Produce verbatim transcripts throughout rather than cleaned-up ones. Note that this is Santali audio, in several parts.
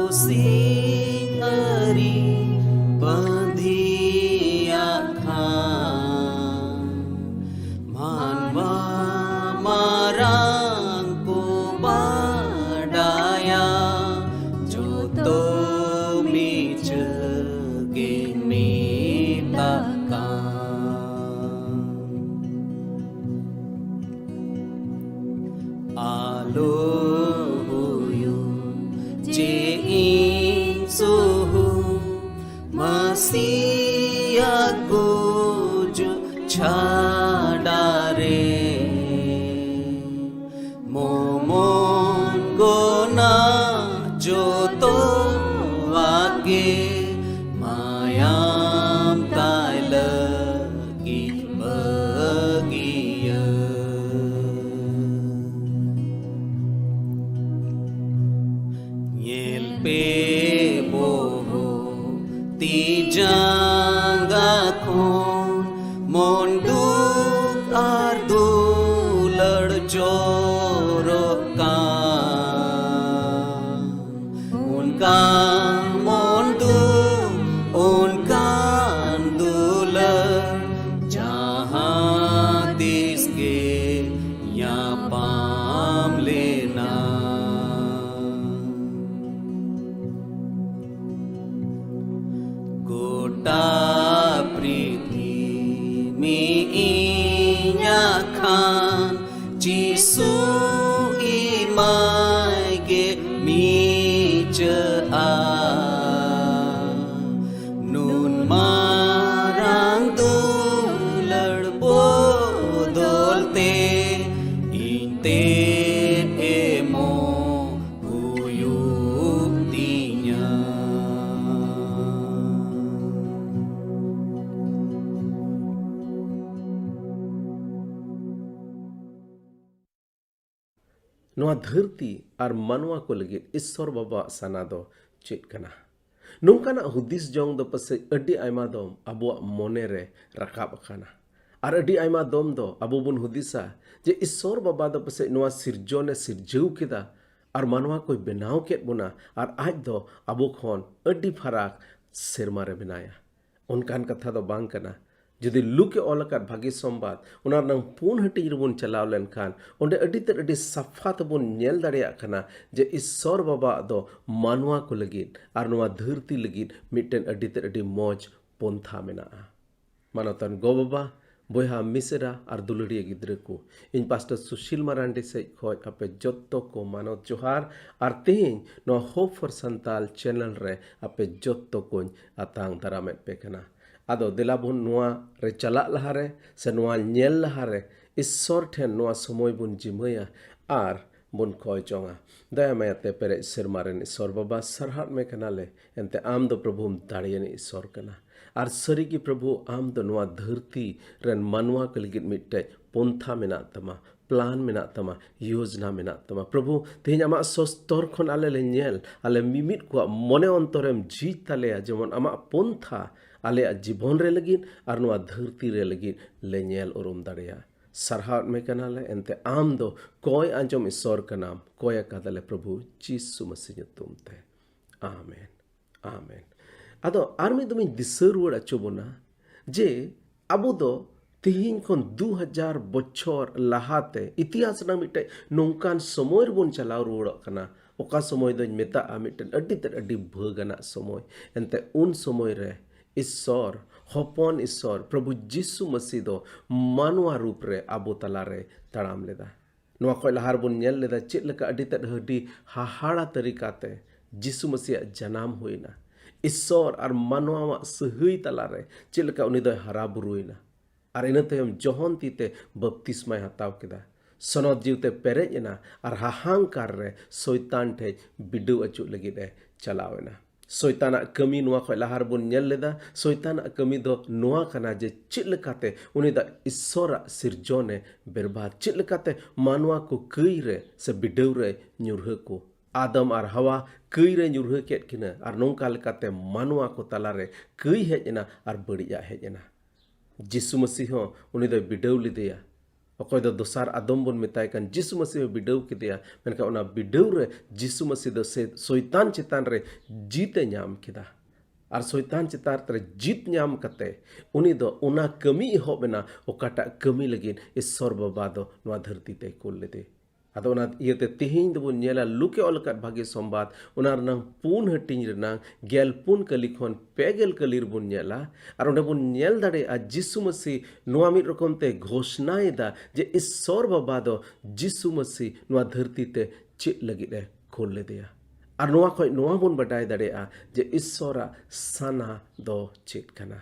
ᱥᱤᱧ ᱟᱹᱨᱤ ᱵᱟᱸᱫᱷᱤᱭᱟᱜ ᱠᱷᱟᱱ, ᱢᱟᱱᱣᱟ ᱢᱟᱨᱟᱝ ᱠᱚ ᱵᱟᱰᱟᱭᱟ, ᱡᱚᱛᱚ ᱢᱤᱪᱟᱹ ᱜᱮ ᱢᱮᱛᱟᱜ ᱠᱟᱱ᱾ ᱟᱞᱚ ᱦᱩᱭᱩᱜ ᱪᱮ ᱤᱧ ᱥᱩᱦᱩ, ᱢᱟᱹᱥᱤᱭᱟᱜ ᱜᱩᱡᱩᱜ ᱪᱷᱟᱰᱟ ᱨᱮ᱾ ᱢᱚᱢᱚᱱ ᱜᱚᱱᱟ ᱡᱚᱛᱚᱣᱟᱜ ᱜᱮ, ᱢᱟᱭᱟᱢ ᱛᱟᱭ ᱞᱟᱹᱜᱤᱫ ᱵᱟᱹᱜᱤᱭᱟᱹ᱾ ᱧᱮᱞ ᱯᱮ ᱵᱚᱦᱚᱜ ᱛᱤ ᱡᱟᱸᱜᱟ ᱠᱷᱚᱱ, ᱢᱚᱱ ᱫᱩᱠ ᱟᱨ ᱫᱩᱞᱟᱹᱲ ᱡᱚᱨᱚᱜ ᱠᱟᱱ᱾ ᱚᱱᱠᱟᱱ ᱢᱚᱱ ᱫᱩᱠ, ᱚᱱᱠᱟᱱ ᱫᱩᱞᱟᱹᱲ, ᱡᱟᱦᱟᱸ ᱛᱤᱥ ᱜᱮ ᱧᱟᱯᱟᱢ ᱞᱮᱱᱟ᱾ ᱜᱚᱴᱟ ᱯᱨᱤᱛᱷᱤᱢᱤ ᱤᱧᱟᱜ ᱠᱷᱟᱱ, ᱡᱤᱥᱩ ᱮᱢᱟᱭ ᱜᱮ ᱢᱤᱪᱟᱹᱜᱼᱟ᱾ ᱱᱩᱱ ᱢᱟᱨᱟᱝ ᱫᱩᱞᱟᱹᱲ ᱵᱚᱫᱚᱞ ᱛᱮ, ᱤᱧ ᱛᱮᱫ ᱮᱢᱚᱜ ᱦᱩᱭᱩᱜ ᱛᱤᱧᱟ᱾ ᱱᱚᱣᱟ ᱫᱷᱟᱹᱨᱛᱤ ᱟᱨ ᱢᱟᱱᱣᱟ ᱠᱚ ᱞᱟᱹᱜᱤᱫ ᱤᱥᱥᱚᱨ ᱵᱟᱵᱟᱣᱟᱜ ᱥᱟᱱᱟ ᱫᱚ ᱪᱮᱫ ᱠᱟᱱᱟ? ᱱᱚᱝᱠᱟᱱᱟᱜ ᱦᱩᱫᱤᱥ ᱡᱚᱝ ᱫᱚ ᱯᱟᱥᱮᱡ ᱟᱹᱰᱤ ᱟᱭᱢᱟ ᱫᱚᱢ ᱟᱵᱚᱣᱟᱜ ᱢᱚᱱᱮ ᱨᱮ ᱨᱟᱠᱟᱵ ᱟᱠᱟᱱᱟ᱾ ᱟᱨ ᱟᱹᱰᱤ ᱟᱭᱢᱟ ᱫᱚᱢ ᱫᱚ ᱟᱵᱚ ᱵᱚᱱ ᱦᱩᱫᱤᱥᱟ ᱡᱮ ᱤᱥᱥᱚᱨ ᱵᱟᱵᱟ ᱫᱚ ᱯᱟᱥᱮᱡ ᱱᱚᱣᱟ ᱥᱤᱨᱡᱚᱱᱮ ᱥᱤᱨᱡᱟᱹᱣ ᱠᱮᱫᱟ, ᱟᱨ ᱢᱟᱱᱣᱟ ᱠᱚᱭ ᱵᱮᱱᱟᱣ ᱠᱮᱫ ᱵᱚᱱᱟ, ᱟᱨ ᱟᱡ ᱫᱚ ᱟᱵᱚ ᱠᱷᱚᱱ ᱟᱹᱰᱤ ᱯᱷᱟᱨᱟᱠ ᱥᱮᱨᱢᱟ ᱨᱮ ᱢᱮᱱᱟᱭᱟ᱾ ᱚᱱᱠᱟᱱ ᱠᱟᱛᱷᱟ ᱫᱚ ᱵᱟᱝ ᱠᱟᱱᱟ᱾ ᱡᱩᱫᱤ ᱞᱩᱠ ᱮ ᱚᱞ ᱟᱠᱟᱫ ᱵᱷᱟᱹᱜᱤ ᱥᱚᱢᱵᱟᱫ, ᱚᱱᱟ ᱨᱮᱱᱟᱝ ᱯᱩᱱ ᱦᱟᱹᱴᱤᱧ ᱨᱮᱵᱚᱱ ᱪᱟᱞᱟᱣ ᱞᱮᱱᱠᱷᱟᱱ, ᱚᱸᱰᱮ ᱟᱹᱰᱤ ᱛᱮᱫ ᱟᱹᱰᱤ ᱥᱟᱯᱷᱟ ᱛᱮᱵᱚᱱ ᱧᱮᱞ ᱫᱟᱲᱮᱭᱟᱜ ᱠᱟᱱᱟ ᱡᱮ ᱤᱥᱥᱚᱨ ᱵᱟᱵᱟᱣᱟᱜ ᱫᱚ ᱢᱟᱱᱣᱟ ᱠᱚ ᱞᱟᱹᱜᱤᱫ ᱟᱨ ᱱᱚᱣᱟ ᱫᱷᱟᱹᱨᱛᱤ ᱞᱟᱹᱜᱤᱫ ᱢᱤᱫᱴᱮᱱ ᱟᱹᱰᱤ ᱛᱮᱫ ᱟᱹᱰᱤ ᱢᱚᱡᱽ ᱯᱚᱱᱛᱷᱟ ᱢᱮᱱᱟᱜᱼᱟ᱾ ᱢᱟᱱᱚᱛᱟᱱ ᱜᱚ-ᱵᱟᱵᱟ, ᱵᱚᱭᱦᱟ ᱢᱤᱥᱮᱨᱟ ᱟᱨ ᱫᱩᱞᱟᱹᱲᱤᱭᱟᱹ ᱜᱤᱫᱽᱨᱟᱹ ᱠᱚ, ᱤᱧ ᱯᱟᱥᱴᱚᱨ ᱥᱩᱥᱤᱞ ᱢᱟᱨᱟᱱᱰᱤ ᱥᱮᱡ ᱠᱷᱚᱡ ᱟᱯᱮ ᱡᱚᱛᱚ ᱠᱚ ᱢᱟᱱᱚᱛ ᱡᱚᱦᱟᱨ᱾ ᱟᱨ ᱛᱮᱦᱮᱧ ᱱᱚᱣᱟ Hope for Santal channel ᱨᱮ ᱟᱯᱮ ᱡᱚᱛᱚ ᱠᱚᱧ ᱟᱛᱟᱝ ᱫᱟᱨᱟᱢᱮᱫ ᱯᱮ ᱠᱟᱱᱟ᱾ ᱟᱫᱚ ᱫᱮᱞᱟ ᱵᱚᱱ ᱱᱚᱣᱟ ᱨᱮ ᱪᱟᱞᱟᱜ ᱞᱟᱦᱟᱨᱮ ᱥᱮ ᱱᱚᱣᱟ ᱧᱮᱞ ᱞᱟᱦᱟᱨᱮ ᱤᱥᱥᱚᱨ ᱴᱷᱮᱱ ᱱᱚᱣᱟ ᱥᱚᱢᱚᱭ ᱵᱚᱱ ᱡᱤᱢᱟᱹᱭᱟ ᱟᱨ ᱵᱚᱱ ᱠᱚᱭ ᱡᱚᱝᱟ᱾ ᱫᱟᱭᱟ ᱢᱟᱭᱟᱛᱮ ᱯᱮᱨᱮᱡ ᱥᱮᱨᱢᱟ ᱨᱮᱱ ᱤᱥᱥᱚᱨ ᱵᱟᱵᱟ, ᱥᱟᱨᱦᱟᱣ ᱢᱮ ᱠᱟᱱᱟᱞᱮ, ᱮᱱᱛᱮ ᱟᱢ ᱫᱚ ᱯᱨᱚᱵᱷᱩᱢ ᱫᱟᱲᱮᱭᱟᱱ ᱤᱥᱥᱚᱨ ᱠᱟᱱᱟ᱾ ᱟᱨ ᱥᱟᱹᱨᱤᱜᱮ ᱯᱨᱚᱵᱷᱩ, ᱟᱢ ᱫᱚ ᱱᱚᱣᱟ ᱫᱷᱟᱹᱨᱛᱤ ᱨᱮᱱ ᱢᱟᱱᱣᱟ ᱠᱚ ᱞᱟᱹᱜᱤᱫ ᱢᱤᱫᱴᱮᱡ ᱯᱚᱱᱛᱷᱟ ᱢᱮᱱᱟᱜ ᱛᱟᱢᱟ, ᱯᱞᱟᱱ ᱢᱮᱱᱟᱜ ᱛᱟᱢᱟ, ᱭᱳᱡᱽᱱᱟ ᱢᱮᱱᱟᱜ ᱛᱟᱢᱟ᱾ ᱯᱨᱚᱵᱷᱩ, ᱛᱮᱦᱮᱧ ᱟᱢᱟᱜ ᱥᱚᱥᱛᱚᱨ ᱠᱷᱚᱱ ᱟᱞᱮ ᱞᱮ ᱧᱮᱞ, ᱟᱞᱮ ᱢᱤᱢᱤᱫ ᱠᱚᱣᱟᱜ ᱢᱚᱱᱮ ᱚᱱᱛᱚᱨᱮᱢ ᱡᱷᱤᱡ ᱛᱟᱞᱮᱭᱟ, ᱡᱮᱢᱚᱱ ᱟᱢᱟᱜ ᱯᱚᱱᱛᱷᱟ ᱟᱞᱮᱭᱟᱜ ᱡᱤᱵᱚᱱ ᱨᱮ ᱞᱟᱹᱜᱤᱫ ᱟᱨ ᱱᱚᱣᱟ ᱫᱷᱟᱹᱨᱛᱤ ᱨᱮ ᱞᱟᱹᱜᱤᱫ ᱞᱮ ᱧᱮᱞ ᱩᱨᱩᱢ ᱫᱟᱲᱮᱭᱟᱜᱼᱟ᱾ ᱥᱟᱨᱦᱟᱣᱮᱫ ᱢᱮ ᱠᱟᱱᱟᱞᱮ, ᱮᱱᱛᱮ ᱟᱢ ᱫᱚ ᱠᱚᱭ ᱟᱸᱡᱚᱢ ᱤᱥᱥᱚᱨ ᱠᱟᱱᱟᱢ᱾ ᱠᱚᱭ ᱟᱠᱟᱫᱟᱞᱮ ᱯᱨᱚᱵᱷᱩ ᱡᱤᱥᱩ ᱢᱟᱹᱥᱤ ᱧᱩᱛᱩᱢ ᱛᱮ᱾ ᱟᱢᱮᱱ᱾ ᱟᱢᱮᱱ᱾ ᱟᱫᱚ ᱟᱨ ᱢᱤᱫ ᱫᱚᱢ ᱤᱧ ᱫᱤᱥᱟᱹ ᱨᱩᱣᱟᱹᱲ ᱦᱚᱪᱚ ᱵᱚᱱᱟ ᱡᱮ ᱟᱵᱚ ᱫᱚ ᱛᱤᱦᱤᱧ ᱠᱷᱚᱱ ᱫᱩ ᱦᱟᱡᱟᱨ ᱵᱚᱪᱷᱚᱨ ᱞᱟᱦᱟᱛᱮ ᱤᱛᱤᱦᱟᱥ ᱨᱮᱱᱟᱜ ᱢᱤᱫᱴᱮᱡ ᱱᱚᱝᱠᱟᱱ ᱥᱚᱢᱚᱭ ᱨᱮᱵᱚᱱ ᱪᱟᱞᱟᱣ ᱨᱩᱣᱟᱹᱲᱚᱜ ᱠᱟᱱᱟ, ᱚᱠᱟ ᱥᱚᱢᱚᱭ ᱫᱚᱧ ᱢᱮᱛᱟᱜᱼᱟ ᱢᱤᱫᱴᱮᱱ ᱟᱹᱰᱤ ᱛᱮᱫ ᱟᱹᱰᱤ ᱵᱷᱟᱹᱜᱽ ᱟᱱᱟᱜ ᱥᱚᱢᱚᱭ᱾ ᱮᱱᱛᱮ ᱩᱱ ᱥᱚᱢᱚᱭ ᱨᱮ ᱤᱥᱥᱚᱨ, ᱦᱚᱯᱚᱱ ᱤᱥᱥᱚᱨ, ᱯᱨᱚᱵᱷᱩ ᱡᱤᱥᱩ ᱢᱟᱹᱥᱤ ᱫᱚ ᱢᱟᱱᱣᱟ ᱨᱩᱯ ᱨᱮ ᱟᱵᱚ ᱛᱟᱞᱟᱨᱮ ᱛᱟᱲᱟᱢ ᱞᱮᱫᱟ᱾ ᱱᱚᱣᱟ ᱠᱷᱚᱡ ᱞᱟᱦᱟ ᱨᱮᱵᱚᱱ ᱧᱮᱞ ᱞᱮᱫᱟ ᱪᱮᱫ ᱞᱮᱠᱟ ᱟᱹᱰᱤ ᱛᱮᱫ ᱟᱹᱰᱤ ᱦᱟᱦᱟᱲᱟ ᱛᱟᱹᱨᱤᱠᱟᱛᱮ ᱡᱤᱥᱩ ᱢᱟᱹᱥᱤᱭᱟᱜ ᱡᱟᱱᱟᱢ ᱦᱩᱭᱱᱟ᱾ ᱤᱥᱥᱚᱨ ᱟᱨ ᱢᱟᱱᱣᱟᱣᱟᱜ ᱥᱟᱹᱦᱟᱹᱭ ᱛᱟᱞᱟᱨᱮ ᱪᱮᱫ ᱞᱮᱠᱟ ᱩᱱᱤ ᱫᱚᱭ ᱦᱟᱨᱟ ᱵᱩᱨᱩᱭᱮᱱᱟ᱾ ᱟᱨ ᱤᱱᱟᱹ ᱛᱟᱭᱚᱢ ᱡᱚᱦᱚᱱ ᱛᱤᱛᱮ ᱵᱟᱯᱛᱤᱥᱢᱟᱭ ᱦᱟᱛᱟᱣ ᱠᱮᱫᱟ᱾ ᱥᱚᱱᱚᱛ ᱡᱤᱣᱤᱛᱮ ᱯᱮᱨᱮᱡ ᱮᱱᱟ ᱟᱨ ᱦᱟᱦᱟᱝᱠᱟᱨ ᱨᱮ ᱥᱚᱭᱛᱟᱱ ᱴᱷᱮᱡ ᱵᱤᱰᱟᱹᱣ ᱟᱹᱪᱩᱨ ᱞᱟᱹᱜᱤᱫ ᱮ ᱪᱟᱞᱟᱣ ᱮᱱᱟ᱾ ᱥᱚᱭᱛᱟᱱᱟᱜ ᱠᱟᱹᱢᱤ ᱱᱚᱣᱟ ᱠᱷᱚᱡ ᱞᱟᱦᱟ ᱨᱮᱵᱚᱱ ᱧᱮᱞ ᱞᱮᱫᱟ᱾ ᱥᱚᱭᱛᱟᱱᱟᱜ ᱠᱟᱹᱢᱤ ᱫᱚ ᱱᱚᱣᱟ ᱠᱟᱱᱟ ᱡᱮ ᱪᱮᱫ ᱞᱮᱠᱟᱛᱮ ᱩᱱᱤ ᱫᱚ ᱤᱥᱥᱚᱨᱟᱜ ᱥᱤᱨᱡᱚᱱᱮ ᱵᱮᱨᱵᱟᱫ, ᱪᱮᱫ ᱞᱮᱠᱟᱛᱮ ᱢᱟᱱᱣᱟ ᱠᱚ ᱠᱟᱹᱭ ᱨᱮ ᱥᱮ ᱵᱤᱰᱟᱹᱣ ᱨᱮ ᱧᱩᱨᱦᱟᱹ ᱠᱚ᱾ ᱟᱫᱟᱢ ᱟᱨ ᱦᱟᱣᱟ ᱠᱟᱹᱭ ᱨᱮ ᱧᱩᱨᱦᱟᱹ ᱠᱮᱫ ᱠᱤᱱᱟᱹ ᱟᱨ ᱱᱚᱝᱠᱟ ᱞᱮᱠᱟᱛᱮ ᱢᱟᱱᱣᱟ ᱠᱚ ᱛᱟᱞᱟᱨᱮ ᱠᱟᱹᱭ ᱦᱮᱡ ᱮᱱᱟ ᱟᱨ ᱵᱟᱹᱲᱤᱡᱟᱜ ᱦᱮᱡ ᱮᱱᱟ᱾ ᱡᱤᱥᱩ ᱢᱟᱹᱥᱤ ᱦᱚᱸ ᱩᱱᱤ ᱫᱚᱭ ᱵᱤᱰᱟᱹᱣ ᱞᱮᱫᱮᱭᱟ᱾ ᱚᱠᱚᱭ ᱫᱚ ᱫᱚᱥᱟᱨ ᱟᱫᱚᱢ ᱵᱚᱱ ᱢᱮᱛᱟᱭ ᱠᱟᱱ, ᱡᱤᱥᱩ ᱢᱟᱹᱥᱤ ᱦᱚᱸ ᱵᱤᱰᱟᱹᱣ ᱠᱮᱫᱮᱭᱟ, ᱢᱮᱱᱠᱷᱟᱱ ᱚᱱᱟ ᱵᱤᱰᱟᱹᱣ ᱨᱮ ᱡᱤᱥᱩ ᱢᱟᱹᱥᱤ ᱫᱚ ᱥᱮ ᱥᱚᱭᱛᱟᱱ ᱪᱮᱛᱟᱱ ᱨᱮ ᱡᱤᱛ ᱮ ᱧᱟᱢ ᱠᱮᱫᱟ᱾ ᱟᱨ ᱥᱚᱭᱛᱟᱱ ᱪᱮᱛᱟᱱ ᱨᱮ ᱡᱤᱛ ᱧᱟᱢ ᱠᱟᱛᱮ ᱩᱱᱤ ᱫᱚ ᱚᱱᱟ ᱠᱟᱹᱢᱤ ᱮᱦᱚᱵ ᱮᱱᱟ, ᱚᱠᱟᱴᱟᱜ ᱠᱟᱹᱢᱤ ᱞᱟᱹᱜᱤᱫ ᱤᱥᱥᱚᱨ ᱵᱟᱵᱟ ᱫᱚ ᱱᱚᱣᱟ ᱫᱷᱟᱹᱨᱛᱤ ᱛᱮᱭ ᱠᱩᱞ ᱞᱮᱫᱮ᱾ ᱟᱫᱚ ᱚᱱᱟ ᱤᱭᱟᱹᱛᱮ ᱛᱮᱦᱮᱧ ᱫᱚᱵᱚᱱ ᱧᱮᱞᱟ, ᱞᱩᱠᱮ ᱚᱞ ᱟᱠᱟᱫ ᱵᱷᱟᱹᱜᱤ ᱥᱚᱢᱵᱟᱫ, ᱚᱱᱟ ᱨᱮᱱᱟᱝ ᱯᱩᱱ ᱦᱟᱹᱴᱤᱧ ᱨᱮᱱᱟᱝ ᱜᱮᱞ ᱯᱩᱱ ᱠᱟᱹᱞᱤ ᱠᱷᱚᱱ ᱯᱮ ᱜᱮᱞ ᱠᱟᱹᱞᱤ ᱨᱮᱵᱚᱱ ᱧᱮᱞᱟ᱾ ᱟᱨ ᱚᱸᱰᱮ ᱵᱚᱱ ᱧᱮᱞ ᱫᱟᱲᱮᱭᱟᱜᱼᱟ, ᱡᱤᱥᱩ ᱢᱟᱹᱥᱤ ᱱᱚᱣᱟ ᱢᱤᱫ ᱨᱚᱠᱚᱢ ᱛᱮ ᱜᱷᱳᱥᱱᱟᱭᱮᱫᱟ ᱡᱮ ᱤᱥᱥᱚᱨ ᱵᱟᱵᱟ ᱫᱚ ᱡᱤᱥᱩ ᱢᱟᱹᱥᱤ ᱱᱚᱣᱟ ᱫᱷᱟᱹᱨᱛᱤ ᱛᱮ ᱪᱮᱫ ᱞᱟᱹᱜᱤᱫ ᱮ ᱠᱷᱳᱞ ᱞᱮᱫᱮᱭᱟ᱾ ᱟᱨ ᱱᱚᱣᱟ ᱠᱷᱚᱱ ᱱᱚᱣᱟ ᱵᱚᱱ ᱵᱟᱰᱟᱭ ᱫᱟᱲᱮᱭᱟᱜᱼᱟ ᱡᱮ ᱤᱥᱥᱚᱨᱟᱜ ᱥᱟᱱᱟ ᱫᱚ ᱪᱮᱫ ᱠᱟᱱᱟ᱾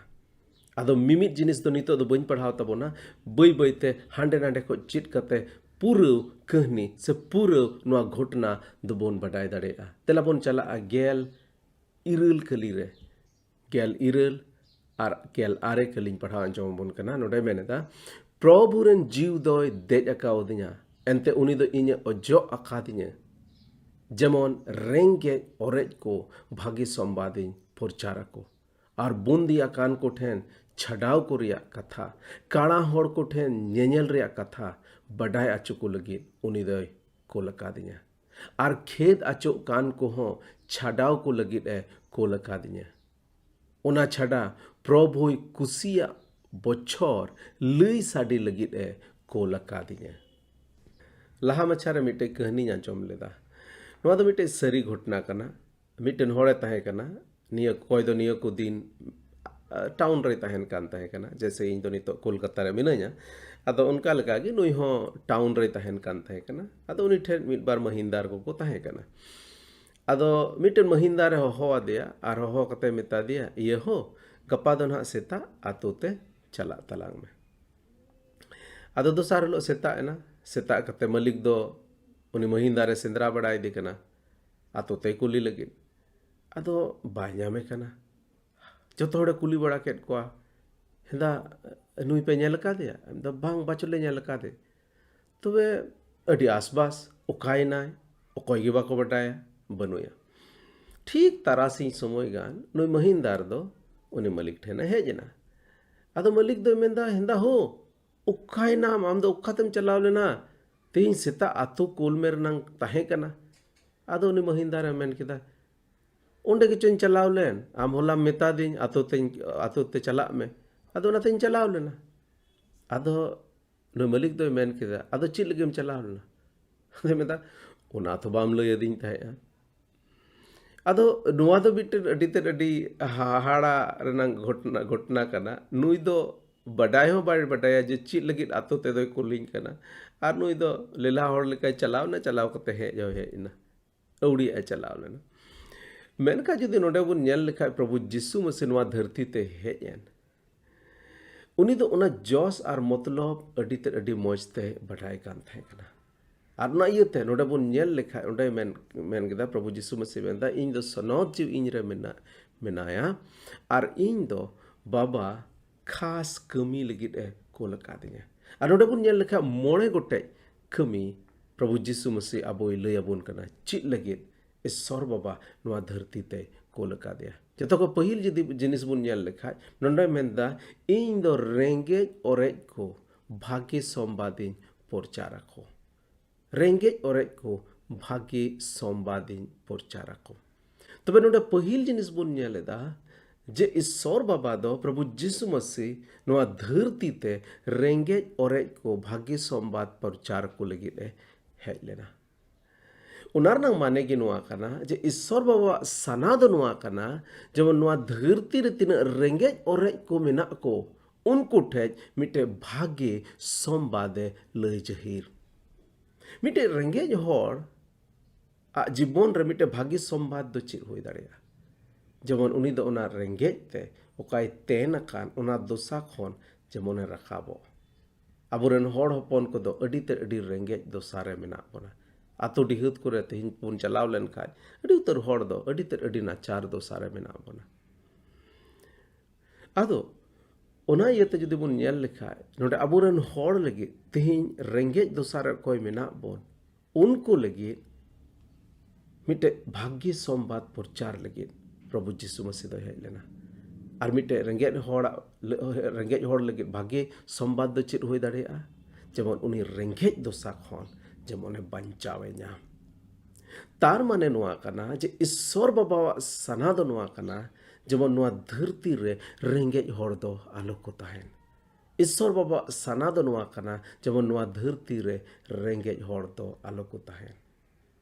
ᱟᱫᱚ ᱢᱤᱢᱤᱫ ᱡᱤᱱᱤᱥ ᱫᱚ ᱱᱤᱛᱚᱜ ᱫᱚ ᱵᱟᱹᱧ ᱯᱟᱲᱦᱟᱣ ᱛᱟᱵᱚᱱᱟ, ᱵᱟᱹᱭ ᱵᱟᱹᱭᱛᱮ ᱦᱟᱸᱰᱮ ᱱᱟᱰᱮ ᱠᱷᱚᱱ ᱪᱮᱫ ᱠᱟᱛᱮ ᱯᱩᱨᱟᱹ ᱠᱟᱹᱦᱱᱤ ᱥᱮ ᱯᱩᱨᱟᱹ ᱱᱚᱣᱟ ᱜᱷᱚᱴᱱᱟ ᱫᱚᱵᱚᱱ ᱵᱟᱰᱟᱭ ᱫᱟᱲᱮᱭᱟᱜᱼᱟ᱾ ᱫᱮᱞᱟ ᱵᱚᱱ ᱪᱟᱞᱟᱜᱼᱟ ᱜᱮᱞ ᱤᱨᱟᱹᱞ ᱠᱟᱹᱞᱤ ᱨᱮ᱾ ᱜᱮᱞ ᱤᱨᱟᱹᱞ ᱟᱨ ᱜᱮᱞ ᱟᱨᱮ ᱠᱟᱹᱞᱤᱧ ᱯᱟᱲᱦᱟᱣ ᱟᱸᱡᱚᱢ ᱟᱵᱚᱱ ᱠᱟᱱᱟ᱾ ᱱᱚᱰᱮ ᱢᱮᱱ ᱮᱫᱟ, ᱯᱨᱚᱵᱷᱩ ᱨᱮᱱ ᱡᱤᱣᱤ ᱫᱚᱭ ᱫᱮᱡ ᱟᱠᱟᱣᱫᱤᱧᱟ, ᱮᱱᱛᱮ ᱩᱱᱤ ᱫᱚ ᱤᱧᱮ ᱚᱡᱚᱜ ᱟᱠᱟᱫᱤᱧᱟ, ᱡᱮᱢᱚᱱ ᱨᱮᱸᱜᱮᱡ ᱚᱨᱮᱡ ᱠᱚ ᱵᱷᱟᱹᱜᱤ ᱥᱚᱢᱵᱟᱫᱤᱧ ᱯᱨᱚᱪᱟᱨ ᱟᱠᱚ, ᱟᱨ ᱵᱩᱱᱫᱤ ᱟᱠᱟᱱ ᱠᱚ ᱴᱷᱮᱱ ᱪᱷᱟᱰᱟᱣ ᱠᱚ ᱨᱮᱭᱟᱜ ᱠᱟᱛᱷᱟ, ᱠᱟᱬᱟ ᱦᱚᱲ ᱠᱚ ᱴᱷᱮᱱ ᱧᱮᱧᱮᱞ ᱨᱮᱭᱟᱜ ᱠᱟᱛᱷᱟ ᱵᱟᱰᱟᱭ ᱟᱪᱚ ᱠᱚ ᱞᱟᱹᱜᱤᱫ ᱩᱱᱤ ᱫᱚᱭ ᱠᱳᱞ ᱟᱠᱟᱫᱤᱧᱟ, ᱟᱨ ᱠᱷᱮᱫ ᱟᱪᱚᱜ ᱠᱟᱱ ᱠᱚᱦᱚᱸ ᱪᱷᱟᱰᱟᱣ ᱠᱚ ᱞᱟᱹᱜᱤᱫ ᱮ ᱠᱳᱞ ᱟᱠᱟᱫᱤᱧᱟ᱾ ᱚᱱᱟ ᱪᱷᱟᱰᱟ ᱯᱨᱚᱵᱷᱩᱭ ᱠᱩᱥᱤᱭᱟᱜ ᱵᱚᱪᱷᱚᱨ ᱞᱟᱹᱭ ᱥᱟᱰᱮ ᱞᱟᱹᱜᱤᱫ ᱮ ᱠᱳᱞ ᱟᱠᱟᱫᱤᱧᱟ᱾ ᱞᱟᱦᱟ ᱢᱟᱪᱷᱟ ᱨᱮ ᱢᱤᱫᱴᱮᱡ ᱠᱟᱹᱦᱱᱤᱧ ᱟᱸᱡᱚᱢ ᱞᱮᱫᱟ᱾ ᱱᱚᱣᱟ ᱫᱚ ᱢᱤᱫᱴᱮᱡ ᱥᱟᱹᱨᱤ ᱜᱷᱚᱴᱱᱟ ᱠᱟᱱᱟ᱾ ᱢᱤᱫᱴᱮᱱ ᱦᱚᱲᱮ ᱛᱟᱦᱮᱸ ᱠᱟᱱᱟ, ᱱᱤᱭᱟᱹ ᱚᱠᱚᱭ ᱫᱚ ᱱᱤᱭᱟᱹ ᱠᱚ ᱫᱤᱱ ᱴᱟᱣᱩᱱ ᱨᱮᱭ ᱛᱟᱦᱮᱱ ᱠᱟᱱ ᱛᱟᱦᱮᱸ ᱠᱟᱱᱟ, ᱡᱮᱭᱥᱮ ᱤᱧ ᱫᱚ ᱱᱤᱛᱚᱜ ᱠᱳᱞᱠᱟᱛᱟ ᱨᱮ ᱢᱤᱱᱟᱹᱧᱟ᱾ ᱟᱫᱚ ᱚᱱᱠᱟ ᱞᱮᱠᱟᱜᱮ ᱱᱩᱭ ᱦᱚᱸ ᱴᱟᱣᱩᱱ ᱨᱮᱭ ᱛᱟᱦᱮᱱ ᱠᱟᱱ ᱛᱟᱦᱮᱸ ᱠᱟᱱᱟ᱾ ᱟᱫᱚ ᱩᱱᱤ ᱴᱷᱮᱱ ᱢᱤᱫ ᱵᱟᱨ ᱢᱟᱹᱦᱤᱱᱫᱟᱨ ᱠᱚᱠᱚ ᱛᱟᱦᱮᱸ ᱠᱟᱱᱟ᱾ ᱟᱫᱚ ᱢᱤᱫᱴᱮᱱ ᱢᱟᱹᱦᱤᱱᱫᱟᱨᱮ ᱦᱚᱦᱚ ᱟᱫᱮᱭᱟ ᱟᱨ ᱦᱚᱦᱚ ᱠᱟᱛᱮ ᱢᱮᱛᱟ ᱫᱮᱭᱟ, "ᱤᱭᱟᱹ ᱦᱳ, ᱜᱟᱯᱟ ᱫᱚ ᱱᱟᱦᱟᱜ ᱥᱮᱛᱟᱜ ᱟᱛᱳ ᱛᱮ ᱪᱟᱞᱟᱜ ᱛᱟᱞᱟᱝ ᱢᱮ᱾" ᱟᱫᱚ ᱫᱚᱥᱟᱨ ᱦᱤᱞᱳᱜ ᱥᱮᱛᱟᱜ ᱮᱱᱟ᱾ ᱥᱮᱛᱟᱜ ᱠᱟᱛᱮ ᱢᱟᱹᱞᱤᱠ ᱫᱚ ᱩᱱᱤ ᱢᱟᱹᱦᱤᱱᱫᱟᱨᱮ ᱥᱮᱸᱫᱽᱨᱟ ᱵᱟᱲᱟᱭᱮᱫᱮ ᱠᱟᱱᱟ ᱟᱛᱳ ᱛᱮᱭ ᱠᱩᱞᱤ ᱞᱟᱹᱜᱤᱫ᱾ ᱟᱫᱚ ᱵᱟᱭ ᱧᱟᱢᱮ ᱠᱟᱱᱟ᱾ ᱡᱚᱛᱚ ᱦᱚᱲᱮ ᱠᱩᱞᱤ ᱵᱟᱲᱟ ᱠᱮᱫ ᱠᱚᱣᱟ, "ᱦᱮᱸᱫᱟ, ᱱᱩᱭ ᱯᱮ ᱧᱮᱞ ᱟᱠᱟᱫᱮᱭᱟ?" ᱢᱮᱱᱫᱟ, "ᱵᱟᱝ, ᱵᱟᱪᱚᱞᱮ ᱧᱮᱞ ᱟᱠᱟᱫᱮ᱾" ᱛᱚᱵᱮ ᱟᱹᱰᱤ ᱟᱥᱵᱟᱥ, ᱚᱠᱟᱭᱮᱱᱟᱭ? ᱚᱠᱚᱭ ᱜᱮ ᱵᱟᱠᱚ ᱵᱟᱰᱟᱭᱟ, ᱵᱟᱹᱱᱩᱭᱟ᱾ ᱴᱷᱤᱠ ᱛᱟᱨᱟᱥᱤᱧ ᱥᱚᱢᱚᱭ ᱜᱟᱱ ᱱᱩᱭ ᱢᱟᱹᱦᱤᱱᱫᱟᱨ ᱫᱚ ᱩᱱᱤ ᱢᱟᱹᱞᱤᱠ ᱴᱷᱮᱱᱮ ᱦᱮᱡ ᱮᱱᱟ᱾ ᱟᱫᱚ ᱢᱟᱹᱞᱤᱠ ᱫᱚᱭ ᱢᱮᱱᱫᱟ, "ᱦᱮᱸᱫᱟ ᱦᱳ, ᱚᱠᱟᱭᱮᱱᱟᱢ? ᱟᱢ ᱫᱚ ᱚᱠᱟᱛᱮᱢ ᱪᱟᱞᱟᱣ ᱞᱮᱱᱟ? ᱛᱮᱦᱮᱧ ᱥᱮᱛᱟᱜ ᱟᱛᱳ ᱠᱳᱞ ᱢᱮ ᱨᱮᱱᱟᱝ ᱛᱟᱦᱮᱸ ᱠᱟᱱᱟ᱾ ᱟᱫᱚ ᱩᱱᱤ ᱢᱟᱹᱦᱤᱱᱫᱟᱨᱮ ᱢᱮᱱ ᱠᱮᱫᱟ, ᱚᱸᱰᱮ ᱜᱮᱪᱚᱧ ᱪᱟᱞᱟᱣ ᱞᱮᱱ, ᱟᱢ ᱦᱚᱞᱟᱢ ᱢᱮᱛᱟᱫᱤᱧ ᱟᱛᱳ ᱛᱮᱧ, ᱟᱛᱳ ᱛᱮ ᱪᱟᱞᱟᱜ ᱢᱮ, ᱟᱫᱚ ᱚᱱᱟᱛᱮᱧ ᱪᱟᱞᱟᱣ ᱞᱮᱱᱟ᱾ ᱟᱫᱚ ᱱᱩᱭ ᱢᱟᱹᱞᱤᱠ ᱫᱚᱭ ᱢᱮᱱ ᱠᱮᱫᱟ, ᱟᱫᱚ ᱪᱮᱫ ᱞᱟᱹᱜᱤᱫ ᱮᱢ ᱪᱟᱞᱟᱣ ᱞᱮᱱᱟ? ᱟᱫᱚᱭ ᱢᱮᱱᱫᱟ, ᱚᱱᱟ ᱛᱚ ᱵᱟᱢ ᱞᱟᱹᱭ ᱟᱹᱫᱤᱧ ᱛᱟᱦᱮᱸᱜᱼᱟ᱾ ᱟᱫᱚ ᱱᱚᱣᱟ ᱫᱚ ᱢᱤᱫᱴᱮᱱ ᱟᱹᱰᱤ ᱛᱮᱫ ᱟᱹᱰᱤ ᱦᱟᱦᱟᱲᱟ ᱨᱮᱱᱟᱜ ᱜᱷᱚᱴᱚᱱᱟ, ᱜᱷᱚᱴᱚᱱᱟ ᱠᱟᱱᱟ᱾ ᱱᱩᱭ ᱫᱚ ᱵᱟᱰᱟᱭ ᱦᱚᱸ ᱵᱟᱭ ᱵᱟᱰᱟᱭᱟ ᱡᱮ ᱪᱮᱫ ᱞᱟᱹᱜᱤᱫ ᱟᱛᱳ ᱛᱮᱫᱚᱭ ᱠᱩᱞᱤᱧ ᱠᱟᱱᱟ᱾ ᱟᱨ ᱱᱩᱭ ᱫᱚ ᱞᱮᱞᱦᱟ ᱦᱚᱲ ᱞᱮᱠᱟᱭ ᱪᱟᱞᱟᱣ ᱮᱱᱟ, ᱪᱟᱞᱟᱣ ᱠᱟᱛᱮ ᱦᱮᱡ ᱦᱚᱸᱭ ᱦᱮᱡ ᱮᱱᱟ, ᱟᱹᱣᱲᱤᱭᱟᱜ ᱮ ᱪᱟᱞᱟᱣ ᱞᱮᱱᱟ᱾ ᱢᱮᱱᱠᱷᱟᱱ ᱡᱩᱫᱤ ᱱᱚᱰᱮ ᱵᱚᱱ ᱧᱮᱞ ᱞᱮᱠᱷᱟᱡ, ᱯᱨᱚᱵᱷᱩ ᱡᱤᱥᱩ ᱢᱟᱹᱥᱤ ᱱᱚᱣᱟ ᱫᱷᱟᱹᱨᱛᱤ ᱛᱮ ᱦᱮᱡ ᱮᱱ, ᱩᱱᱤ ᱫᱚ ᱚᱱᱟ ᱡᱚᱥ ᱟᱨ ᱢᱚᱛᱞᱚᱵ ᱟᱹᱰᱤ ᱛᱮᱫ ᱟᱹᱰᱤ ᱢᱚᱡᱽ ᱛᱮ ᱵᱟᱰᱟᱭ ᱠᱟᱱ ᱛᱟᱦᱮᱸ ᱠᱟᱱᱟ᱾ ᱟᱨ ᱚᱱᱟ ᱤᱭᱟᱹᱛᱮ ᱱᱚᱰᱮ ᱵᱚᱱ ᱧᱮᱞ ᱞᱮᱠᱷᱟᱡ, ᱚᱸᱰᱮ ᱢᱮᱱ, ᱢᱮᱱ ᱠᱮᱫᱟ, ᱯᱨᱚᱵᱷᱩ ᱡᱤᱥᱩ ᱢᱟᱹᱥᱤ ᱢᱮᱱᱫᱟ, ᱤᱧ ᱫᱚ ᱥᱚᱱᱚᱛ ᱡᱤᱣᱤ ᱤᱧ ᱨᱮ ᱢᱮᱱᱟᱜ, ᱢᱮᱱᱟᱭᱟ, ᱟᱨ ᱤᱧ ᱫᱚ ᱵᱟᱵᱟ ᱠᱷᱟᱥ ᱠᱟᱹᱢᱤ ᱞᱟᱹᱜᱤᱫ ᱮ ᱠᱳᱞ ᱟᱠᱟᱫᱤᱧᱟ᱾ ᱟᱨ ᱱᱚᱰᱮ ᱵᱚᱱ ᱧᱮᱞ ᱞᱮᱠᱷᱟᱡ ᱢᱚᱬᱮ ᱜᱚᱴᱮᱡ ᱠᱟᱹᱢᱤ ᱯᱨᱚᱵᱷᱩ ᱡᱤᱥᱩ ᱢᱟᱹᱥᱤ ᱟᱵᱚᱭ ᱞᱟᱹᱭ ᱟᱵᱚᱱ ᱠᱟᱱᱟ, ᱪᱮᱫ ᱞᱟᱹᱜᱤᱫ ᱤᱥᱥᱚᱨ ᱵᱟᱵᱟ ᱱᱚᱣᱟ ᱫᱷᱟᱹᱨᱛᱤ ᱛᱮ ᱠᱳᱞ ᱟᱠᱟᱫᱮᱭᱟ᱾ ᱡᱚᱛᱚ ᱠᱷᱚᱱ ᱯᱟᱹᱦᱤᱞ ᱡᱩᱫᱤ ᱡᱤᱱᱤᱥ ᱵᱚᱱ ᱧᱮᱞ ᱞᱮᱠᱷᱟᱡ, ᱱᱚᱰᱮ ᱢᱮᱱᱫᱟ, ᱤᱧ ᱫᱚ ᱨᱮᱸᱜᱮᱡ ᱚᱨᱮᱡ ᱠᱚ ᱵᱷᱟᱜᱮ ᱥᱚᱢᱵᱟᱫᱤᱧ ᱯᱨᱚᱪᱟᱨ ᱟᱠᱚ᱾ ᱨᱮᱸᱜᱮᱡ ᱚᱨᱮᱡ ᱠᱚ ᱵᱷᱟᱜᱮ ᱥᱚᱢᱵᱟᱫᱤᱧ ᱯᱨᱚᱪᱟᱨ ᱟᱠᱚ᱾ ᱛᱚᱵᱮ ᱱᱚᱰᱮ ᱯᱟᱹᱦᱤᱞ ᱡᱤᱱᱤᱥ ᱵᱚᱱ ᱧᱮᱞ ᱮᱫᱟ ᱡᱮ ᱤᱥᱥᱚᱨ ᱵᱟᱵᱟ ᱫᱚ ᱯᱨᱚᱵᱷᱩ ᱡᱤᱥᱩ ᱢᱟᱹᱥᱤ ᱱᱚᱣᱟ ᱫᱷᱟᱹᱨᱛᱤ ᱛᱮ ᱨᱮᱸᱜᱮᱡ ᱚᱨᱮᱡ ᱠᱚ ᱵᱷᱟᱜᱮ ᱥᱚᱢᱵᱟᱫ ᱯᱨᱚᱪᱟᱨ ᱠᱚ ᱞᱟᱹᱜᱤᱫ ᱮ ᱦᱮᱡ ᱞᱮᱱᱟ᱾ ᱚᱱᱟ ᱨᱮᱱᱟᱜ ᱢᱟᱱᱮ ᱜᱮ ᱱᱚᱣᱟ ᱠᱟᱱᱟ ᱡᱮ ᱤᱥᱥᱚᱨ ᱵᱟᱵᱟᱣᱟᱜ ᱥᱟᱱᱟ ᱫᱚ ᱱᱚᱣᱟ ᱠᱟᱱᱟ, ᱡᱮᱢᱚᱱ ᱱᱚᱣᱟ ᱫᱷᱟᱹᱨᱛᱤ ᱨᱮ ᱛᱤᱱᱟᱹᱜ ᱨᱮᱸᱜᱮᱡ ᱚᱨᱮᱡ ᱠᱚ ᱢᱮᱱᱟᱜ ᱠᱚ, ᱩᱱᱠᱩ ᱴᱷᱮᱡ ᱢᱤᱫᱴᱮᱡ ᱵᱷᱟᱜᱮ ᱥᱚᱢᱵᱟᱫ ᱮ ᱞᱟᱹᱭ ᱡᱟᱹᱦᱤᱨ᱾ ᱢᱤᱫᱴᱮᱡ ᱨᱮᱸᱜᱮᱡ ᱦᱚᱲ ᱟᱜ ᱡᱤᱵᱚᱱ ᱨᱮ ᱢᱤᱫᱴᱮᱡ ᱵᱷᱟᱜᱮ ᱥᱚᱢᱵᱟᱫ ᱫᱚ ᱪᱮᱫ ᱦᱩᱭ ᱫᱟᱲᱮᱭᱟᱜᱼᱟ? ᱡᱮᱢᱚᱱ ᱩᱱᱤ ᱫᱚ ᱚᱱᱟ ᱨᱮᱸᱜᱮᱡ ᱛᱮ ᱚᱠᱟᱭ ᱛᱮᱱ ᱟᱠᱟᱱ, ᱚᱱᱟ ᱫᱚᱥᱟ ᱠᱷᱚᱱ ᱡᱮᱢᱚᱱᱮ ᱨᱟᱠᱟᱵᱚᱜ᱾ ᱟᱵᱚᱨᱮᱱ ᱦᱚᱲ ᱦᱚᱯᱚᱱ ᱠᱚᱫᱚ ᱟᱹᱰᱤ ᱛᱮᱫ ᱟᱹᱰᱤ ᱨᱮᱸᱜᱮᱡ ᱫᱚᱥᱟ ᱨᱮ ᱢᱮᱱᱟᱜ ᱵᱚᱱᱟ᱾ ᱟᱛᱳ ᱰᱤᱦᱟᱹᱛ ᱠᱚᱨᱮ ᱛᱮᱦᱮᱧ ᱵᱚᱱ ᱪᱟᱞᱟᱣ ᱞᱮᱱᱠᱷᱟᱡ, ᱟᱹᱰᱤ ᱩᱛᱟᱹᱨ ᱦᱚᱲ ᱫᱚ ᱟᱹᱰᱤ ᱛᱮᱫ ᱟᱹᱰᱤ ᱱᱟᱪᱟᱨ ᱫᱚᱥᱟ ᱨᱮ ᱢᱮᱱᱟᱜ ᱵᱚᱱᱟ᱾ ᱟᱫᱚ ᱚᱱᱟ ᱤᱭᱟᱹᱛᱮ ᱡᱩᱫᱤ ᱵᱚᱱ ᱧᱮᱞ ᱞᱮᱠᱷᱟᱡ, ᱱᱚᱰᱮ ᱟᱵᱚᱨᱮᱱ ᱦᱚᱲ ᱞᱟᱹᱜᱤᱫ ᱛᱮᱦᱮᱧ ᱨᱮᱸᱜᱮᱡ ᱫᱚᱥᱟ ᱨᱮ ᱚᱠᱚᱭ ᱢᱮᱱᱟᱜ ᱵᱚᱱ, ᱩᱱᱠᱩ ᱞᱟᱹᱜᱤᱫ ᱢᱤᱫᱴᱮᱡ ᱵᱷᱟᱜᱽᱜᱤ ᱥᱚᱢᱵᱟᱫ ᱯᱨᱚᱪᱟᱨ ᱞᱟᱹᱜᱤᱫ ᱯᱨᱚᱵᱷᱩ ᱡᱤᱥᱩ ᱢᱟᱹᱥᱤ ᱫᱚᱭ ᱦᱮᱡ ᱞᱮᱱᱟ᱾ ᱟᱨ ᱢᱤᱫᱴᱮᱡ ᱨᱮᱸᱜᱮᱡ ᱦᱚᱲᱟᱜ, ᱨᱮᱸᱜᱮᱡ ᱦᱚᱲ ᱞᱟᱹᱜᱤᱫ ᱵᱷᱟᱜᱮ ᱥᱚᱢᱵᱟᱫ ᱫᱚ ᱪᱮᱫ ᱦᱩᱭ ᱫᱟᱲᱮᱭᱟᱜᱼᱟ? ᱡᱮᱢᱚᱱ ᱩᱱᱤ ᱨᱮᱸᱜᱮᱡ ᱫᱚᱥᱟ ᱠᱷᱚᱱ ᱡᱮᱢᱚᱱᱮ ᱵᱟᱧᱪᱟᱣ ᱮ ᱧᱟᱢ᱾ ᱛᱟᱨ ᱢᱟᱱᱮ ᱱᱚᱣᱟ ᱠᱟᱱᱟ ᱡᱮ ᱤᱥᱥᱚᱨ ᱵᱟᱵᱟᱣᱟᱜ ᱥᱟᱱᱟ ᱫᱚ ᱱᱚᱣᱟ ᱠᱟᱱᱟ, ᱡᱮᱢᱚᱱ ᱱᱚᱣᱟ ᱫᱷᱟᱹᱨᱛᱤ ᱨᱮ ᱨᱮᱸᱜᱮᱡ ᱦᱚᱲ ᱫᱚ ᱟᱞᱚ ᱠᱚ ᱛᱟᱦᱮᱱ᱾ ᱤᱥᱥᱚᱨ ᱵᱟᱵᱟᱣᱟᱜ ᱥᱟᱱᱟ ᱫᱚ ᱱᱚᱣᱟ ᱠᱟᱱᱟ, ᱡᱮᱢᱚᱱ ᱱᱚᱣᱟ ᱫᱷᱟᱹᱨᱛᱤ ᱨᱮ ᱨᱮᱸᱜᱮᱡ ᱦᱚᱲ ᱫᱚ ᱟᱞᱚ ᱠᱚ ᱛᱟᱦᱮᱱ᱾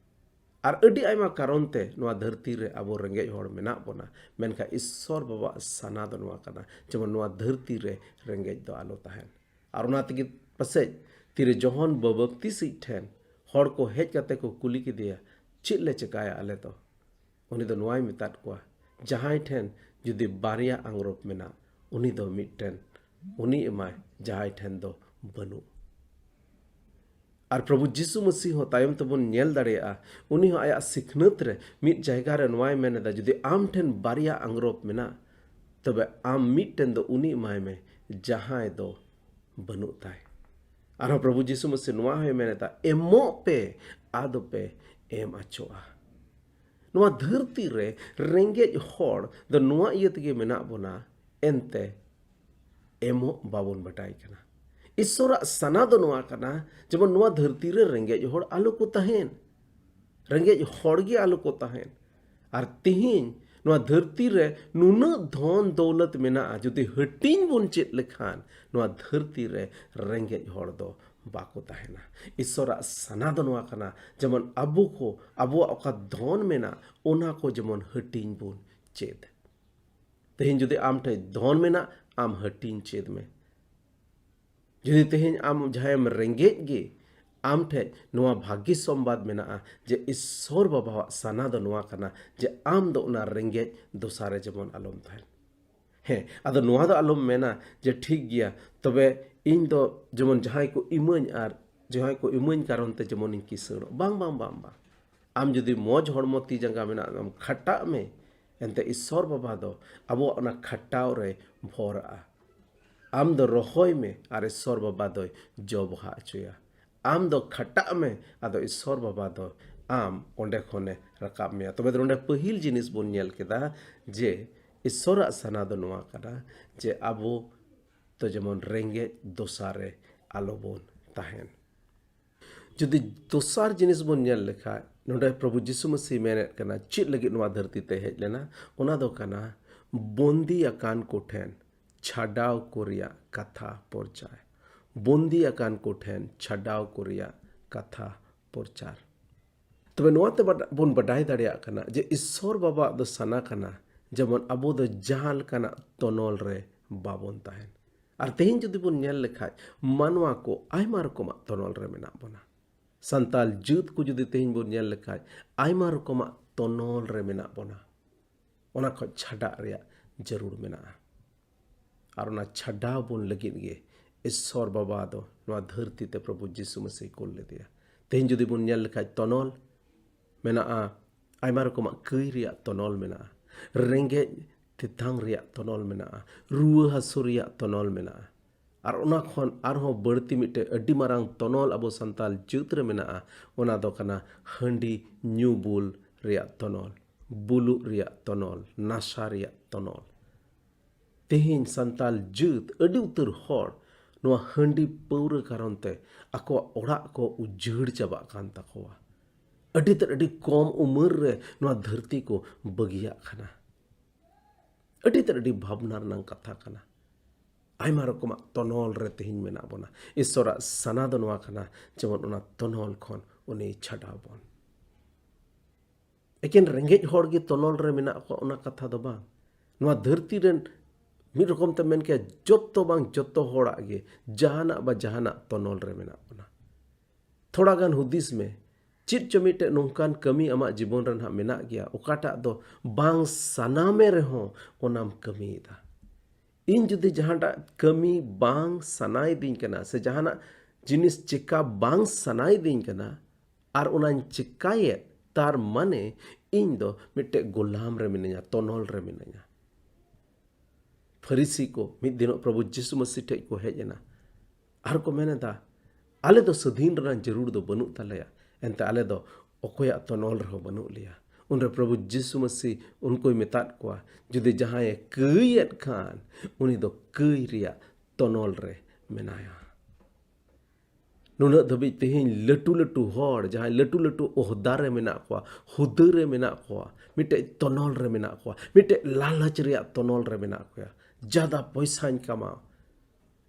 ᱟᱨ ᱟᱹᱰᱤ ᱟᱭᱢᱟ ᱠᱟᱨᱚᱱ ᱛᱮ ᱱᱚᱣᱟ ᱫᱷᱟᱹᱨᱛᱤ ᱨᱮ ᱟᱵᱚ ᱨᱮᱸᱜᱮᱡ ᱦᱚᱲ ᱢᱮᱱᱟᱜ ᱵᱚᱱᱟ, ᱢᱮᱱᱠᱷᱟᱱ ᱤᱥᱥᱚᱨ ᱵᱟᱵᱟᱣᱟᱜ ᱥᱟᱱᱟ ᱫᱚ ᱱᱚᱣᱟ ᱠᱟᱱᱟ, ᱡᱮᱢᱚᱱ ᱱᱚᱣᱟ ᱫᱷᱟᱹᱨᱛᱤ ᱨᱮ ᱨᱮᱸᱜᱮᱡ ᱫᱚ ᱟᱞᱚ ᱛᱟᱦᱮᱱ᱾ ᱟᱨ ᱚᱱᱟ ᱛᱮᱜᱮ ᱯᱟᱥᱮᱡ ᱛᱤᱨᱮ ᱡᱚᱦᱚᱱ ᱵᱟᱯᱛᱤᱥᱤᱡ ᱴᱷᱮᱱ ᱦᱚᱲ ᱠᱚ ᱦᱮᱡ ᱠᱟᱛᱮ ᱠᱚ ᱠᱩᱞᱤ ᱠᱮᱫᱮᱭᱟ, "ᱪᱮᱫ ᱞᱮ ᱪᱮᱠᱟᱭᱟ ᱟᱞᱮ ᱫᱚ?" ᱩᱱᱤ ᱫᱚ ᱱᱚᱣᱟᱭ ᱢᱮᱛᱟᱫ ᱠᱚᱣᱟ, "ᱡᱟᱦᱟᱸᱭ ᱴᱷᱮᱱ ᱡᱩᱫᱤ ᱵᱟᱨᱭᱟ ᱟᱝᱨᱚᱯ ᱢᱮᱱᱟᱜ, ᱩᱱᱤ ᱫᱚ ᱢᱤᱫᱴᱮᱱ ᱩᱱᱤ ᱮᱢᱟᱭ, ᱡᱟᱦᱟᱸᱭ ᱴᱷᱮᱱ ᱫᱚ ᱵᱟᱹᱱᱩᱜ᱾" ᱟᱨ ᱯᱨᱚᱵᱷᱩ ᱡᱤᱥᱩ ᱢᱟᱹᱥᱤ ᱦᱚᱸ ᱛᱟᱭᱚᱢ ᱛᱮᱵᱚᱱ ᱧᱮᱞ ᱫᱟᱲᱮᱭᱟᱜᱼᱟ, ᱩᱱᱤ ᱦᱚᱸ ᱟᱭᱟᱜ ᱥᱤᱠᱷᱱᱟᱹᱛ ᱨᱮ ᱢᱤᱫ ᱡᱟᱭᱜᱟ ᱨᱮ ᱱᱚᱣᱟᱭ ᱢᱮᱱ ᱮᱫᱟ, ᱡᱩᱫᱤ ᱟᱢ ᱴᱷᱮᱱ ᱵᱟᱨᱭᱟ ᱟᱝᱨᱚᱯ ᱢᱮᱱᱟᱜ, ᱛᱚᱵᱮ ᱟᱢ ᱢᱤᱫᱴᱮᱱ ᱫᱚ ᱩᱱᱤ ᱮᱢᱟᱭ ᱢᱮ, ᱡᱟᱦᱟᱸᱭ ᱫᱚ ᱵᱟᱹᱱᱩᱜ ᱛᱟᱭ᱾ ᱟᱨᱦᱚᱸ ᱯᱨᱚᱵᱷᱩ ᱡᱤᱥᱩ ᱢᱟᱹᱥᱤ ᱱᱚᱣᱟ ᱦᱚᱸᱭ ᱢᱮᱱ ᱮᱫᱟ, "ᱮᱢᱚᱜ ᱯᱮ, ᱟᱫᱚ ᱯᱮ ᱮᱢ ᱟᱪᱚᱜᱼᱟ᱾" ᱱᱚᱣᱟ ᱫᱷᱟᱹᱨᱛᱤ ᱨᱮ ᱨᱮᱸᱜᱮᱡ ᱦᱚᱲ ᱫᱚ ᱱᱚᱣᱟ ᱤᱭᱟᱹ ᱛᱮᱜᱮ ᱢᱮᱱᱟᱜ ᱵᱚᱱᱟ, ᱮᱱᱛᱮ ᱮᱢᱚᱜ ᱵᱟᱵᱚᱱ ᱵᱟᱰᱟᱭ ᱠᱟᱱᱟ᱾ ᱤᱥᱥᱚᱨᱟᱜ ᱥᱟᱱᱟ ᱫᱚ ᱱᱚᱣᱟ ᱠᱟᱱᱟ, ᱡᱮᱢᱚᱱ ᱱᱚᱣᱟ ᱫᱷᱟᱹᱨᱛᱤ ᱨᱮ ᱨᱮᱸᱜᱮᱡ ᱦᱚᱲ ᱟᱞᱚ ᱠᱚ ᱛᱟᱦᱮᱱ, ᱨᱮᱸᱜᱮᱡ ᱦᱚᱲ ᱜᱮ ᱟᱞᱚ ᱠᱚ ᱛᱟᱦᱮᱱ᱾ ᱟᱨ ᱛᱤᱦᱤᱧ ᱱᱚᱣᱟ ᱫᱷᱟᱹᱨᱛᱤ ᱨᱮ ᱱᱩᱱᱟᱹᱜ ᱫᱷᱚᱱ ᱫᱚᱣᱞᱚᱛ ᱢᱮᱱᱟᱜᱼᱟ, ᱡᱩᱫᱤ ᱦᱟᱹᱴᱤᱧ ᱵᱚᱱ ᱪᱮᱫ ᱞᱮᱠᱷᱟᱱ, ᱱᱚᱣᱟ ᱫᱷᱟᱹᱨᱛᱤ ᱨᱮ ᱨᱮᱸᱜᱮᱡ ᱦᱚᱲ ᱫᱚ ᱵᱟᱠᱚ ᱛᱟᱦᱮᱱᱟ᱾ ᱤᱥᱥᱚᱨᱟᱜ ᱥᱟᱱᱟ ᱫᱚ ᱱᱚᱣᱟ ᱠᱟᱱᱟ, ᱡᱮᱢᱚᱱ ᱟᱵᱚ ᱠᱚ ᱟᱵᱚᱣᱟᱜ ᱚᱠᱟ ᱫᱷᱚᱱ ᱢᱮᱱᱟᱜ, ᱚᱱᱟ ᱠᱚ ᱡᱮᱢᱚᱱ ᱦᱟᱹᱴᱤᱧ ᱵᱚᱱ ᱪᱮᱫ᱾ ᱛᱮᱦᱮᱧ ᱡᱩᱫᱤ ᱟᱢ ᱴᱷᱮᱱ ᱫᱷᱚᱱ ᱢᱮᱱᱟᱜ, ᱟᱢ ᱦᱟᱹᱴᱤᱧ ᱪᱮᱫ ᱢᱮ᱾ ᱡᱩᱫᱤ ᱛᱮᱦᱮᱧ ᱟᱢ ᱡᱟᱦᱟᱸᱭᱮᱢ ᱨᱮᱸᱜᱮᱡ ᱜᱮ, ᱟᱢ ᱴᱷᱮᱱ ᱱᱚᱣᱟ ᱵᱷᱟᱹᱜᱤ ᱥᱚᱢᱵᱟᱫ ᱢᱮᱱᱟᱜᱼᱟ ᱡᱮ ᱤᱥᱥᱚᱨ ᱵᱟᱵᱟᱣᱟᱜ ᱥᱟᱱᱟ ᱫᱚ ᱱᱚᱣᱟ ᱠᱟᱱᱟ ᱡᱮ ᱟᱢ ᱫᱚ ᱚᱱᱟ ᱨᱮᱸᱜᱮᱡ ᱫᱚᱥᱟ ᱨᱮ ᱡᱮᱢᱚᱱ ᱟᱞᱚᱢ ᱛᱟᱦᱮᱱ᱾ ᱦᱮᱸ, ᱟᱫᱚ ᱱᱚᱣᱟ ᱫᱚ ᱟᱞᱚᱢ ᱢᱮᱱᱟ ᱡᱮ, "ᱴᱷᱤᱠ ᱜᱮᱭᱟ, ᱛᱚᱵᱮ ᱤᱧ ᱫᱚ ᱡᱮᱢᱚᱱ ᱡᱟᱦᱟᱸᱭ ᱠᱚ ᱤᱢᱟᱹᱧ ᱟᱨ ᱡᱟᱦᱟᱸᱭ ᱠᱚ ᱤᱢᱟᱹᱧ ᱠᱟᱨᱚᱱ ᱛᱮ ᱡᱮᱢᱚᱱᱤᱧ ᱠᱤᱥᱟᱹᱬᱚᱜ᱾" ᱵᱟᱝ, ᱵᱟᱝ, ᱵᱟᱝ, ᱵᱟᱝ᱾ ᱟᱢ ᱡᱩᱫᱤ ᱢᱚᱡᱽ ᱦᱚᱲᱢᱚ ᱛᱤ ᱡᱟᱸᱜᱟ ᱢᱮᱱᱟᱜ ᱛᱟᱢ, ᱠᱷᱟᱴᱟᱜ ᱢᱮ, ᱮᱱᱛᱮ ᱤᱥᱥᱚᱨ ᱵᱟᱵᱟ ᱫᱚ ᱟᱵᱚᱣᱟᱜ ᱚᱱᱟ ᱠᱷᱟᱴᱟᱣ ᱨᱮ ᱵᱷᱚᱨᱟᱜᱼᱟ᱾ ᱟᱢ ᱫᱚ ᱨᱚᱦᱚᱭ ᱢᱮ ᱟᱨ ᱤᱥᱥᱚᱨ ᱵᱟᱵᱟ ᱫᱚᱭ ᱡᱚ ᱵᱟᱦᱟ ᱦᱚᱪᱚᱭᱟ᱾ ᱟᱢ ᱫᱚ ᱠᱷᱟᱴᱟᱜ ᱢᱮ, ᱟᱫᱚ ᱤᱥᱥᱚᱨ ᱵᱟᱵᱟ ᱫᱚ ᱟᱢ ᱚᱸᱰᱮ ᱠᱷᱚᱱᱮ ᱨᱟᱠᱟᱵ ᱢᱮᱭᱟ᱾ ᱛᱚᱵᱮ ᱫᱚ ᱱᱚᱰᱮ ᱯᱟᱹᱦᱤᱞ ᱡᱤᱱᱤᱥ ᱵᱚᱱ ᱧᱮᱞ ᱠᱮᱫᱟ ᱡᱮ ᱤᱥᱥᱚᱨᱟᱜ ᱥᱟᱱᱟ ᱫᱚ ᱱᱚᱣᱟ ᱠᱟᱱᱟ ᱡᱮ ᱟᱵᱚ ᱫᱚ ᱡᱮᱢᱚᱱ ᱨᱮᱸᱜᱮᱡ ᱫᱚᱥᱟ ᱨᱮ ᱟᱞᱚᱵᱚᱱ ᱛᱟᱦᱮᱱ᱾ ᱡᱩᱫᱤ ᱫᱚᱥᱟᱨ ᱡᱤᱱᱤᱥ ᱵᱚᱱ ᱧᱮᱞ ᱞᱮᱠᱷᱟᱡ, ᱱᱚᱰᱮ ᱯᱨᱚᱵᱷᱩ ᱡᱤᱥᱩ ᱢᱟᱹᱥᱤ ᱢᱮᱱᱮᱫ ᱠᱟᱱᱟ, ᱪᱮᱫ ᱞᱟᱹᱜᱤᱫ ᱱᱚᱣᱟ ᱫᱷᱟᱹᱨᱛᱤ ᱛᱮ ᱦᱮᱡ ᱞᱮᱱᱟ? ᱚᱱᱟ ᱫᱚ ᱠᱟᱱᱟ ᱵᱚᱱᱫᱤ ᱟᱠᱟᱱ ᱠᱚ ᱴᱷᱮᱱ ᱪᱷᱟᱰᱟᱣ ᱠᱚ ᱨᱮᱭᱟᱜ ᱠᱟᱛᱷᱟ ᱯᱨᱚᱪᱟᱨ᱾ ᱵᱚᱱᱫᱤ ᱟᱠᱟᱱ ᱠᱚ ᱴᱷᱮᱱ ᱪᱷᱟᱰᱟᱣ ᱠᱚ ᱨᱮᱭᱟᱜ ᱠᱟᱛᱷᱟ ᱯᱨᱚᱪᱟᱨ᱾ ᱛᱚᱵᱮ ᱱᱚᱣᱟ ᱛᱮ ᱵᱟᱰ-, ᱵᱚᱱ ᱵᱟᱰᱟᱭ ᱫᱟᱲᱮᱭᱟᱜ ᱠᱟᱱᱟ ᱡᱮ ᱤᱥᱥᱚᱨ ᱵᱟᱵᱟᱣᱟᱜ ᱫᱚ ᱥᱟᱱᱟ ᱠᱟᱱᱟ ᱡᱮᱢᱚᱱ ᱟᱵᱚ ᱫᱚ ᱡᱟᱦᱟᱸ ᱞᱮᱠᱟᱱᱟᱜ ᱛᱚᱱᱚᱞ ᱨᱮ ᱵᱟᱵᱚᱱ ᱛᱟᱦᱮᱱ᱾ ᱟᱨ ᱛᱮᱦᱮᱧ ᱡᱩᱫᱤ ᱵᱚᱱ ᱧᱮᱞ ᱞᱮᱠᱷᱟᱡ, ᱢᱟᱱᱣᱟ ᱠᱚ ᱟᱭᱢᱟ ᱨᱚᱠᱚᱢᱟᱜ ᱛᱚᱱᱚᱞ ᱨᱮ ᱢᱮᱱᱟᱜ ᱵᱚᱱᱟ᱾ ᱥᱟᱱᱛᱟᱞ ᱡᱟᱹᱛ ᱠᱚ ᱡᱩᱫᱤ ᱛᱮᱦᱮᱧ ᱵᱚᱱ ᱧᱮᱞ ᱞᱮᱠᱷᱟᱡ, ᱟᱭᱢᱟ ᱨᱚᱠᱚᱢᱟᱜ ᱛᱚᱱᱚᱞ ᱨᱮ ᱢᱮᱱᱟᱜ ᱵᱚᱱᱟ᱾ ᱚᱱᱟ ᱠᱷᱚᱱ ᱪᱷᱟᱰᱟᱜ ᱨᱮᱭᱟᱜ ᱡᱟᱹᱨᱩᱲ ᱢᱮᱱᱟᱜᱼᱟ᱾ ᱟᱨ ᱚᱱᱟ ᱪᱷᱟᱰᱟᱣ ᱵᱚᱱ ᱞᱟᱹᱜᱤᱫ ᱜᱮ ᱤᱥᱥᱚᱨ ᱵᱟᱵᱟ ᱫᱚ ᱱᱚᱣᱟ ᱫᱷᱟᱹᱨᱛᱤ ᱛᱮ ᱯᱨᱚᱵᱷᱩ ᱡᱤᱥᱩ ᱢᱟᱹᱥᱤ ᱠᱩᱞ ᱞᱮᱫᱮᱭᱟ᱾ ᱛᱮᱦᱮᱧ ᱡᱩᱫᱤ ᱵᱚᱱ ᱧᱮᱞ ᱞᱮᱠᱷᱟᱡ, ᱛᱚᱱᱚᱞ ᱢᱮᱱᱟᱜᱼᱟ, ᱟᱭᱢᱟ ᱨᱚᱠᱚᱢᱟᱜ ᱠᱟᱹᱭ ᱨᱮᱭᱟᱜ ᱛᱚᱱᱚᱞ ᱢᱮᱱᱟᱜᱼᱟ, ᱨᱮᱸᱜᱮᱡ ᱛᱮᱛᱟᱝ ᱨᱮᱭᱟᱜ ᱛᱚᱱᱚᱞ ᱢᱮᱱᱟᱜᱼᱟ, ᱨᱩᱣᱟᱹ ᱦᱟᱹᱥᱩ ᱨᱮᱭᱟᱜ ᱛᱚᱱᱚᱞ ᱢᱮᱱᱟᱜᱼᱟ᱾ ᱟᱨ ᱚᱱᱟ ᱠᱷᱚᱱ ᱟᱨᱦᱚᱸ ᱵᱟᱹᱲᱛᱤ ᱢᱤᱫᱴᱮᱡ ᱟᱹᱰᱤ ᱢᱟᱨᱟᱝ ᱛᱚᱱᱚᱞ ᱟᱵᱚ ᱥᱟᱱᱛᱟᱞ ᱡᱟᱹᱛ ᱨᱮ ᱢᱮᱱᱟᱜᱼᱟ, ᱚᱱᱟ ᱫᱚ ᱠᱟᱱᱟ ᱦᱟᱺᱰᱤ ᱧᱩ ᱵᱩᱞ ᱨᱮᱭᱟᱜ ᱛᱚᱱᱚᱞ, ᱵᱩᱞᱩᱜ ᱨᱮᱭᱟᱜ ᱛᱚᱱᱚᱞ, ᱱᱟᱥᱟ ᱨᱮᱭᱟᱜ ᱛᱚᱱᱚᱞ᱾ ᱛᱮᱦᱮᱧ ᱥᱟᱱᱛᱟᱞ ᱡᱟᱹᱛ ᱟᱹᱰᱤ ᱩᱛᱟᱹᱨ ᱦᱚᱲ ᱱᱚᱣᱟ ᱦᱟᱺᱰᱤ ᱯᱟᱹᱣᱨᱟᱹ ᱠᱟᱨᱚᱱ ᱛᱮ ᱟᱠᱚᱣᱟᱜ ᱚᱲᱟᱜ ᱠᱚ ᱩᱡᱟᱹᱲ ᱪᱟᱵᱟᱜ ᱠᱟᱱ ᱛᱟᱠᱚᱣᱟ᱾ ᱟᱹᱰᱤ ᱛᱮᱫ ᱟᱹᱰᱤ ᱠᱚᱢ ᱩᱢᱮᱨ ᱨᱮ ᱱᱚᱣᱟ ᱫᱷᱟᱹᱨᱛᱤ ᱠᱚ ᱵᱟᱹᱜᱤᱭᱟᱜ ᱠᱟᱱᱟ᱾ ᱟᱹᱰᱤ ᱛᱮᱫ ᱟᱹᱰᱤ ᱵᱷᱟᱵᱽᱱᱟ ᱨᱮᱱᱟᱜ ᱠᱟᱛᱷᱟ ᱠᱟᱱᱟ᱾ ᱟᱭᱢᱟ ᱨᱚᱠᱚᱢᱟᱜ ᱛᱚᱱᱚᱞ ᱨᱮ ᱛᱮᱦᱮᱧ ᱢᱮᱱᱟᱜ ᱵᱚᱱᱟ᱾ ᱤᱥᱥᱚᱨᱟᱜ ᱥᱟᱱᱟ ᱫᱚ ᱱᱚᱣᱟ ᱠᱟᱱᱟ, ᱡᱮᱢᱚᱱ ᱚᱱᱟ ᱛᱚᱱᱚᱞ ᱠᱷᱚᱱ ᱩᱱᱤ ᱪᱷᱟᱰᱟᱣ ᱵᱚᱱ᱾ ᱮᱠᱮᱱ ᱨᱮᱸᱜᱮᱡ ᱦᱚᱲ ᱜᱮ ᱛᱚᱱᱚᱞ ᱨᱮ ᱢᱮᱱᱟᱜ ᱠᱚᱣᱟ, ᱚᱱᱟ ᱠᱟᱛᱷᱟ ᱫᱚ ᱵᱟᱝ᱾ ᱱᱚᱣᱟ ᱫᱷᱟᱹᱨᱛᱤ ᱨᱮᱱ ᱢᱤᱫ ᱨᱚᱠᱚᱢ ᱛᱮ ᱢᱮᱱ ᱠᱮᱭᱟ, ᱡᱚᱛᱚ ᱵᱟᱝ ᱡᱚᱛᱚ ᱦᱚᱲᱟᱜ ᱜᱮ ᱡᱟᱦᱟᱱᱟᱜ ᱵᱟ ᱡᱟᱦᱟᱱᱟᱜ ᱛᱚᱱᱚᱞ ᱨᱮ ᱢᱮᱱᱟᱜ ᱵᱚᱱᱟ᱾ ᱛᱷᱚᱲᱟ ᱜᱟᱱ ᱦᱩᱫᱤᱥ ᱢᱮ, ᱪᱮᱫ ᱪᱚ ᱢᱤᱫᱴᱮᱡ ᱱᱚᱝᱠᱟᱱ ᱠᱟᱹᱢᱤ ᱟᱢᱟᱜ ᱡᱤᱵᱚᱱ ᱨᱮ ᱱᱟᱦᱟᱜ ᱢᱮᱱᱟᱜ ᱜᱮᱭᱟ, ᱚᱠᱟᱴᱟᱜ ᱫᱚ ᱵᱟᱝ ᱥᱟᱱᱟᱢᱮ ᱨᱮᱦᱚᱸ ᱚᱱᱟᱢ ᱠᱟᱹᱢᱤᱭᱮᱫᱟ᱾ ᱤᱧ ᱡᱩᱫᱤ ᱡᱟᱦᱟᱸᱴᱟᱜ ᱠᱟᱹᱢᱤ ᱵᱟᱝ ᱥᱟᱱᱟᱭᱤᱫᱤᱧ ᱠᱟᱱᱟ ᱥᱮ ᱡᱟᱦᱟᱱᱟᱜ ᱡᱤᱱᱤᱥ ᱪᱮᱠᱟ ᱵᱟᱝ ᱥᱟᱱᱟᱭᱤᱫᱤᱧ ᱠᱟᱱᱟ, ᱟᱨ ᱚᱱᱟᱧ ᱪᱮᱠᱟᱭᱮᱫ, ᱛᱟᱨ ᱢᱟᱱᱮ ᱤᱧ ᱫᱚ ᱢᱤᱫᱴᱮᱡ ᱜᱳᱞᱟᱢ ᱨᱮ ᱢᱤᱱᱟᱹᱧᱟ, ᱛᱚᱱᱚᱞ ᱨᱮ ᱢᱤᱱᱟᱹᱧᱟ᱾ ᱯᱷᱟᱹᱨᱤᱥᱤ ᱠᱚ ᱢᱤᱫ ᱫᱤᱱᱚᱜ ᱯᱨᱚᱵᱷᱩ ᱡᱤᱥᱩ ᱢᱟᱹᱥᱤ ᱴᱷᱮᱡ ᱠᱚ ᱦᱮᱡ ᱮᱱᱟ᱾ ᱟᱨ ᱠᱚ ᱢᱮᱱ ᱮᱫᱟ, "ᱟᱞᱮ ᱫᱚ ᱥᱟᱹᱫᱷᱤᱱ ᱨᱮᱱᱟᱜ ᱡᱟᱹᱨᱩᱲ ᱫᱚ ᱵᱟᱹᱱᱩᱜ ᱛᱟᱞᱮᱭᱟ, ᱮᱱᱛᱮ ᱟᱞᱮ ᱫᱚ ᱚᱠᱚᱭᱟᱜ ᱛᱚᱱᱚᱞ ᱨᱮᱦᱚᱸ ᱵᱟᱹᱱᱩᱜ ᱞᱮᱭᱟ, ᱩᱱᱨᱮ ᱯᱨᱚᱵᱷᱩ ᱡᱤᱥᱩ ᱢᱟᱹᱥᱤ ᱩᱱᱠᱩᱭ ᱢᱮᱛᱟᱫ ᱠᱚᱣᱟ, ᱡᱩᱫᱤ ᱡᱟᱦᱟᱸᱭᱮ ᱠᱟᱹᱭᱮᱫ ᱠᱷᱟᱱ, ᱩᱱᱤ ᱫᱚ ᱠᱟᱹᱭ ᱨᱮᱭᱟᱜ ᱛᱚᱱᱚᱞ ᱨᱮ ᱢᱮᱱᱟᱭᱟ᱾ ᱱᱩᱱᱟᱹᱜ ᱫᱷᱟᱹᱵᱤᱡ ᱛᱮᱦᱮᱧ ᱞᱟᱹᱴᱩ ᱞᱟᱹᱴᱩ ᱦᱚᱲ, ᱡᱟᱦᱟᱸᱭ ᱞᱟᱹᱴᱩ ᱞᱟᱹᱴᱩ ᱚᱦᱫᱟ ᱨᱮ ᱢᱮᱱᱟᱜ ᱠᱚᱣᱟ, ᱦᱩᱫᱟᱹ ᱨᱮ ᱢᱮᱱᱟᱜ ᱠᱚᱣᱟ, ᱢᱤᱫᱴᱮᱡ ᱛᱚᱱᱚᱞ ᱨᱮ ᱢᱮᱱᱟᱜ ᱠᱚᱣᱟ, ᱢᱤᱫᱴᱮᱡ ᱞᱟᱞᱚᱪ ᱨᱮᱭᱟᱜ ᱛᱚᱱᱚᱞ ᱨᱮ ᱢᱮᱱᱟᱜ ᱠᱚᱣᱟ, ᱡᱟᱫᱟ ᱯᱚᱭᱥᱟᱧ ᱠᱟᱢᱟᱣ,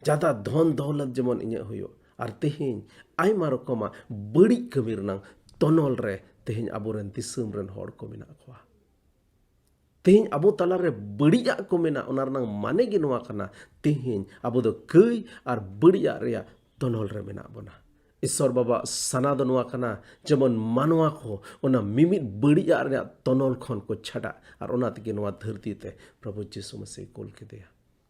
ᱡᱟᱫᱟ ᱫᱷᱚᱱ ᱫᱚᱣᱞᱚᱛ ᱡᱮᱢᱚᱱ ᱤᱧᱟᱹᱜ ᱦᱩᱭᱩᱜ᱾ ᱟᱨ ᱛᱮᱦᱮᱧ ᱟᱭᱢᱟ ᱨᱚᱠᱚᱢᱟᱜ ᱵᱟᱹᱲᱤᱡ ᱠᱟᱹᱢᱤ ᱨᱮᱱᱟᱝ ᱛᱚᱱᱚᱞ ᱨᱮ ᱛᱮᱦᱮᱧ ᱟᱵᱚᱨᱮᱱ ᱫᱤᱥᱚᱢ ᱨᱮᱱ ᱦᱚᱲ ᱠᱚ ᱢᱮᱱᱟᱜ ᱠᱚᱣᱟ᱾ ᱛᱮᱦᱮᱧ ᱟᱵᱚ ᱛᱟᱞᱟᱨᱮ ᱵᱟᱹᱲᱤᱡᱟᱜ ᱠᱚ ᱢᱮᱱᱟᱜ, ᱚᱱᱟ ᱨᱮᱱᱟᱜ ᱢᱟᱱᱮ ᱜᱮ ᱱᱚᱣᱟ ᱠᱟᱱᱟ, ᱛᱮᱦᱮᱧ ᱟᱵᱚ ᱫᱚ ᱠᱟᱹᱭ ᱟᱨ ᱵᱟᱹᱲᱤᱡᱟᱜ ᱨᱮᱭᱟᱜ ᱛᱚᱱᱚᱞ ᱨᱮ ᱢᱮᱱᱟᱜ ᱵᱚᱱᱟ᱾ ᱤᱥᱚᱨ ᱵᱟᱵᱟᱣᱟᱜ ᱥᱟᱱᱟ ᱫᱚ ᱱᱚᱣᱟ ᱠᱟᱱᱟ, ᱡᱮᱢᱚᱱ ᱢᱟᱱᱣᱟ ᱠᱚ ᱚᱱᱟ ᱢᱤᱢᱤᱫ ᱵᱟᱹᱲᱤᱡᱟᱜ ᱨᱮᱭᱟᱜ ᱛᱚᱱᱚᱞ ᱠᱷᱚᱱ ᱠᱚ ᱪᱷᱟᱰᱟᱜ, ᱟᱨ ᱚᱱᱟ ᱛᱮᱜᱮ ᱱᱚᱣᱟ ᱫᱷᱟᱹᱨᱛᱤ ᱛᱮ ᱯᱨᱚᱵᱷᱩ ᱡᱤᱥᱩ ᱢᱟᱹᱥᱤ ᱠᱩᱞ ᱠᱮᱫᱮᱭᱟ᱾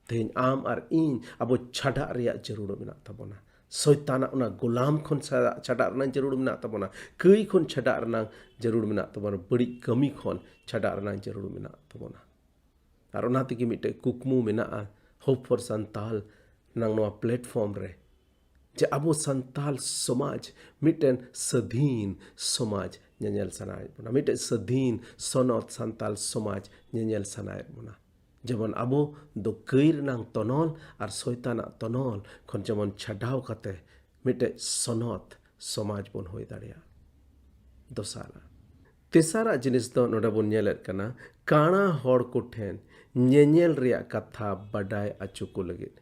ᱛᱮᱦᱮᱧ ᱟᱢ ᱟᱨ ᱤᱧ ᱟᱵᱚ ᱪᱷᱟᱰᱟᱜ ᱨᱮᱭᱟᱜ ᱡᱟᱹᱨᱩᱲ ᱢᱮᱱᱟᱜ ᱛᱟᱵᱚᱱᱟ᱾ ᱥᱚᱭᱛᱟᱱᱟᱜ ᱚᱱᱟ ᱜᱳᱞᱟᱢ ᱠᱷᱚᱱ ᱪᱷᱟᱰᱟᱜ, ᱪᱷᱟᱰᱟᱜ ᱨᱮᱱᱟᱜ ᱡᱟᱹᱨᱩᱲ ᱢᱮᱱᱟᱜ ᱛᱟᱵᱚᱱᱟ᱾ ᱠᱟᱹᱭ ᱠᱷᱚᱱ ᱪᱷᱟᱰᱟᱜ ᱨᱮᱱᱟᱜ ᱡᱟᱹᱨᱩᱲ ᱢᱮᱱᱟᱜ ᱛᱟᱵᱚᱱᱟ᱾ ᱵᱟᱹᱲᱤᱡ ᱠᱟᱹᱢᱤ ᱠᱷᱚᱱ ᱪᱷᱟᱰᱟᱜ ᱨᱮᱱᱟᱜ ᱡᱟᱹᱨᱩᱲ ᱢᱮᱱᱟᱜ ᱛᱟᱵᱚᱱᱟ᱾ ᱟᱨ ᱚᱱᱟ ᱛᱮᱜᱮ ᱢᱤᱫᱴᱮᱡ ᱠᱩᱠᱢᱩ ᱢᱮᱱᱟᱜᱼᱟ, Hope for Santal ᱱᱟᱝ ᱱᱚᱣᱟ platform ᱨᱮ, ᱡᱮ ᱟᱵᱚ ᱥᱟᱱᱛᱟᱞ ᱥᱚᱢᱟᱡᱽ ᱢᱤᱫᱴᱮᱱ ᱥᱟᱹᱫᱷᱤᱱ ᱥᱚᱢᱟᱡᱽ ᱧᱮᱧᱮᱞ ᱥᱟᱱᱟᱭᱮᱫ ᱵᱚᱱᱟ, ᱢᱤᱫᱴᱮᱱ ᱥᱟᱹᱫᱷᱤᱱ ᱥᱚᱱᱚᱛ ᱥᱟᱱᱛᱟᱞ ᱥᱚᱢᱟᱡᱽ ᱧᱮᱧᱮᱞ ᱥᱟᱱᱟᱭᱮᱫ ᱵᱚᱱᱟ᱾ ᱡᱮᱢᱚᱱ ᱟᱵᱚ ᱫᱚ ᱠᱟᱹᱭ ᱨᱮᱱᱟᱝ ᱛᱚᱱᱚᱞ ᱟᱨ ᱥᱚᱭᱛᱟᱱᱟᱜ ᱛᱚᱱᱚᱞ ᱠᱷᱚᱱ ᱡᱮᱢᱚᱱ ᱪᱷᱟᱰᱟᱣ ᱠᱟᱛᱮ ᱢᱤᱫᱴᱮᱡ ᱥᱚᱱᱚᱛ ᱥᱚᱢᱟᱡᱽ ᱵᱚᱱ ᱦᱩᱭ ᱫᱟᱲᱮᱭᱟᱜ᱾ ᱫᱚᱥᱟᱨᱟᱜ, ᱛᱮᱥᱟᱨᱟᱜ ᱡᱤᱱᱤᱥ ᱫᱚ ᱱᱚᱰᱮ ᱵᱚᱱ ᱧᱮᱞᱮᱫ ᱠᱟᱱᱟ, ᱠᱟᱬᱟ ᱦᱚᱲ ᱠᱚᱴᱷᱮᱱ ᱧᱮᱧᱮᱞ ᱨᱮᱭᱟᱜ ᱠᱟᱛᱷᱟ ᱵᱟᱰᱟᱭ ᱟᱪᱚ ᱠᱚ ᱞᱟᱹᱜᱤᱫ᱾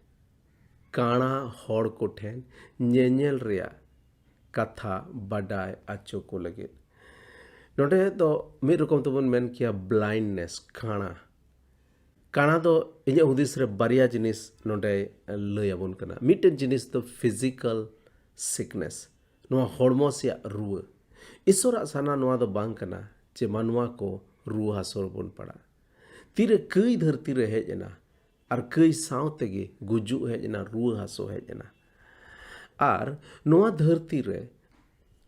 ᱠᱟᱬᱟ ᱦᱚᱲ ᱠᱚᱴᱷᱮᱱ ᱧᱮᱧᱮᱞ ᱨᱮᱭᱟᱜ ᱠᱟᱛᱷᱟ ᱵᱟᱰᱟᱭ ᱟᱪᱚ ᱠᱚ ᱞᱟᱹᱜᱤᱫ᱾ ᱱᱚᱰᱮ ᱫᱚ ᱢᱤᱫ ᱨᱚᱠᱚᱢ ᱛᱮᱵᱚᱱ ᱢᱮᱱ ᱠᱮᱭᱟ blindness, ᱠᱟᱬᱟ᱾ ᱠᱟᱬᱟ ᱫᱚ ᱤᱧᱟᱹᱜ ᱦᱩᱫᱤᱥ ᱨᱮ ᱵᱟᱨᱭᱟ ᱡᱤᱱᱤᱥ ᱱᱚᱰᱮ ᱞᱟᱹᱭ ᱟᱵᱚᱱ ᱠᱟᱱᱟ᱾ ᱢᱤᱫᱴᱮᱱ ᱡᱤᱱᱤᱥ ᱫᱚ physical sickness, ᱱᱚᱣᱟ ᱦᱚᱲᱢᱚ ᱥᱮᱭᱟᱜ ᱨᱩᱣᱟᱹ᱾ ᱤᱥᱚᱨᱟᱜ ᱥᱟᱱᱟ ᱱᱚᱣᱟ ᱫᱚ ᱵᱟᱝ ᱠᱟᱱᱟ ᱡᱮ ᱢᱟᱱᱣᱟ ᱠᱚ ᱨᱩᱣᱟᱹ ᱦᱟᱹᱥᱩ ᱨᱮᱵᱚᱱ ᱯᱟᱲᱟᱜ᱾ ᱛᱤᱨᱮ ᱠᱟᱹᱭ ᱫᱷᱟᱹᱨᱛᱤ ᱨᱮ ᱦᱮᱡ ᱮᱱᱟ, ᱟᱨ ᱠᱟᱹᱭ ᱥᱟᱶ ᱛᱮᱜᱮ ᱜᱩᱡᱩᱜ ᱦᱮᱡ ᱮᱱᱟ, ᱨᱩᱣᱟᱹ ᱦᱟᱹᱥᱩ ᱦᱮᱡ ᱮᱱᱟ᱾ ᱟᱨ ᱱᱚᱣᱟ ᱫᱷᱟᱹᱨᱛᱤ ᱨᱮ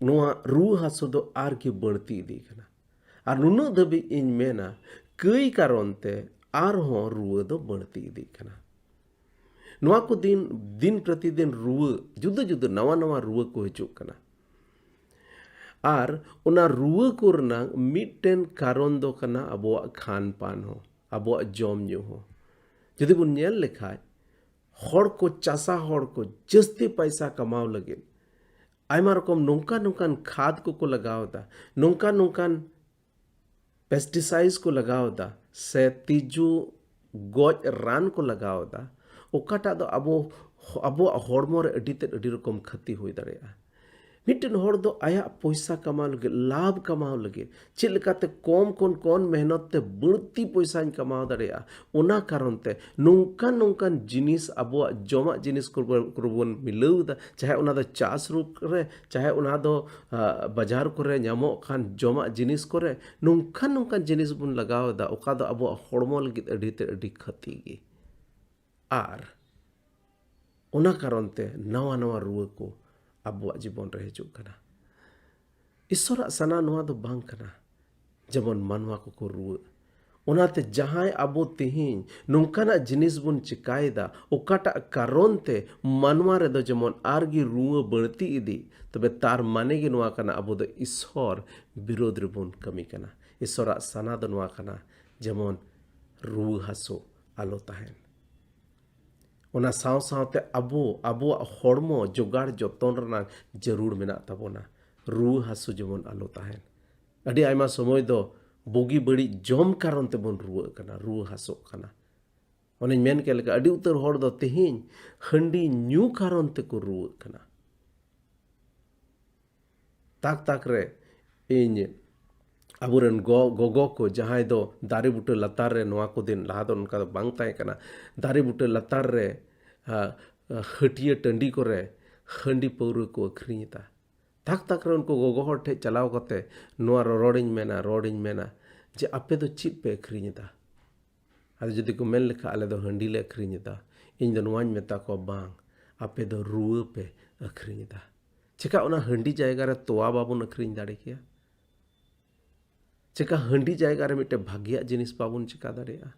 ᱱᱚᱣᱟ ᱨᱩᱣᱟᱹ ᱦᱟᱹᱥᱩ ᱫᱚ ᱟᱨ ᱜᱮ ᱵᱟᱹᱲᱛᱤ ᱤᱫᱤᱜ ᱠᱟᱱᱟ᱾ ᱟᱨ ᱱᱩᱱᱟᱹᱜ ᱫᱷᱟᱹᱵᱤᱡ ᱤᱧ ᱢᱮᱱᱟ, ᱠᱟᱹᱭ ᱠᱟᱨᱚᱱ ᱛᱮ ᱟᱨᱦᱚᱸ ᱨᱩᱣᱟᱹ ᱫᱚ ᱵᱟᱹᱲᱛᱤ ᱤᱫᱤᱜ ᱠᱟᱱᱟ᱾ ᱱᱚᱣᱟ ᱠᱚ ᱫᱤᱱ, ᱫᱤᱱ ᱯᱨᱚᱛᱤᱫᱤᱱ ᱨᱩᱣᱟᱹ, ᱡᱩᱫᱟᱹ ᱡᱩᱫᱟᱹ ᱱᱟᱣᱟ ᱱᱟᱣᱟ ᱨᱩᱣᱟᱹ ᱠᱚ ᱦᱤᱡᱩᱜ ᱠᱟᱱᱟ᱾ ᱟᱨ ᱚᱱᱟ ᱨᱩᱣᱟᱹ ᱠᱚ ᱨᱮᱱᱟᱜ ᱢᱤᱫᱴᱮᱱ ᱠᱟᱨᱚᱱ ᱫᱚ ᱠᱟᱱᱟ ᱟᱵᱚᱣᱟᱜ ᱠᱷᱟᱱ ᱯᱟᱱ ᱦᱚᱸ, ᱟᱵᱚᱣᱟᱜ ᱡᱚᱢ ᱧᱩ ᱦᱚᱸ᱾ ᱡᱩᱫᱤ ᱵᱚᱱ ᱧᱮᱞ ᱞᱮᱠᱷᱟᱡ, ᱦᱚᱲ ᱠᱚ, ᱪᱟᱥᱟ ᱦᱚᱲ ᱠᱚ ᱡᱟᱹᱥᱛᱤ ᱯᱟᱭᱥᱟ ᱠᱟᱢᱟᱣ ᱞᱟᱹᱜᱤᱫ ᱟᱭᱢᱟ ᱨᱚᱠᱚᱢ ᱱᱚᱝᱠᱟ ᱱᱚᱝᱠᱟᱱ ᱠᱷᱟᱫᱽ ᱠᱚᱠᱚ ᱞᱟᱜᱟᱣ ᱮᱫᱟ, ᱱᱚᱝᱠᱟ ᱱᱚᱝᱠᱟᱱ ᱯᱮᱥᱴᱤᱥᱟᱭᱤᱰ ᱠᱚ ᱞᱟᱜᱟᱣ ᱮᱫᱟ, ᱥᱮ ᱛᱤᱡᱩ ᱜᱚᱡ ᱨᱟᱱ ᱠᱚ ᱞᱟᱜᱟᱣ ᱮᱫᱟ, ᱚᱠᱟᱴᱟᱜ ᱫᱚ ᱟᱵᱚ, ᱟᱵᱚᱣᱟᱜ ᱦᱚᱲᱢᱚ ᱨᱮ ᱟᱹᱰᱤ ᱛᱮᱫ, ᱟᱹᱰᱤ ᱨᱚᱠᱚᱢ ᱠᱷᱚᱛᱤ ᱦᱩᱭ ᱫᱟᱲᱮᱭᱟᱜᱼᱟ᱾ ᱢᱤᱫᱴᱮᱱ ᱦᱚᱲ ᱫᱚ ᱟᱭᱟᱜ ᱯᱚᱭᱥᱟ ᱠᱟᱢᱟᱣ ᱞᱟᱹᱜᱤᱫ, ᱞᱟᱵᱷ ᱠᱟᱢᱟᱣ ᱞᱟᱹᱜᱤᱫ, ᱪᱮᱫ ᱞᱮᱠᱟᱛᱮ ᱠᱚᱢ ᱠᱷᱚᱱ ᱠᱚᱢ ᱢᱮᱦᱱᱚᱛ ᱛᱮ ᱵᱟᱹᱲᱛᱤ ᱯᱚᱭᱥᱟᱧ ᱠᱟᱢᱟᱣ ᱫᱟᱲᱮᱭᱟᱜᱼᱟ, ᱚᱱᱟ ᱠᱟᱨᱚᱱ ᱛᱮ ᱱᱚᱝᱠᱟᱱ ᱱᱚᱝᱠᱟᱱ ᱡᱤᱱᱤᱥ, ᱟᱵᱚᱣᱟᱜ ᱡᱚᱢᱟᱜ ᱡᱤᱱᱤᱥ ᱠᱚᱨᱮ ᱵᱚᱱ ᱢᱤᱞᱟᱹᱣ ᱮᱫᱟ, ᱪᱟᱦᱮ ᱚᱱᱟ ᱫᱚ ᱪᱟᱥ ᱨᱩᱯ ᱨᱮ, ᱪᱟᱦᱮ ᱚᱱᱟ ᱫᱚ, ᱟ, ᱵᱟᱡᱟᱨ ᱠᱚᱨᱮ ᱧᱟᱢᱚᱜ ᱠᱟᱱ ᱡᱚᱢᱟᱜ ᱡᱤᱱᱤᱥ ᱠᱚᱨᱮ, ᱱᱚᱝᱠᱟᱱ ᱱᱚᱝᱠᱟᱱ ᱡᱤᱱᱤᱥ ᱵᱚᱱ ᱞᱟᱜᱟᱣ ᱮᱫᱟ, ᱚᱠᱟ ᱫᱚ ᱟᱵᱚᱣᱟᱜ ᱦᱚᱲᱢᱚ ᱞᱟᱹᱜᱤᱫ ᱟᱹᱰᱤ ᱛᱮ ᱟᱹᱰᱤ ᱠᱷᱚᱛᱤ ᱜᱮ᱾ ᱟᱨ ᱚᱱᱟ ᱠᱟᱨᱚᱱ ᱛᱮ ᱱᱟᱣᱟ ᱱᱟᱣᱟ ᱨᱩᱣᱟᱹ ᱠᱚ ᱟᱵᱚᱣᱟᱜ ᱡᱤᱵᱚᱱ ᱨᱮ ᱦᱤᱡᱩᱜ ᱠᱟᱱᱟ᱾ ᱤᱥᱚᱨᱟᱜ ᱥᱟᱱᱟ ᱱᱚᱣᱟ ᱫᱚ ᱵᱟᱝ ᱠᱟᱱᱟ, ᱡᱮᱢᱚᱱ ᱢᱟᱱᱣᱟ ᱠᱚᱠᱚ ᱨᱩᱣᱟᱹᱜ᱾ ᱚᱱᱟᱛᱮ ᱡᱟᱦᱟᱸᱭ ᱟᱵᱚ ᱛᱮᱦᱮᱧ ᱱᱚᱝᱠᱟᱱᱟᱜ ᱡᱤᱱᱤᱥ ᱵᱚᱱ ᱪᱮᱠᱟᱭᱮᱫᱟ, ᱚᱠᱟᱴᱟᱜ ᱠᱟᱨᱚᱱ ᱛᱮ ᱢᱟᱱᱣᱟ ᱨᱮᱫᱚ ᱡᱮᱢᱚᱱ ᱟᱨᱜᱮ ᱨᱩᱣᱟᱹ ᱵᱟᱹᱲᱛᱤ ᱤᱫᱤ, ᱛᱚᱵᱮ ᱛᱟᱨ ᱢᱟᱱᱮ ᱜᱮ ᱱᱚᱣᱟ ᱠᱟᱱᱟ, ᱟᱵᱚ ᱫᱚ ᱤᱥᱚᱨ ᱵᱤᱨᱳᱫᱷ ᱨᱮᱵᱚᱱ ᱠᱟᱹᱢᱤ ᱠᱟᱱᱟ᱾ ᱤᱥᱚᱨᱟᱜ ᱥᱟᱱᱟ ᱫᱚ ᱱᱚᱣᱟ ᱠᱟᱱᱟ, ᱡᱮᱢᱚᱱ ᱨᱩᱣᱟᱹ ᱦᱟᱹᱥᱩ ᱟᱞᱚ ᱛᱟᱦᱮᱱ᱾ ᱚᱱᱟ ᱥᱟᱶ ᱥᱟᱶᱛᱮ ᱟᱵᱚ, ᱟᱵᱚᱣᱟᱜ ᱦᱚᱲᱢᱚ ᱡᱚᱜᱟᱲ ᱡᱚᱛᱚᱱ ᱨᱮᱱᱟᱜ ᱡᱟᱹᱨᱩᱲ ᱢᱮᱱᱟᱜ ᱛᱟᱵᱚᱱᱟ᱾ ᱨᱩᱣᱟᱹ ᱦᱟᱹᱥᱩ ᱡᱮᱢᱚᱱ ᱟᱞᱚ ᱛᱟᱦᱮᱱ᱾ ᱟᱹᱰᱤ ᱟᱭᱢᱟ ᱥᱚᱢᱚᱭ ᱫᱚ ᱵᱩᱜᱤ ᱵᱟᱹᱲᱤᱡ ᱡᱚᱢ ᱠᱟᱨᱚᱱ ᱛᱮᱵᱚᱱ ᱨᱩᱣᱟᱹᱜ ᱠᱟᱱᱟ, ᱨᱩᱣᱟᱹ ᱦᱟᱹᱥᱩᱜ ᱠᱟᱱᱟ᱾ ᱚᱱᱮᱧ ᱢᱮᱱ ᱠᱮᱫ ᱞᱮᱠᱟ, ᱟᱹᱰᱤ ᱩᱛᱟᱹᱨ ᱦᱚᱲ ᱫᱚ ᱛᱮᱦᱮᱧ ᱦᱟᱺᱰᱤ ᱧᱩ ᱠᱟᱨᱚᱱ ᱛᱮᱠᱚ ᱨᱩᱣᱟᱹᱜ ᱠᱟᱱᱟ᱾ ᱛᱟᱠ ᱛᱟᱠ ᱨᱮ ᱤᱧ ᱟᱵᱚᱨᱮᱱ ᱜᱚ-, ᱜᱚᱜᱚ ᱠᱚ, ᱡᱟᱦᱟᱸᱭ ᱫᱚ ᱫᱟᱨᱮ ᱵᱩᱴᱟᱹ ᱞᱟᱛᱟᱨ ᱨᱮ, ᱱᱚᱣᱟ ᱠᱚ ᱫᱤᱱ ᱞᱟᱦᱟ ᱫᱚ ᱚᱱᱠᱟ ᱫᱚ ᱵᱟᱝ ᱛᱟᱦᱮᱸ ᱠᱟᱱᱟ, ᱫᱟᱨᱮ ᱵᱩᱴᱟᱹ ᱞᱟᱛᱟᱨ ᱨᱮ, ᱟ, ᱦᱟᱹᱴᱭᱟᱹ ᱴᱟᱺᱰᱤ ᱠᱚᱨᱮ ᱦᱟᱺᱰᱤ ᱯᱟᱹᱣᱨᱟᱹ ᱠᱚ ᱟᱹᱠᱷᱨᱤᱧ ᱮᱫᱟ᱾ ᱛᱟᱠ ᱛᱟᱠ ᱨᱮ ᱩᱱᱠᱩ ᱜᱚᱜᱚ ᱦᱚᱲ ᱴᱷᱮᱱ ᱪᱟᱞᱟᱣ ᱠᱟᱛᱮ ᱱᱚᱣᱟ ᱨᱚ-, ᱨᱚᱲᱤᱧ ᱢᱮᱱᱟ, ᱨᱚᱲᱤᱧ ᱢᱮᱱᱟ ᱡᱮ, "ᱟᱯᱮ ᱫᱚ ᱪᱮᱫ ᱯᱮ ᱟᱹᱠᱷᱨᱤᱧ ᱮᱫᱟ?" ᱟᱫᱚ ᱡᱩᱫᱤ ᱠᱚ ᱢᱮᱱ ᱞᱮᱠᱷᱟᱱ, "ᱟᱞᱮ ᱫᱚ ᱦᱟᱺᱰᱤ ᱞᱮ ᱟᱹᱠᱷᱨᱤᱧ ᱮᱫᱟ", ᱤᱧ ᱫᱚ ᱱᱚᱣᱟᱧ ᱢᱮᱛᱟ ᱠᱚᱣᱟ, "ᱵᱟᱝ, ᱟᱯᱮ ᱫᱚ ᱨᱩᱣᱟᱹ ᱯᱮ ᱟᱹᱠᱷᱨᱤᱧ ᱮᱫᱟ᱾" ᱪᱮᱠᱟ ᱚᱱᱟ ᱦᱟᱺᱰᱤ ᱡᱟᱭᱜᱟ ᱨᱮ ᱛᱚᱣᱟ ᱵᱟᱵᱚᱱ ᱟᱹᱠᱷᱨᱤᱧ ᱫᱟᱲᱮ ᱠᱮᱭᱟ? ᱪᱮᱠᱟ ᱦᱟᱺᱰᱤ ᱡᱟᱭᱜᱟ ᱨᱮ ᱢᱤᱫᱴᱮᱱ ᱵᱷᱟᱹᱜᱤᱭᱟᱜ ᱡᱤᱱᱤᱥ ᱵᱟᱵᱚᱱ ᱪᱮᱠᱟ ᱫᱟᱲᱮᱭᱟᱜᱼᱟ?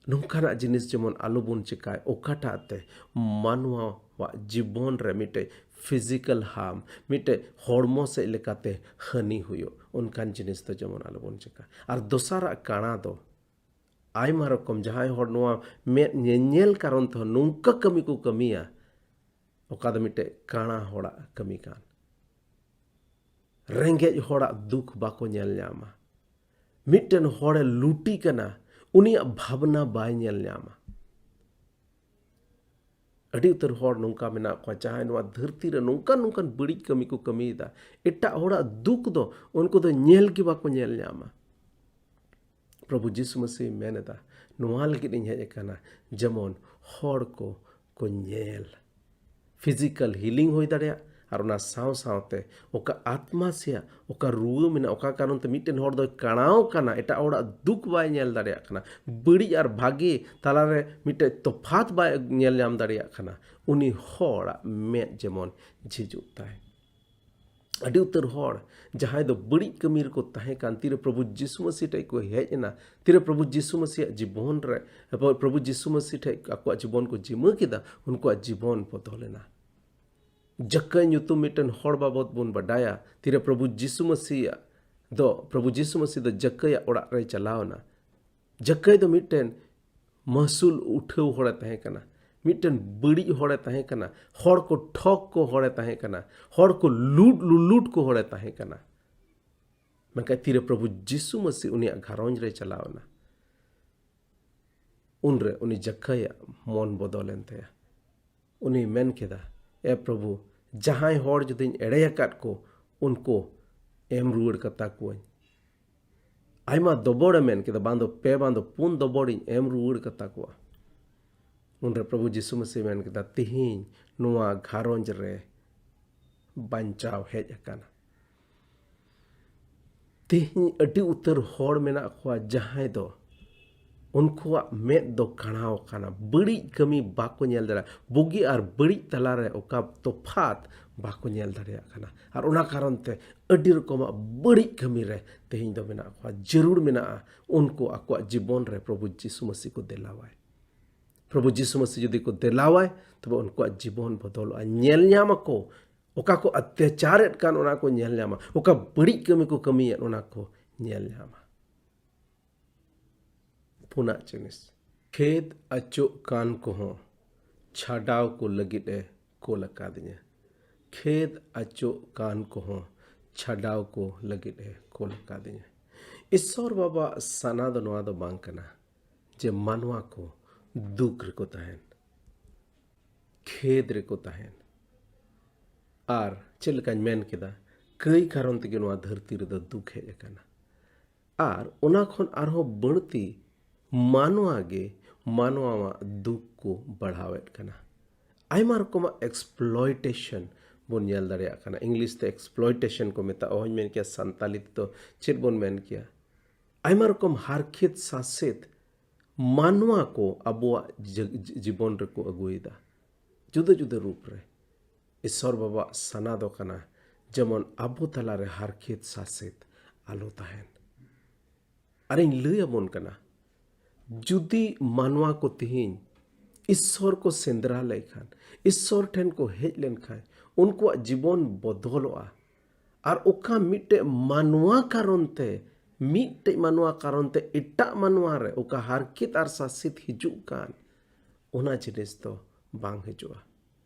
ᱱᱚᱝᱠᱟᱱᱟᱜ ᱡᱤᱱᱤᱥ ᱡᱮᱢᱚᱱ ᱟᱞᱚᱵᱚᱱ ᱪᱮᱠᱟᱭ, ᱚᱠᱟᱴᱟᱜ ᱛᱮ ᱢᱟᱱᱣᱟᱣᱟᱜ ᱡᱤᱵᱚᱱ ᱨᱮ ᱢᱤᱫᱴᱮᱡ physical harm, ᱢᱤᱫᱴᱮᱡ ᱦᱚᱲᱢᱚ ᱥᱮᱫ ᱞᱮᱠᱟᱛᱮ ᱦᱟᱹᱱᱤ ᱦᱩᱭᱩᱜ, ᱚᱱᱠᱟᱱ ᱡᱤᱱᱤᱥ ᱫᱚ ᱡᱮᱢᱚᱱ ᱟᱞᱚᱵᱚᱱ ᱪᱮᱠᱟ᱾ ᱟᱨ ᱫᱚᱥᱟᱨᱟᱜ ᱠᱟᱬᱟ ᱫᱚ ᱟᱭᱢᱟ ᱨᱚᱠᱚᱢ, ᱡᱟᱦᱟᱸᱭ ᱦᱚᱲ ᱱᱚᱣᱟ ᱢᱮᱫ ᱧᱮᱧᱮᱞ ᱠᱟᱨᱚᱱ ᱛᱮᱦᱚᱸ ᱱᱚᱝᱠᱟ ᱠᱟᱹᱢᱤ ᱠᱚ ᱠᱟᱹᱢᱤᱭᱟ, ᱚᱠᱟ ᱫᱚ ᱢᱤᱫᱴᱮᱡ ᱠᱟᱬᱟ ᱦᱚᱲᱟᱜ ᱠᱟᱹᱢᱤ ᱠᱟᱱ᱾ ᱨᱮᱸᱜᱮᱡ ᱦᱚᱲᱟᱜ ᱫᱩᱠ ᱵᱟᱠᱚ ᱧᱮᱞ ᱧᱟᱢᱟ᱾ ᱢᱤᱫᱴᱮᱱ ᱦᱚᱲᱮ ᱞᱩᱴᱤ ᱠᱟᱱᱟ, ᱩᱱᱤᱭᱟᱜ ᱵᱷᱟᱵᱽᱱᱟ ᱵᱟᱭ ᱧᱮᱞ ᱧᱟᱢᱟ᱾ ᱟᱹᱰᱤ ᱩᱛᱟᱹᱨ ᱦᱚᱲ ᱱᱚᱝᱠᱟ ᱢᱮᱱᱟᱜ ᱠᱚᱣᱟ, ᱡᱟᱦᱟᱸᱭ ᱱᱚᱣᱟ ᱫᱷᱟᱹᱨᱛᱤ ᱨᱮ ᱱᱚᱝᱠᱟᱱ ᱱᱚᱝᱠᱟᱱ ᱵᱟᱹᱲᱤᱡ ᱠᱟᱹᱢᱤ ᱠᱚ ᱠᱟᱹᱢᱤᱭᱮᱫᱟ᱾ ᱮᱴᱟᱜ ᱦᱚᱲᱟᱜ ᱫᱩᱠ ᱫᱚ ᱩᱱᱠᱩ ᱫᱚ ᱧᱮᱞ ᱜᱮ ᱵᱟᱠᱚ ᱧᱮᱞ ᱧᱟᱢᱟ᱾ ᱯᱨᱚᱵᱷᱩ ᱡᱤᱥᱩ ᱢᱟᱹᱥᱤᱦ ᱢᱮᱱ ᱮᱫᱟ, "ᱱᱚᱣᱟ ᱞᱟᱹᱜᱤᱫ ᱤᱧ ᱦᱮᱡ ᱟᱠᱟᱱᱟ, ᱡᱮᱢᱚᱱ ᱦᱚᱲ ᱠᱚ ᱠᱚ ᱧᱮᱞ᱾" Physical healing ᱦᱩᱭ ᱫᱟᱲᱮᱭᱟᱜ, ᱟᱨ ᱚᱱᱟ ᱥᱟᱶ ᱥᱟᱶᱛᱮ ᱚᱠᱟ ᱟᱛᱢᱟ ᱥᱮᱭᱟᱜ ᱚᱠᱟ ᱨᱩᱣᱟᱹ ᱢᱮᱱᱟᱜᱼᱟ, ᱚᱠᱟ ᱠᱟᱨᱚᱱ ᱛᱮ ᱢᱤᱫᱴᱮᱱ ᱦᱚᱲ ᱫᱚᱭ ᱠᱟᱬᱟᱣ ᱠᱟᱱᱟ, ᱮᱴᱟᱜ ᱦᱚᱲᱟᱜ ᱫᱩᱠ ᱵᱟᱭ ᱧᱮᱞ ᱫᱟᱲᱮᱭᱟᱜ ᱠᱟᱱᱟ, ᱵᱟᱹᱲᱤᱡ ᱟᱨ ᱵᱷᱟᱜᱮ ᱛᱟᱞᱟᱨᱮ ᱢᱤᱫᱴᱮᱡ ᱛᱚᱯᱷᱟᱛ ᱵᱟᱭ ᱧᱮᱞ ᱧᱟᱢ ᱫᱟᱲᱮᱭᱟᱜ ᱠᱟᱱᱟ, ᱩᱱᱤ ᱦᱚᱲᱟᱜ ᱢᱮᱫ ᱡᱮᱢᱚᱱ ᱡᱷᱤᱡᱩᱜ ᱛᱟᱭ᱾ ᱟᱹᱰᱤ ᱩᱛᱟᱹᱨ ᱦᱚᱲ ᱡᱟᱦᱟᱸᱭ ᱫᱚ ᱵᱟᱹᱲᱤᱡ ᱠᱟᱹᱢᱤ ᱨᱮᱠᱚ ᱛᱟᱦᱮᱸ ᱠᱟᱱ, ᱛᱤᱨᱮ ᱯᱨᱚᱵᱷᱩ ᱡᱤᱥᱩ ᱢᱟᱹᱥᱤ ᱴᱷᱮᱡ ᱠᱚ ᱦᱮᱡ ᱮᱱᱟ, ᱛᱤᱨᱮ ᱯᱨᱚᱵᱷᱩ ᱡᱤᱥᱩ ᱢᱟᱹᱥᱤᱭᱟᱜ ᱡᱤᱵᱚᱱ ᱨᱮ, ᱯᱨᱚᱵᱷᱩ ᱡᱤᱥᱩ ᱢᱟᱹᱥᱤ ᱴᱷᱮᱡ ᱟᱠᱚᱣᱟᱜ ᱡᱤᱵᱚᱱ ᱠᱚ ᱡᱤᱢᱟᱹ ᱠᱮᱫᱟ, ᱩᱱᱠᱩᱣᱟᱜ ᱡᱤᱵᱚᱱ ᱵᱚᱫᱚᱞ ᱮᱱᱟ᱾ ᱡᱟᱠᱟᱭ ᱧᱩᱛᱩᱢ ᱢᱤᱫᱴᱮᱱ ᱦᱚᱲ ᱵᱟᱵᱚᱫ ᱵᱚᱱ ᱵᱟᱰᱟᱭᱟ᱾ ᱛᱤᱨᱮ ᱯᱨᱚᱵᱷᱩ ᱡᱤᱥᱩ ᱢᱟᱹᱥᱤᱭᱟᱜ ᱫᱚ, ᱯᱨᱚᱵᱷᱩ ᱡᱤᱥᱩ ᱢᱟᱹᱥᱤ ᱫᱚ ᱡᱟᱠᱟᱭᱟᱜ ᱚᱲᱟᱜ ᱨᱮᱭ ᱪᱟᱞᱟᱣ ᱮᱱᱟ᱾ ᱡᱟᱠᱟᱭ ᱫᱚ ᱢᱤᱫᱴᱮᱱ ᱢᱟᱹᱥᱩᱞ ᱩᱴᱷᱟᱹᱣ ᱦᱚᱲᱮ ᱛᱟᱦᱮᱸ ᱠᱟᱱᱟ, ᱢᱤᱫᱴᱮᱱ ᱵᱟᱹᱲᱤᱡ ᱦᱚᱲᱮ ᱛᱟᱦᱮᱸ ᱠᱟᱱᱟ, ᱦᱚᱲ ᱠᱚ ᱴᱷᱚᱠ ᱠᱚ ᱦᱚᱲᱮ ᱛᱟᱦᱮᱸ ᱠᱟᱱᱟ, ᱦᱚᱲ ᱠᱚ ᱞᱩᱴ ᱞᱩᱞᱩᱴ ᱠᱚ ᱦᱚᱲᱮ ᱛᱟᱦᱮᱸ ᱠᱟᱱᱟ᱾ ᱢᱮᱱᱠᱷᱟᱱ ᱛᱤᱨᱮ ᱯᱨᱚᱵᱷᱩ ᱡᱤᱥᱩ ᱢᱟᱹᱥᱤ ᱩᱱᱤᱭᱟᱜ ᱜᱷᱟᱨᱚᱸᱡᱽ ᱨᱮ ᱪᱟᱞᱟᱣ ᱮᱱᱟ, ᱩᱱᱨᱮ ᱩᱱᱤ ᱡᱟᱠᱟᱭᱟᱜ ᱢᱚᱱ ᱵᱚᱫᱚᱞᱮᱱ ᱛᱟᱭᱟ᱾ ᱩᱱᱤ ᱢᱮᱱ ᱠᱮᱫᱟ, "ᱮ ᱯᱨᱚᱵᱷᱩ, ᱡᱟᱦᱟᱸᱭ ᱦᱚᱲ ᱡᱩᱫᱤᱧ ᱮᱲᱮ ᱟᱠᱟᱫ ᱠᱚ, ᱩᱱᱠᱩ ᱮᱢ ᱨᱩᱣᱟᱹᱲ ᱠᱟᱛᱟ ᱠᱚᱣᱟᱹᱧ᱾" ᱟᱭᱢᱟ ᱫᱚᱵᱚᱲᱮ ᱢᱮᱱ ᱠᱮᱫᱟ, "ᱵᱟᱝ ᱫᱚ ᱯᱮ, ᱵᱟᱝ ᱫᱚ ᱯᱩᱱ ᱫᱚᱵᱚᱲᱤᱧ ᱮᱢ ᱨᱩᱣᱟᱹᱲ ᱠᱟᱛᱟ ᱠᱚᱣᱟ᱾" ᱩᱱᱨᱮ ᱯᱨᱚᱵᱷᱩ ᱡᱤᱥᱩ ᱢᱟᱹᱥᱤ ᱢᱮᱱ ᱠᱮᱫᱟ, "ᱛᱤᱦᱤᱧ ᱱᱚᱣᱟ ᱜᱷᱟᱨᱚᱸᱡᱽ ᱨᱮ ᱵᱟᱧᱪᱟᱣ ᱦᱮᱡ ᱟᱠᱟᱱᱟ᱾" ᱛᱮᱦᱮᱧ ᱟᱹᱰᱤ ᱩᱛᱟᱹᱨ ᱦᱚᱲ ᱢᱮᱱᱟᱜ ᱠᱚᱣᱟ, ᱡᱟᱦᱟᱸᱭ ᱫᱚ ᱩᱱᱠᱩᱣᱟᱜ ᱢᱮᱫ ᱫᱚ ᱠᱟᱬᱟᱣ ᱟᱠᱟᱱᱟ, ᱵᱟᱹᱲᱤᱡ ᱠᱟᱹᱢᱤ ᱵᱟᱠᱚ ᱧᱮᱞ ᱫᱟᱲᱮᱭᱟᱜᱼᱟ, ᱵᱩᱜᱤ ᱟᱨ ᱵᱟᱹᱲᱤᱡ ᱛᱟᱞᱟᱨᱮ ᱚᱠᱟ ᱛᱚᱯᱷᱟᱛ ᱵᱟᱠᱚ ᱧᱮᱞ ᱫᱟᱲᱮᱭᱟᱜ ᱠᱟᱱᱟ᱾ ᱟᱨ ᱚᱱᱟ ᱠᱟᱨᱚᱱ ᱛᱮ ᱟᱹᱰᱤ ᱨᱚᱠᱚᱢᱟᱜ ᱵᱟᱹᱲᱤᱡ ᱠᱟᱹᱢᱤ ᱨᱮ ᱛᱮᱦᱮᱧ ᱫᱚ ᱢᱮᱱᱟᱜ ᱠᱚᱣᱟ᱾ ᱡᱟᱹᱨᱩᱲ ᱢᱮᱱᱟᱜᱼᱟ ᱩᱱᱠᱩ ᱟᱠᱚᱣᱟᱜ ᱡᱤᱵᱚᱱ ᱨᱮ ᱯᱨᱚᱵᱷᱩ ᱡᱤᱥᱩ ᱢᱟᱹᱥᱤ ᱠᱚ ᱫᱮᱞᱟᱣᱟᱭ᱾ ᱯᱨᱚᱵᱷᱩ ᱡᱤᱥᱩ ᱢᱟᱹᱥᱤ ᱡᱩᱫᱤ ᱠᱚ ᱫᱮᱞᱟᱣᱟᱭ, ᱛᱚᱵᱮ ᱩᱱᱠᱩᱣᱟᱜ ᱡᱤᱵᱚᱱ ᱵᱚᱫᱚᱞᱚᱜᱼᱟ᱾ ᱧᱮᱞ ᱧᱟᱢ ᱟᱠᱚ, ᱚᱠᱟ ᱠᱚ ᱚᱛᱛᱟᱪᱟᱨᱮᱫ ᱠᱟᱱ ᱚᱱᱟ ᱠᱚ ᱧᱮᱞ ᱧᱟᱢᱟ, ᱚᱠᱟ ᱵᱟᱹᱲᱤᱡ ᱠᱟᱹᱢᱤ ᱠᱚ ᱠᱟᱹᱢᱤᱭᱮᱫ ᱚᱱᱟ ᱠᱚ ᱧᱮᱞ ᱧᱟᱢᱟ᱾ ᱯᱩᱱᱟᱜ ᱡᱤᱱᱤᱥ, ᱠᱷᱮᱫ ᱟᱹᱪᱩᱜ ᱠᱟᱱ ᱠᱚᱦᱚᱸ ᱪᱷᱟᱰᱟᱣ ᱠᱚ ᱞᱟᱹᱜᱤᱫ ᱮ ᱠᱳᱞ ᱟᱠᱟᱫᱤᱧᱟ᱾ ᱠᱷᱮᱫ ᱟᱹᱪᱩᱜ ᱠᱟᱱ ᱠᱚᱦᱚᱸ ᱪᱷᱟᱰᱟᱣ ᱠᱚ ᱞᱟᱹᱜᱤᱫ ᱮ ᱠᱳᱞ ᱟᱠᱟᱫᱤᱧᱟ᱾ ᱤᱥᱥᱚᱨ ᱵᱟᱵᱟᱣᱟᱜ ᱥᱟᱱᱟ ᱫᱚ ᱱᱚᱣᱟ ᱫᱚ ᱵᱟᱝ ᱠᱟᱱᱟ ᱡᱮ ᱢᱟᱱᱣᱟ ᱠᱚ ᱫᱩᱠ ᱨᱮᱠᱚ ᱛᱟᱦᱮᱱ, ᱠᱷᱮᱫ ᱨᱮᱠᱚ ᱛᱟᱦᱮᱱ᱾ ᱟᱨ ᱪᱮᱫ ᱞᱮᱠᱟᱧ ᱢᱮᱱ ᱠᱮᱫᱟ, ᱠᱟᱹᱭ ᱠᱟᱨᱚᱱ ᱛᱮᱜᱮ ᱱᱚᱣᱟ ᱫᱷᱟᱹᱨᱛᱤ ᱨᱮᱫᱚ ᱫᱩᱠ ᱦᱮᱡ ᱟᱠᱟᱱᱟ᱾ ᱟᱨ ᱚᱱᱟ ᱠᱷᱚᱱ ᱟᱨᱦᱚᱸ ᱵᱟᱹᱲᱛᱤ ᱢᱟᱱᱣᱟ ᱜᱮ ᱢᱟᱱᱣᱟᱣᱟᱜ ᱫᱩᱠ ᱠᱚ ᱵᱟᱲᱦᱟᱣᱮᱫ ᱠᱟᱱᱟ᱾ ᱟᱭᱢᱟ ᱨᱚᱠᱚᱢᱟᱜ exploitation ᱵᱚᱱ ᱧᱮᱞ ᱫᱟᱲᱮᱭᱟᱜ ᱠᱟᱱᱟ᱾ ᱤᱝᱞᱤᱥ ᱛᱮ exploitation ᱠᱚ ᱢᱮᱛᱟᱜᱼᱟ, ᱚᱦᱚᱧ ᱢᱮᱱ ᱠᱮᱭᱟ ᱥᱟᱱᱛᱟᱞᱤ ᱛᱮᱫᱚ ᱪᱮᱫ ᱵᱚᱱ ᱢᱮᱱ ᱠᱮᱭᱟ᱾ ᱟᱭᱢᱟ ᱨᱚᱠᱚᱢ ᱦᱟᱨᱠᱷᱮᱛ ᱥᱟᱥᱮᱛ ᱢᱟᱱᱣᱟ ᱠᱚ ᱟᱵᱚᱣᱟᱜ ᱡᱤ-, ᱡᱤ-, ᱡᱤᱵᱚᱱ ᱨᱮᱠᱚ ᱟᱹᱜᱩᱭᱮᱫᱟ ᱡᱩᱫᱟᱹ ᱡᱩᱫᱟᱹ ᱨᱩᱯ ᱨᱮ᱾ ᱤᱥᱥᱚᱨ ᱵᱟᱵᱟᱣᱟᱜ ᱥᱟᱱᱟ ᱫᱚ ᱠᱟᱱᱟ ᱡᱮᱢᱚᱱ ᱟᱵᱚ ᱛᱟᱞᱟᱨᱮ ᱦᱟᱨᱠᱷᱮᱛ ᱥᱟᱥᱮᱛ ᱟᱞᱚ ᱛᱟᱦᱮᱱ᱾ ᱟᱨᱤᱧ ᱞᱟᱹᱭ ᱟᱵᱚᱱ ᱠᱟᱱᱟ, ᱡᱩᱫᱤ ᱢᱟᱱᱣᱟ ᱠᱚ ᱛᱮᱦᱮᱧ ᱤᱥᱥᱚᱨ ᱠᱚ ᱥᱮᱸᱫᱽᱨᱟ ᱞᱮᱠᱷᱟᱱ, ᱤᱥᱥᱚᱨ ᱴᱷᱮᱱ ᱠᱚ ᱦᱮᱡ ᱞᱮᱱᱠᱷᱟᱱ, ᱩᱱᱠᱩᱣᱟᱜ ᱡᱤᱵᱚᱱ ᱵᱚᱫᱚᱞᱚᱜᱼᱟ᱾ ᱟᱨ ᱚᱠᱟ ᱢᱤᱫᱴᱮᱡ ᱢᱟᱱᱣᱟ ᱠᱟᱨᱚᱱ ᱛᱮ, ᱢᱤᱫᱴᱮᱡ ᱢᱟᱱᱣᱟ ᱠᱟᱨᱚᱱ ᱛᱮ ᱮᱴᱟᱜ ᱢᱟᱱᱣᱟ ᱨᱮ ᱚᱠᱟ ᱦᱟᱨᱠᱮᱛ ᱟᱨ ᱥᱟᱥᱮᱛ ᱦᱤᱡᱩᱜ ᱠᱟᱱ, ᱚᱱᱟ ᱡᱤᱱᱤᱥ ᱫᱚ ᱵᱟᱝ ᱦᱤᱡᱩᱜᱼᱟ᱾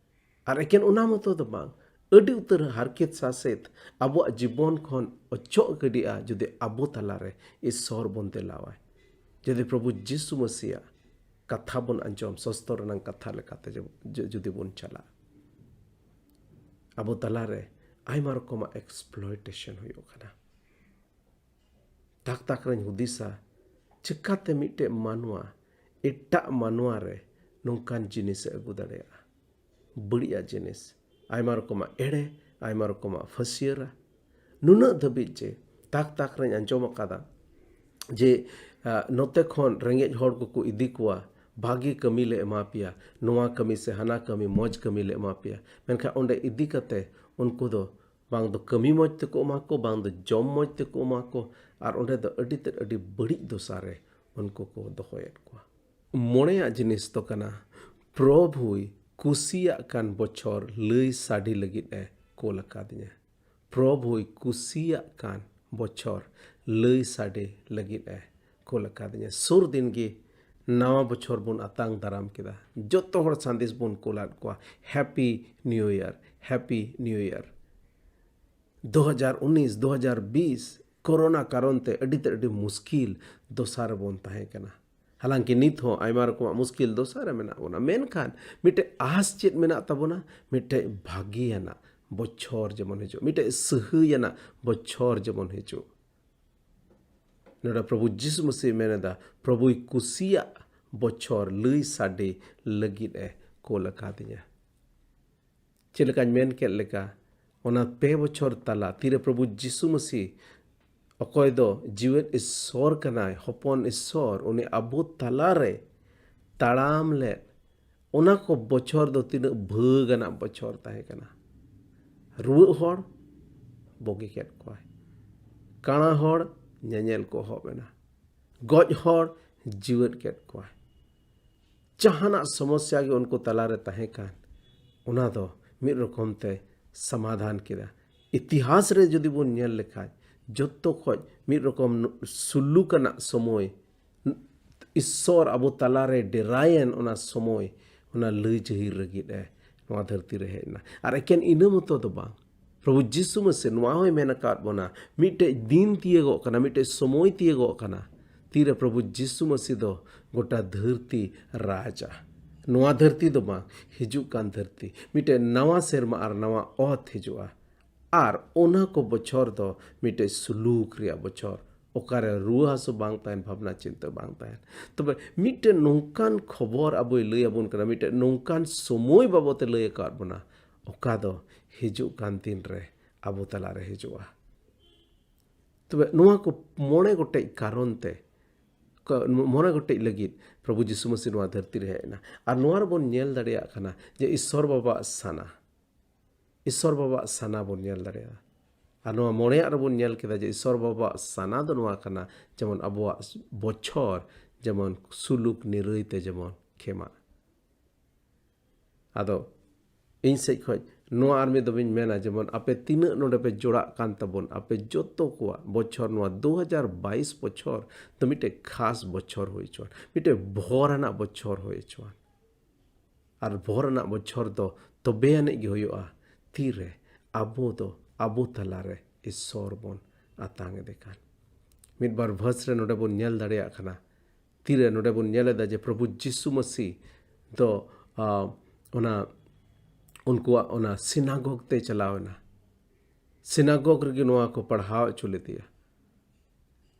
ᱟᱨ ᱮᱠᱮᱱ ᱚᱱᱟ ᱢᱚᱛᱚ ᱫᱚ ᱵᱟᱝ, ᱟᱹᱰᱤ ᱩᱛᱟᱹᱨ ᱦᱟᱨᱠᱮᱛ ᱥᱟᱥᱮᱛ ᱟᱵᱚᱣᱟᱜ ᱡᱤᱵᱚᱱ ᱠᱷᱚᱱ ᱚᱪᱚᱜ ᱜᱤᱰᱤᱜᱼᱟ, ᱡᱩᱫᱤ ᱟᱵᱚ ᱛᱟᱞᱟᱨᱮ ᱤᱥᱥᱚᱨ ᱵᱚᱱ ᱫᱮᱞᱟᱣᱟᱭ, ᱡᱩᱫᱤ ᱯᱨᱚᱵᱷᱩ ᱡᱤᱥᱩ ᱢᱟᱹᱥᱤᱭᱟᱜ ᱠᱟᱛᱷᱟ ᱵᱚᱱ ᱟᱸᱡᱚᱢ, ᱥᱚᱥᱛᱚᱨ ᱨᱮᱱᱟᱜ ᱠᱟᱛᱷᱟ ᱞᱮᱠᱟᱛᱮ ᱡᱩ-, ᱡᱩ-, ᱡᱩᱫᱤ ᱵᱚᱱ ᱪᱟᱞᱟᱜᱼᱟ᱾ ᱟᱵᱚ ᱛᱟᱞᱟᱨᱮ ᱟᱭᱢᱟ ᱨᱚᱠᱚᱢᱟᱜ exploitation ᱦᱩᱭᱩᱜ ᱠᱟᱱᱟ᱾ ᱛᱟᱠ ᱛᱟᱠ ᱨᱮᱧ ᱦᱩᱫᱤᱥᱟ, ᱪᱤᱠᱟᱛᱮ ᱢᱤᱫᱴᱮᱡ ᱢᱟᱱᱣᱟ ᱮᱴᱟᱜ ᱢᱟᱱᱣᱟ ᱨᱮ ᱱᱚᱝᱠᱟᱱ ᱡᱤᱱᱤᱥᱮ ᱟᱹᱜᱩ ᱫᱟᱲᱮᱭᱟᱜᱼᱟ? ᱵᱟᱹᱲᱤᱡᱟᱜ ᱡᱤᱱᱤᱥ, ᱟᱭᱢᱟ ᱨᱚᱠᱚᱢᱟᱜ ᱮᱲᱮ, ᱟᱭᱢᱟ ᱨᱚᱠᱚᱢᱟᱜ ᱯᱷᱟᱹᱥᱭᱟᱹᱨᱟ᱾ ᱱᱩᱱᱟᱹᱜ ᱫᱷᱟᱹᱵᱤᱡ ᱡᱮ ᱛᱟᱠ ᱛᱟᱠ ᱨᱮᱧ ᱟᱸᱡᱚᱢ ᱟᱠᱟᱫᱟ ᱡᱮ, ᱟ, ᱱᱚᱛᱮ ᱠᱷᱚᱱ ᱨᱮᱸᱜᱮᱡ ᱦᱚᱲ ᱠᱚᱠᱚ ᱤᱫᱤ ᱠᱚᱣᱟ, ᱵᱷᱟᱜᱮ ᱠᱟᱹᱢᱤ ᱞᱮ ᱮᱢᱟ ᱯᱮᱭᱟ, ᱱᱚᱣᱟ ᱠᱟᱹᱢᱤ ᱥᱮ ᱦᱟᱱᱟ ᱠᱟᱹᱢᱤ, ᱢᱚᱡᱽ ᱠᱟᱹᱢᱤ ᱞᱮ ᱮᱢᱟ ᱯᱮᱭᱟ᱾ ᱢᱮᱱᱠᱷᱟᱱ ᱚᱸᱰᱮ ᱤᱫᱤ ᱠᱟᱛᱮ ᱩᱱᱠᱩ ᱫᱚ ᱵᱟᱝ ᱫᱚ ᱠᱟᱹᱢᱤ ᱢᱚᱡᱽ ᱛᱮᱠᱚ ᱮᱢᱟ ᱠᱚ, ᱵᱟᱝ ᱫᱚ ᱡᱚᱢ ᱢᱚᱡᱽ ᱛᱮᱠᱚ ᱮᱢᱟ ᱠᱚ, ᱟᱨ ᱚᱸᱰᱮ ᱫᱚ ᱟᱹᱰᱤ ᱛᱮᱫ ᱟᱹᱰᱤ ᱵᱟᱹᱲᱤᱡ ᱫᱚᱥᱟ ᱨᱮ ᱩᱱᱠᱩ ᱠᱚ ᱫᱚᱦᱚᱭᱮᱫ ᱠᱚᱣᱟ᱾ ᱢᱚᱬᱮᱭᱟᱜ ᱡᱤᱱᱤᱥ ᱫᱚ ᱠᱟᱱᱟ, ᱯᱨᱚᱵᱷᱩᱭ ᱠᱩᱥᱤᱭᱟᱜ ᱠᱟᱱ ᱵᱚᱪᱷᱚᱨ ᱞᱟᱹᱭ ᱥᱟᱰᱮ ᱞᱟᱹᱜᱤᱫ ᱮ ᱠᱳᱞ ᱟᱠᱟᱫᱤᱧᱟ᱾ ᱯᱨᱚᱵᱷᱩᱭ ᱠᱩᱥᱤᱭᱟᱜ ᱠᱟᱱ ᱵᱚᱪᱷᱚᱨ ᱞᱟᱹᱭ ᱥᱟᱰᱮ ᱞᱟᱹᱜᱤᱫ ᱮ ᱠᱳᱞ ᱟᱠᱟᱫᱤᱧᱟ᱾ ᱥᱩᱨ ᱫᱤᱱ ᱜᱮ ᱱᱟᱣᱟ ᱵᱚᱪᱷᱚᱨ ᱵᱚᱱ ᱟᱛᱟᱝ ᱫᱟᱨᱟᱢ ᱠᱮᱫᱟ᱾ ᱡᱚᱛᱚ ᱦᱚᱲ ᱥᱟᱸᱫᱮᱥ ᱵᱚᱱ ᱠᱳᱞᱟᱫ ᱠᱚᱣᱟ, Happy New Year, Happy New Year᱾ ᱫᱩ ᱦᱟᱡᱟᱨ ᱩᱱᱤᱥ, ᱫᱩ ᱦᱟᱡᱟᱨ ᱵᱤᱥ ᱠᱳᱨᱳᱱᱟ ᱠᱟᱨᱚᱱ ᱛᱮ ᱟᱹᱰᱤ ᱛᱮᱫ ᱟᱹᱰᱤ ᱢᱩᱥᱠᱤᱞ ᱫᱚᱥᱟ ᱨᱮᱵᱚᱱ ᱛᱟᱦᱮᱸ ᱠᱟᱱᱟ᱾ ᱦᱟᱞᱟᱝᱠᱤ ᱱᱤᱛ ᱦᱚᱸ ᱟᱭᱢᱟ ᱨᱚᱠᱚᱢᱟᱜ ᱢᱩᱥᱠᱤᱞ ᱫᱚᱥᱟ ᱨᱮ ᱢᱮᱱᱟᱜ ᱵᱚᱱᱟ, ᱢᱮᱱᱠᱷᱟᱱ ᱢᱤᱫᱴᱮᱡ ᱟᱸᱥ ᱪᱮᱫ ᱢᱮᱱᱟᱜ ᱛᱟᱵᱚᱱᱟ? ᱢᱤᱫᱴᱮᱡ ᱵᱷᱟᱹᱜᱤᱭᱟᱱᱟᱜ ᱵᱚᱪᱷᱚᱨ ᱡᱮᱢᱚᱱ ᱦᱤᱡᱩᱜ, ᱢᱤᱫᱴᱮᱡ ᱥᱟᱹᱦᱟᱹᱭᱟᱱᱟᱜ ᱵᱚᱪᱷᱚᱨ ᱡᱮᱢᱚᱱ ᱦᱤᱡᱩᱜ᱾ ᱱᱚᱰᱮ ᱯᱨᱚᱵᱷᱩ ᱡᱤᱥᱩ ᱢᱟᱹᱥᱤ ᱢᱮᱱ ᱮᱫᱟ, ᱯᱨᱚᱵᱷᱩᱭ ᱠᱩᱥᱤᱭᱟᱜ ᱵᱚᱪᱷᱚᱨ ᱞᱟᱹᱭ ᱥᱟᱰᱮ ᱞᱟᱹᱜᱤᱫ ᱮ ᱠᱳᱞ ᱟᱠᱟᱫᱤᱧᱟ᱾ ᱪᱮᱫ ᱞᱮᱠᱟᱧ ᱢᱮᱱ ᱠᱮᱫ ᱞᱮᱠᱟ, ᱚᱱᱟ ᱯᱮ ᱵᱚᱪᱷᱚᱨ ᱛᱟᱞᱟ ᱛᱤᱨᱮ ᱯᱨᱚᱵᱷᱩ ᱡᱤᱥᱩ ᱢᱟᱹᱥᱤ, ᱚᱠᱚᱭ ᱫᱚ ᱡᱤᱣᱮᱫ ᱤᱥᱥᱚᱨ ᱠᱟᱱᱟᱭ, ᱦᱚᱯᱚᱱ ᱤᱥᱥᱚᱨ, ᱩᱱᱤ ᱟᱵᱚ ᱛᱟᱞᱟᱨᱮ ᱛᱟᱲᱟᱢ ᱞᱮᱫ, ᱚᱱᱟ ᱠᱚ ᱵᱚᱪᱷᱚᱨ ᱫᱚ ᱛᱤᱱᱟᱹᱜ ᱵᱷᱟᱹᱜᱽ ᱟᱱᱟᱜ ᱵᱚᱪᱷᱚᱨ ᱛᱟᱦᱮᱸ ᱠᱟᱱᱟ᱾ ᱨᱩᱣᱟᱹᱜ ᱦᱚᱲ ᱵᱩᱜᱤ ᱠᱮᱫ ᱠᱚᱣᱟᱭ, ᱠᱟᱬᱟ ᱦᱚᱲ ᱧᱮᱧᱮᱞ ᱠᱚ ᱮᱦᱚᱵ ᱮᱱᱟ, ᱜᱚᱡ ᱦᱚᱲ ᱡᱤᱣᱮᱫ ᱠᱮᱫ ᱠᱚᱣᱟᱭ᱾ ᱡᱟᱦᱟᱱᱟᱜ ᱥᱚᱢᱚᱥᱥᱟ ᱜᱮ ᱩᱱᱠᱩ ᱛᱟᱞᱟᱨᱮ ᱛᱟᱦᱮᱸ ᱠᱟᱱ, ᱚᱱᱟ ᱫᱚ ᱢᱤᱫ ᱨᱚᱠᱚᱢ ᱛᱮ ᱥᱚᱢᱟᱫᱷᱟᱱ ᱠᱮᱫᱟ᱾ ᱤᱛᱤᱦᱟᱥ ᱨᱮ ᱡᱩᱫᱤ ᱵᱚᱱ ᱧᱮᱞ ᱞᱮᱠᱷᱟᱱ, ᱡᱚᱛᱚ ᱠᱷᱚᱡ ᱢᱤᱫ ᱨᱚᱠᱚᱢ ᱥᱩᱞᱩᱠ ᱟᱱᱟᱜ ᱥᱚᱢᱚᱭ, ᱤᱥᱥᱚᱨ ᱟᱵᱚ ᱛᱟᱞᱟᱨᱮ ᱰᱮᱨᱟᱭᱮᱱ ᱚᱱᱟ ᱥᱚᱢᱚᱭ, ᱚᱱᱟ ᱞᱟᱹᱭ ᱡᱟᱹᱦᱤᱨ ᱞᱟᱹᱜᱤᱫ ᱮ ᱱᱚᱣᱟ ᱫᱷᱟᱹᱨᱛᱤ ᱨᱮ ᱦᱮᱡ ᱮᱱᱟ᱾ ᱟᱨ ᱮᱠᱮᱱ ᱤᱱᱟᱹ ᱢᱚᱛᱚ ᱫᱚ ᱵᱟᱝ, ᱯᱨᱚᱵᱷᱩ ᱡᱤᱥᱩ ᱢᱟᱹᱥᱤ ᱱᱚᱣᱟ ᱦᱚᱸᱭ ᱢᱮᱱ ᱟᱠᱟᱫ ᱵᱚᱱᱟ, ᱢᱤᱫᱴᱮᱡ ᱫᱤᱱ ᱛᱤᱭᱟᱹᱜᱚᱜ ᱠᱟᱱᱟ, ᱢᱤᱫᱴᱮᱡ ᱥᱚᱢᱚᱭ ᱛᱤᱭᱟᱹᱜᱚᱜ ᱠᱟᱱᱟ, ᱛᱤᱨᱮ ᱯᱨᱚᱵᱷᱩ ᱡᱤᱥᱩ ᱢᱟᱹᱥᱤ ᱫᱚ ᱜᱚᱴᱟ ᱫᱷᱟᱹᱨᱛᱤ ᱨᱟᱡᱟ᱾ ᱱᱚᱣᱟ ᱫᱷᱟᱹᱨᱛᱤ ᱫᱚ ᱵᱟᱝ, ᱦᱤᱡᱩᱜ ᱠᱟᱱ ᱫᱷᱟᱹᱨᱛᱤ, ᱢᱤᱫᱴᱮᱡ ᱱᱟᱣᱟ ᱥᱮᱨᱢᱟ ᱟᱨ ᱱᱟᱣᱟ ᱚᱛ ᱦᱤᱡᱩᱜᱼᱟ᱾ ᱟᱨ ᱚᱱᱟ ᱠᱚ ᱵᱚᱪᱷᱚᱨ ᱫᱚ ᱢᱤᱫᱴᱮᱡ ᱥᱩᱞᱩᱠ ᱨᱮᱭᱟᱜ ᱵᱚᱪᱷᱚᱨ, ᱚᱠᱟᱨᱮ ᱨᱩᱣᱟᱹ ᱦᱟᱹᱥᱩ ᱵᱟᱝ ᱛᱟᱦᱮᱱ, ᱵᱷᱟᱵᱽᱱᱟ ᱪᱤᱱᱛᱟᱹ ᱵᱟᱝ ᱛᱟᱦᱮᱱ᱾ ᱛᱚᱵᱮ ᱢᱤᱫᱴᱮᱱ ᱱᱚᱝᱠᱟᱱ ᱠᱷᱚᱵᱚᱨ ᱟᱵᱚᱭ ᱞᱟᱹᱭ ᱟᱵᱚᱱ ᱠᱟᱱᱟ, ᱢᱤᱫᱴᱮᱱ ᱱᱚᱝᱠᱟᱱ ᱥᱚᱢᱚᱭ ᱵᱟᱵᱚᱛᱮ ᱞᱟᱹᱭ ᱟᱠᱟᱫ ᱵᱚᱱᱟ, ᱚᱠᱟ ᱫᱚ ᱦᱤᱡᱩᱜ ᱠᱟᱱ ᱫᱤᱱ ᱨᱮ ᱟᱵᱚ ᱛᱟᱞᱟᱨᱮ ᱦᱤᱡᱩᱜᱼᱟ᱾ ᱛᱚᱵᱮ ᱱᱚᱣᱟ ᱠᱚ ᱢᱚᱬᱮ ᱜᱚᱴᱮᱡ ᱠᱟᱨᱚᱱ ᱛᱮ, ᱠᱚ-, ᱢᱚᱬᱮ ᱜᱚᱴᱮᱡ ᱞᱟᱹᱜᱤᱫ ᱯᱨᱚᱵᱷᱩ ᱡᱤᱥᱩ ᱢᱟᱹᱥᱤ ᱱᱚᱣᱟ ᱫᱷᱟᱹᱨᱛᱤ ᱨᱮ ᱦᱮᱡ ᱮᱱᱟ᱾ ᱟᱨ ᱱᱚᱣᱟ ᱨᱮᱵᱚᱱ ᱧᱮᱞ ᱫᱟᱲᱮᱭᱟᱜ ᱠᱟᱱᱟ ᱡᱮ ᱤᱥᱥᱚᱨ ᱵᱟᱵᱟᱣᱟᱜ ᱥᱟᱱᱟ, ᱤᱥᱥᱚᱨ ᱵᱟᱵᱟᱣᱟᱜ ᱥᱟᱱᱟ ᱵᱚᱱ ᱧᱮᱞ ᱫᱟᱲᱮᱭᱟᱜᱼᱟ᱾ ᱟᱨ ᱱᱚᱣᱟ ᱢᱚᱬᱮᱭᱟᱜ ᱨᱮᱵᱚᱱ ᱧᱮᱞ ᱠᱮᱫᱟ ᱡᱮ ᱤᱥᱥᱚᱨ ᱵᱟᱵᱟᱣᱟᱜ ᱥᱟᱱᱟ ᱫᱚ ᱱᱚᱣᱟ ᱠᱟᱱᱟ, ᱡᱮᱢᱚᱱ ᱟᱵᱚᱣᱟᱜ ᱵᱚᱪᱷᱚᱨ ᱡᱮᱢᱚᱱ ᱥᱩᱞᱩᱠ ᱱᱤᱨᱟᱹᱭ ᱛᱮ ᱡᱮᱢᱚᱱ ᱠᱷᱮᱢᱟ᱾ ᱟᱫᱚ ᱤᱧ ᱥᱮᱫ ᱠᱷᱚᱱ ᱱᱚᱣᱟ ᱟᱨ ᱢᱤᱫ ᱫᱚᱢ ᱤᱧ ᱢᱮᱱᱟ, ᱡᱮᱢᱚᱱ ᱟᱯᱮ ᱛᱤᱱᱟᱹᱜ ᱱᱚᱰᱮ ᱯᱮ ᱡᱚᱲᱟᱜ ᱠᱟᱱ ᱛᱟᱵᱚᱱ, ᱟᱯᱮ ᱡᱚᱛᱚ ᱠᱚᱣᱟᱜ ᱵᱚᱪᱷᱚᱨ, ᱱᱚᱣᱟ ᱫᱩ ᱦᱟᱡᱟᱨ ᱵᱟᱭᱤᱥ ᱵᱚᱪᱷᱚᱨ ᱫᱚ ᱢᱤᱫᱴᱮᱡ ᱠᱷᱟᱥ ᱵᱚᱪᱷᱚᱨ ᱦᱩᱭ ᱦᱚᱪᱚᱣᱟᱱ, ᱢᱤᱫᱴᱮᱡ ᱵᱷᱚᱨ ᱟᱱᱟᱜ ᱵᱚᱪᱷᱚᱨ ᱦᱩᱭ ᱦᱚᱪᱚᱣᱟᱱ᱾ ᱟᱨ ᱵᱷᱚᱨ ᱟᱱᱟᱜ ᱵᱚᱪᱷᱚᱨ ᱫᱚ ᱛᱚᱵᱮ ᱟᱹᱱᱤᱡ ᱜᱮ ᱦᱩᱭᱩᱜᱼᱟ, ᱛᱤᱨᱮ ᱟᱵᱚ ᱫᱚ ᱟᱵᱚ ᱛᱟᱞᱟᱨᱮ ᱤᱥᱥᱚᱨ ᱵᱚᱱ ᱟᱛᱟᱝ ᱮᱫᱮ ᱠᱟᱱ᱾ ᱢᱤᱫ ᱵᱟᱨ ᱵᱷᱟᱨᱥ ᱨᱮ ᱱᱚᱰᱮ ᱵᱚᱱ ᱧᱮᱞ ᱫᱟᱲᱮᱭᱟᱜ ᱠᱟᱱᱟ, ᱛᱤᱨᱮ ᱱᱚᱰᱮ ᱵᱚᱱ ᱧᱮᱞ ᱮᱫᱟ ᱡᱮ ᱯᱨᱚᱵᱷᱩ ᱡᱤᱥᱩ ᱢᱟᱹᱥᱤ ᱫᱚ, ᱟ, ᱚᱱᱟ, ᱩᱱᱠᱩᱣᱟᱜ ᱚᱱᱟ ᱥᱤᱱᱟᱜᱚᱜᱽ ᱛᱮ ᱪᱟᱞᱟᱣ ᱮᱱᱟ᱾ ᱥᱤᱱᱟᱜᱚᱜᱽ ᱨᱮᱜᱮ ᱱᱚᱣᱟ ᱠᱚ ᱯᱟᱲᱦᱟᱣ ᱦᱚᱪᱚ ᱞᱮᱫᱮᱭᱟ᱾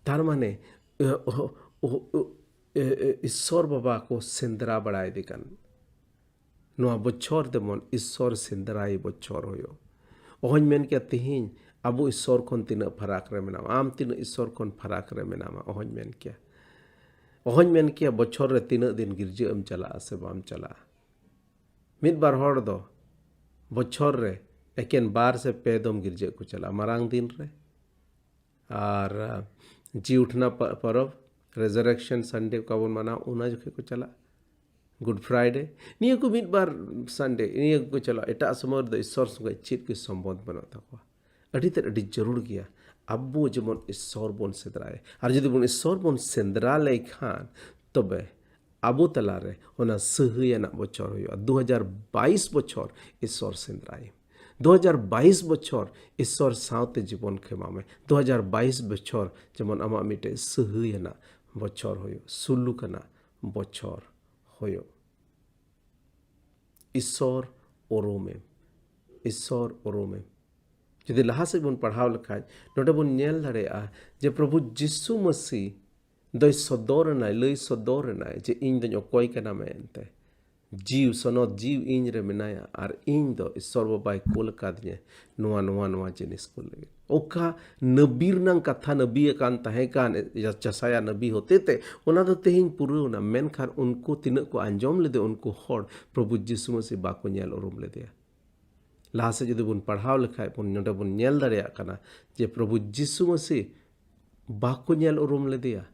ᱛᱟᱨ ᱢᱟᱱᱮ, ᱚ, ᱚ, ᱚ, ᱚ, ᱮ, ᱮ, ᱤᱥᱥᱚᱨ ᱵᱟᱵᱟ ᱠᱚ ᱥᱮᱸᱫᱽᱨᱟ ᱵᱟᱲᱟᱭᱮᱫᱮ ᱠᱟᱱ᱾ ᱱᱚᱣᱟ ᱵᱚᱪᱷᱚᱨ ᱡᱮᱢᱚᱱ ᱤᱥᱥᱚᱨ ᱥᱮᱸᱫᱽᱨᱟᱭ ᱵᱚᱪᱷᱚᱨ ᱦᱩᱭᱩᱜ᱾ ᱚᱦᱚᱧ ᱢᱮᱱ ᱠᱮᱭᱟ ᱛᱮᱦᱮᱧ ᱟᱵᱚ ᱤᱥᱥᱚᱨ ᱠᱷᱚᱱ ᱛᱤᱱᱟᱹᱜ ᱯᱷᱟᱨᱟᱠ ᱨᱮ ᱢᱮᱱᱟᱢᱟ, ᱟᱢ ᱛᱤᱱᱟᱹᱜ ᱤᱥᱥᱚᱨ ᱠᱷᱚᱱ ᱯᱷᱟᱨᱟᱠ ᱨᱮ ᱢᱮᱱᱟᱢᱟ, ᱚᱦᱚᱧ ᱢᱮᱱ ᱠᱮᱭᱟ᱾ ᱚᱦᱚᱧ ᱢᱮᱱ ᱠᱮᱭᱟ ᱵᱚᱪᱷᱚᱨ ᱨᱮ ᱛᱤᱱᱟᱹᱜ ᱫᱤᱱ ᱜᱤᱨᱡᱟᱹ ᱮᱢ ᱪᱟᱞᱟᱜᱼᱟ ᱥᱮ ᱵᱟᱢ ᱪᱟᱞᱟᱜᱼᱟ᱾ ᱢᱤᱫ ᱵᱟᱨ ᱦᱚᱲ ᱫᱚ ᱵᱚᱪᱷᱚᱨ ᱨᱮ ᱮᱠᱮᱱ ᱵᱟᱨ ᱥᱮ ᱯᱮ ᱫᱚᱢ ᱜᱤᱨᱡᱟᱹ ᱠᱚ ᱪᱟᱞᱟᱜᱼᱟ, ᱢᱟᱨᱟᱝ ᱫᱤᱱ ᱨᱮ᱾ ᱟᱨ, ᱟ, ᱡᱤᱣᱤ ᱩᱴᱷᱱᱟ ᱯᱟ-, ᱯᱚᱨᱚᱵᱽ, Resurrection Sunday ᱚᱠᱟ ᱵᱚᱱ ᱢᱟᱱᱟᱣ, ᱚᱱᱟ ᱡᱚᱠᱷᱮᱡ ᱠᱚ ᱪᱟᱞᱟᱜᱼᱟ᱾ Good Friday, ᱱᱤᱭᱟᱹ ᱠᱚ ᱢᱤᱫ ᱵᱟᱨ Sunday, ᱱᱤᱭᱟᱹ ᱠᱚ ᱪᱟᱞᱟᱜᱼᱟ᱾ ᱮᱴᱟᱜ ᱥᱚᱢᱚᱭ ᱨᱮᱫᱚ ᱤᱥᱥᱚᱨ ᱥᱚᱸᱜᱮ ᱪᱮᱫ ᱜᱮ ᱥᱚᱢᱵᱚᱱᱫᱷ ᱵᱟᱹᱱᱩᱜ ᱛᱟᱠᱚᱣᱟ᱾ ᱟᱹᱰᱤ ᱛᱮᱫ ᱟᱹᱰᱤ ᱡᱟᱹᱨᱩᱲ ᱜᱮᱭᱟ ᱟᱵᱚ ᱡᱮᱢᱚᱱ ᱤᱥᱥᱚᱨ ᱵᱚᱱ ᱥᱮᱸᱫᱽᱨᱟᱭᱟ᱾ ᱟᱨ ᱡᱩᱫᱤ ᱵᱚᱱ ᱤᱥᱥᱚᱨ ᱵᱚᱱ ᱥᱮᱸᱫᱽᱨᱟ ᱞᱮᱠᱷᱟᱱ, ᱛᱚᱵᱮ ᱟᱵᱚ ᱛᱟᱞᱟᱨᱮ ᱚᱱᱟ ᱥᱟᱹᱦᱟᱹᱭ ᱟᱱᱟᱜ ᱵᱚᱪᱷᱚᱨ ᱦᱩᱭᱩᱜᱼᱟ᱾ ᱫᱩ ᱦᱟᱡᱟᱨ ᱵᱟᱭᱤᱥ ᱵᱚᱪᱷᱚᱨ ᱤᱥᱥᱚᱨ ᱥᱮᱸᱫᱽᱨᱟᱭ᱾ ᱫᱩ ᱦᱟᱡᱟᱨ ᱵᱟᱭᱤᱥ ᱵᱚᱪᱷᱚᱨ ᱤᱥᱥᱚᱨ ᱥᱟᱶᱛᱮ ᱡᱤᱵᱚᱱ ᱠᱷᱮᱢᱟᱣ ᱢᱮ᱾ ᱫᱩ ᱦᱟᱡᱟᱨ ᱵᱟᱭᱤᱥ ᱵᱚᱪᱷᱚᱨ ᱡᱮᱢᱚᱱ ᱟᱢᱟᱜ ᱢᱤᱫᱴᱮᱡ ᱥᱟᱹᱦᱟᱹᱭ ᱟᱱᱟᱜ ᱵᱚᱪᱷᱚᱨ ᱦᱩᱭᱩᱜ, ᱥᱩᱞᱩᱠ ᱟᱱᱟᱜ ᱵᱚᱪᱷᱚᱨ ᱦᱩᱭᱩᱜ᱾ ᱤᱥᱥᱚᱨ ᱩᱨᱩᱢᱮᱢ, ᱤᱥᱥᱚᱨ ᱩᱨᱩᱢᱮᱢ᱾ ᱡᱩᱫᱤ ᱞᱟᱦᱟ ᱥᱮᱫ ᱵᱚᱱ ᱯᱟᱲᱦᱟᱣ ᱞᱮᱠᱷᱟᱡ, ᱱᱚᱰᱮ ᱵᱚᱱ ᱧᱮᱞ ᱫᱟᱲᱮᱭᱟᱜᱼᱟ ᱡᱮ ᱯᱨᱚᱵᱷᱩ ᱡᱤᱥᱩ ᱢᱟᱹᱥᱤ ᱫᱚᱭ ᱥᱚᱫᱚᱨ ᱮᱱᱟᱭ, ᱞᱟᱹᱭ ᱥᱚᱫᱚᱨ ᱮᱱᱟᱭ ᱡᱮ ᱤᱧ ᱫᱚᱧ ᱚᱠᱚᱭ ᱠᱟᱱᱟ ᱢᱮᱱᱛᱮ᱾ ᱡᱤᱣᱤ, ᱥᱚᱱᱚᱛ ᱡᱤᱣᱤ ᱤᱧ ᱨᱮ ᱢᱮᱱᱟᱭᱟ ᱟᱨ ᱤᱧ ᱫᱚ ᱤᱥᱥᱚᱨ ᱵᱟᱵᱟᱭ ᱠᱩᱞ ᱟᱠᱟᱫᱤᱧᱟ ᱱᱚᱣᱟ, ᱱᱚᱣᱟ, ᱱᱚᱣᱟ ᱡᱤᱱᱤᱥ ᱠᱚ ᱞᱟᱹᱜᱤᱫ᱾ ᱚᱠᱟ ᱱᱟᱹᱵᱤ ᱨᱮᱱᱟᱝ ᱠᱟᱛᱷᱟ ᱱᱟᱹᱵᱤ ᱟᱠᱟᱱ ᱛᱟᱦᱮᱸ ᱠᱟᱱ ᱡᱟᱥᱟᱭᱟ ᱱᱟᱹᱵᱤ ᱦᱚᱛᱮᱛᱮ, ᱚᱱᱟ ᱫᱚ ᱛᱮᱦᱮᱧ ᱯᱩᱨᱟᱹᱣ ᱮᱱᱟ᱾ ᱢᱮᱱᱠᱷᱟᱱ ᱩᱱᱠᱩ ᱛᱤᱱᱟᱹᱜ ᱠᱚ ᱟᱸᱡᱚᱢ ᱞᱮᱫᱮ, ᱩᱱᱠᱩ ᱦᱚᱲ ᱯᱨᱚᱵᱷᱩ ᱡᱤᱥᱩ ᱢᱟᱹᱥᱤ ᱵᱟᱠᱚ ᱧᱮᱞ ᱩᱨᱩᱢ ᱞᱮᱫᱮᱭᱟ᱾ ᱞᱟᱦᱟ ᱥᱮᱫ ᱡᱩᱫᱤ ᱵᱚᱱ ᱯᱟᱲᱦᱟᱣ ᱞᱮᱠᱷᱟᱡ ᱵᱚᱱ, ᱱᱚᱰᱮ ᱵᱚᱱ ᱧᱮᱞ ᱫᱟᱲᱮᱭᱟᱜ ᱠᱟᱱᱟ ᱡᱮ ᱯᱨᱚᱵᱷᱩ ᱡᱤᱥᱩ ᱢᱟᱹᱥᱤ ᱵᱟᱠᱚ ᱧᱮᱞ ᱩᱨᱩᱢ ᱞᱮᱫᱮᱭᱟ᱾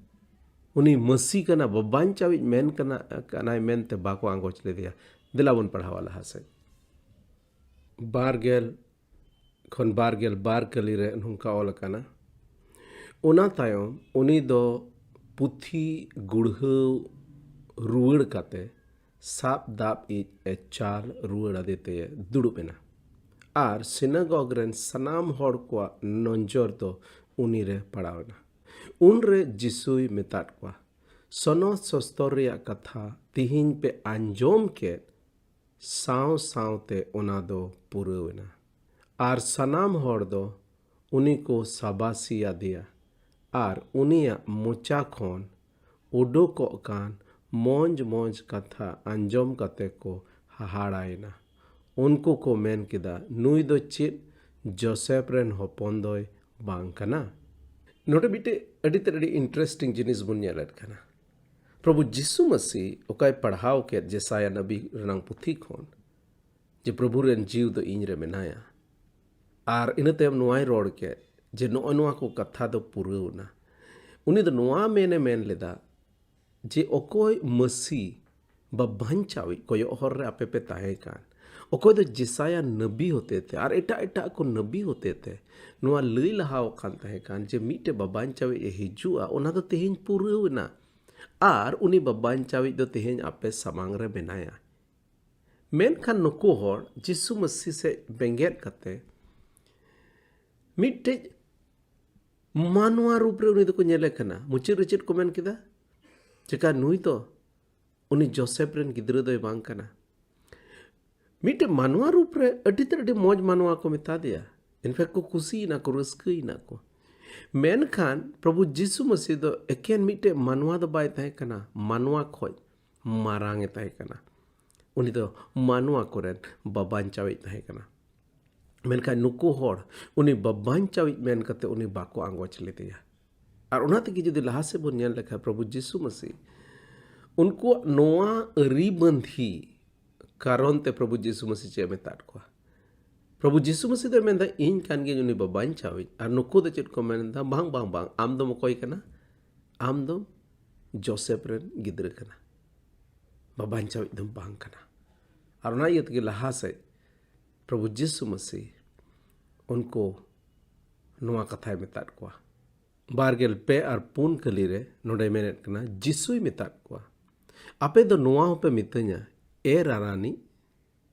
ᱩᱱᱤ ᱢᱟᱹᱥᱤ ᱠᱟᱱᱟ, ᱵᱟᱵᱟᱧᱪᱟᱣᱤᱡ ᱢᱮᱱ ᱠᱟᱱᱟ, ᱠᱟᱱᱟᱭ ᱢᱮᱱᱛᱮ ᱵᱟᱠᱚ ᱟᱸᱜᱚᱪ ᱞᱮᱫᱮᱭᱟ᱾ ᱫᱮᱞᱟ ᱵᱚᱱ ᱯᱟᱲᱦᱟᱣᱟ ᱞᱟᱦᱟ ᱥᱮᱫ᱾ ᱵᱟᱨ ᱜᱮᱞ ᱠᱷᱚᱱ ᱵᱟᱨ ᱜᱮᱞ ᱵᱟᱨ ᱠᱟᱹᱞᱤ ᱨᱮ ᱱᱚᱝᱠᱟ ᱚᱞ ᱟᱠᱟᱱᱟ, ᱚᱱᱟ ᱛᱟᱭᱚᱢ ᱩᱱᱤ ᱫᱚ ᱯᱩᱛᱷᱤ ᱜᱩᱲᱦᱟᱹᱣ ᱨᱩᱣᱟᱹᱲ ᱠᱟᱛᱮ ᱥᱟᱵ ᱫᱟᱵ ᱤᱡ ᱮ ᱪᱟᱞ ᱨᱩᱣᱟᱹᱲ ᱟᱫᱮ ᱛᱮ ᱫᱩᱲᱩᱵ ᱮᱱᱟ᱾ ᱟᱨ ᱥᱤᱱᱟᱜᱚᱜᱽ ᱨᱮᱱ ᱥᱟᱱᱟᱢ ᱦᱚᱲ ᱠᱚᱣᱟᱜ ᱱᱚᱡᱚᱨ ᱫᱚ ᱩᱱᱤ ᱨᱮ ᱯᱟᱲᱟᱣ ᱮᱱᱟ᱾ ᱩᱱᱨᱮ ᱡᱤᱥᱩᱭ ᱢᱮᱛᱟᱫ ᱠᱚᱣᱟ, ᱥᱚᱱᱚᱛ ᱥᱚᱥᱛᱚᱨ ᱨᱮᱭᱟᱜ ᱠᱟᱛᱷᱟ ᱛᱤᱦᱤᱧ ᱯᱮ ᱟᱸᱡᱚᱢ ᱠᱮᱫ, ᱥᱟᱶ ᱥᱟᱶᱛᱮ ᱚᱱᱟ ᱫᱚ ᱯᱩᱨᱟᱹᱣ ᱮᱱᱟ᱾ ᱟᱨ ᱥᱟᱱᱟᱢ ᱦᱚᱲ ᱫᱚ ᱩᱱᱤ ᱠᱚ ᱥᱟᱵᱟᱥᱤ ᱟᱫᱮᱭᱟ᱾ ᱟᱨ ᱩᱱᱤᱭᱟᱜ ᱢᱚᱪᱟ ᱠᱷᱚᱱ ᱩᱰᱩᱠᱚᱜ ᱠᱟᱱ ᱢᱚᱡᱽ ᱢᱚᱡᱽ ᱠᱟᱛᱷᱟ ᱟᱸᱡᱚᱢ ᱠᱟᱛᱮ ᱠᱚ ᱦᱟᱦᱟᱲᱟᱭᱮᱱᱟ᱾ ᱩᱱᱠᱩ ᱠᱚ ᱢᱮᱱ ᱠᱮᱫᱟ, ᱱᱩᱭ ᱫᱚ ᱪᱮᱫ ᱡᱳᱥᱮᱯ ᱨᱮᱱ ᱦᱚᱯᱚᱱ ᱫᱚᱭ ᱵᱟᱝ ᱠᱟᱱᱟ? ᱱᱚᱰᱮ ᱢᱤᱫᱴᱮᱡ ᱟᱹᱰᱤ ᱛᱮᱫ ᱟᱹᱰᱤ interesting ᱡᱤᱱᱤᱥ ᱵᱚᱱ ᱧᱮᱞᱮᱫ ᱠᱟᱱᱟ᱾ ᱯᱨᱚᱵᱷᱩ ᱡᱤᱥᱩ ᱢᱟᱹᱥᱤ ᱚᱠᱟᱭ ᱯᱟᱲᱦᱟᱣ ᱠᱮᱫ ᱡᱮᱥᱟᱭᱟ ᱱᱟᱵᱤ ᱨᱮᱱᱟᱝ ᱯᱩᱛᱷᱤ ᱠᱷᱚᱱ, ᱡᱮ ᱯᱨᱚᱵᱷᱩ ᱨᱮᱱ ᱡᱤᱣᱤ ᱫᱚ ᱤᱧ ᱨᱮ ᱢᱮᱱᱟᱭᱟ, ᱟᱨ ᱤᱱᱟᱹ ᱛᱟᱭᱚᱢ ᱱᱚᱣᱟᱭ ᱨᱚᱲ ᱠᱮᱫ ᱡᱮ ᱱᱚᱜᱼᱚᱭ ᱱᱚᱣᱟ ᱠᱚ ᱠᱟᱛᱷᱟ ᱫᱚ ᱯᱩᱨᱟᱹᱣ ᱮᱱᱟ᱾ ᱩᱱᱤ ᱫᱚ ᱱᱚᱣᱟ ᱢᱮᱱᱮ ᱢᱮᱱ ᱞᱮᱫᱟ ᱡᱮ ᱚᱠᱚᱭ ᱢᱟᱹᱥᱤ ᱵᱟ ᱵᱟᱧᱪᱟᱣᱤᱡ ᱠᱚᱭᱚᱜ ᱦᱚᱨ ᱨᱮ ᱟᱯᱮ ᱯᱮ ᱛᱟᱦᱮᱸ ᱠᱟᱱ, ᱚᱠᱚᱭ ᱫᱚ ᱡᱮᱥᱟᱭᱟ ᱱᱟᱵᱤ ᱦᱚᱛᱮ ᱛᱮ ᱟᱨ ᱮᱴᱟᱜ ᱮᱴᱟᱜ ᱠᱚ ᱱᱟᱵᱤ ᱦᱚᱛᱮ ᱛᱮ ᱱᱚᱣᱟ ᱞᱟᱹᱭ ᱞᱟᱦᱟᱣ ᱟᱠᱟᱱ ᱛᱟᱦᱮᱸ ᱠᱟᱱ ᱡᱮ ᱢᱤᱫᱴᱮᱡ ᱵᱟᱵᱟᱧᱪᱟᱣᱤᱡ ᱮ ᱦᱤᱡᱩᱜᱼᱟ, ᱚᱱᱟ ᱫᱚ ᱛᱮᱦᱮᱧ ᱯᱩᱨᱟᱹᱣ ᱮᱱᱟ᱾ ᱟᱨ ᱩᱱᱤ ᱵᱟᱵᱟᱧᱪᱟᱣᱤᱡ ᱫᱚ ᱛᱮᱦᱮᱧ ᱟᱯᱮ ᱥᱟᱢᱟᱝ ᱨᱮ ᱢᱮᱱᱟᱭᱟ᱾ ᱢᱮᱱᱠᱷᱟᱱ ᱱᱩᱠᱩ ᱦᱚᱲ ᱡᱤᱥᱩ ᱢᱟᱹᱥᱤ ᱥᱮᱫ ᱵᱮᱸᱜᱮᱫ ᱠᱟᱛᱮ ᱢᱤᱫᱴᱮᱡ ᱢᱟᱱᱣᱟ ᱨᱩᱯ ᱨᱮ ᱩᱱᱤ ᱫᱚᱠᱚ ᱧᱮᱞᱮ ᱠᱟᱱᱟ᱾ ᱢᱩᱪᱟᱹᱫ ᱨᱮ ᱪᱮᱫ ᱠᱚ ᱢᱮᱱ ᱠᱮᱫᱟ? ᱪᱮᱠᱟ ᱱᱩᱭ ᱫᱚ ᱩᱱᱤ ᱡᱳᱥᱮᱯ ᱨᱮᱱ ᱜᱤᱫᱽᱨᱟᱹ ᱫᱚᱭ ᱵᱟᱝ ᱠᱟᱱᱟ? ᱢᱤᱫᱴᱮᱡ ᱢᱟᱱᱣᱟ ᱨᱩᱯ ᱨᱮ ᱟᱹᱰᱤ ᱛᱮᱫ ᱟᱹᱰᱤ ᱢᱚᱡᱽ ᱢᱟᱱᱣᱟ ᱠᱚ ᱢᱮᱛᱟ ᱫᱮᱭᱟ᱾ In fact ᱠᱚ ᱠᱩᱥᱤᱭᱮᱱᱟ ᱠᱚ, ᱨᱟᱹᱥᱠᱟᱹᱭᱮᱱᱟ ᱠᱚ᱾ ᱢᱮᱱᱠᱷᱟᱱ ᱯᱨᱚᱵᱷᱩ ᱡᱤᱥᱩ ᱢᱟᱹᱥᱤ ᱫᱚ ᱮᱠᱮᱱ ᱢᱤᱫᱴᱮᱡ ᱢᱟᱱᱣᱟ ᱫᱚ ᱵᱟᱭ ᱛᱟᱦᱮᱸ ᱠᱟᱱᱟ, ᱢᱟᱱᱣᱟ ᱠᱷᱚᱡ ᱢᱟᱨᱟᱝ ᱮ ᱛᱟᱦᱮᱸ ᱠᱟᱱᱟ᱾ ᱩᱱᱤ ᱫᱚ ᱢᱟᱱᱣᱟ ᱠᱚᱨᱮᱱ ᱵᱟᱵᱟᱧᱪᱟᱣᱤᱡ ᱛᱟᱦᱮᱸ ᱠᱟᱱᱟ᱾ ᱢᱮᱱᱠᱷᱟᱱ ᱱᱩᱠᱩ ᱦᱚᱲ ᱩᱱᱤ ᱵᱟᱵᱟᱧᱪᱟᱣᱤᱡ ᱢᱮᱱ ᱠᱟᱛᱮ ᱩᱱᱤ ᱵᱟᱠᱚ ᱟᱸᱜᱚᱪ ᱞᱮᱫᱮᱭᱟ᱾ ᱟᱨ ᱚᱱᱟ ᱛᱮᱜᱮ ᱡᱩᱫᱤ ᱞᱟᱦᱟ ᱥᱮᱫ ᱵᱚᱱ ᱧᱮᱞ ᱞᱮᱠᱷᱟᱱ ᱯᱨᱚᱵᱷᱩ ᱡᱤᱥᱩ ᱢᱟᱹᱥᱤ ᱩᱱᱠᱩᱣᱟᱜ ᱱᱚᱣᱟ ᱟᱹᱨᱤᱵᱟᱹᱱᱫᱷᱤ ᱠᱟᱨᱚᱱ ᱛᱮ ᱯᱨᱚᱵᱷᱩ ᱡᱤᱥᱩ ᱢᱟᱹᱥᱤ ᱪᱮᱫ ᱮ ᱢᱮᱛᱟᱫ ᱠᱚᱣᱟ? ᱯᱨᱚᱵᱷᱩ ᱡᱤᱥᱩ ᱢᱟᱹᱥᱤ ᱫᱚᱭ ᱢᱮᱱᱫᱟ, ᱤᱧ ᱠᱟᱱ ᱜᱤᱭᱟᱹᱧ ᱩᱱᱤ ᱵᱟᱵᱟᱧᱪᱟᱣᱤᱡ᱾ ᱟᱨ ᱱᱩᱠᱩ ᱫᱚ ᱪᱮᱫ ᱠᱚ ᱢᱮᱱᱫᱟ? ᱵᱟᱝ, ᱵᱟᱝ, ᱵᱟᱝ, ᱟᱢ ᱫᱚᱢ ᱚᱠᱚᱭ ᱠᱟᱱᱟ? ᱟᱢ ᱫᱚᱢ ᱡᱳᱥᱮᱯ ᱨᱮᱱ ᱜᱤᱫᱽᱨᱟᱹ ᱠᱟᱱᱟ, ᱵᱟ ᱵᱟᱧᱪᱟᱣᱤᱡ ᱫᱚᱢ ᱵᱟᱝ ᱠᱟᱱᱟ᱾ ᱟᱨ ᱚᱱᱟ ᱤᱭᱟᱹ ᱛᱮᱜᱮ ᱞᱟᱦᱟ ᱥᱮᱫ ᱯᱨᱚᱵᱷᱩ ᱡᱤᱥᱩ ᱢᱟᱹᱥᱤ ᱩᱱᱠᱩ ᱱᱚᱣᱟ ᱠᱟᱛᱷᱟᱭ ᱢᱮᱛᱟᱫ ᱠᱚᱣᱟ᱾ ᱵᱟᱨ ᱜᱮᱞ ᱯᱮ ᱟᱨ ᱯᱩᱱ ᱠᱟᱹᱞᱤ ᱨᱮ ᱱᱚᱰᱮ ᱢᱮᱱᱮᱫ ᱠᱟᱱᱟ, ᱡᱤᱥᱩᱭ ᱢᱮᱛᱟᱫ ᱠᱚᱣᱟ, "ᱟᱯᱮ ᱫᱚ ᱱᱚᱣᱟ ᱦᱚᱸᱯᱮ ᱢᱤᱛᱟᱹᱧᱟ, ᱮ ᱨᱟᱨᱟᱱᱤᱡ,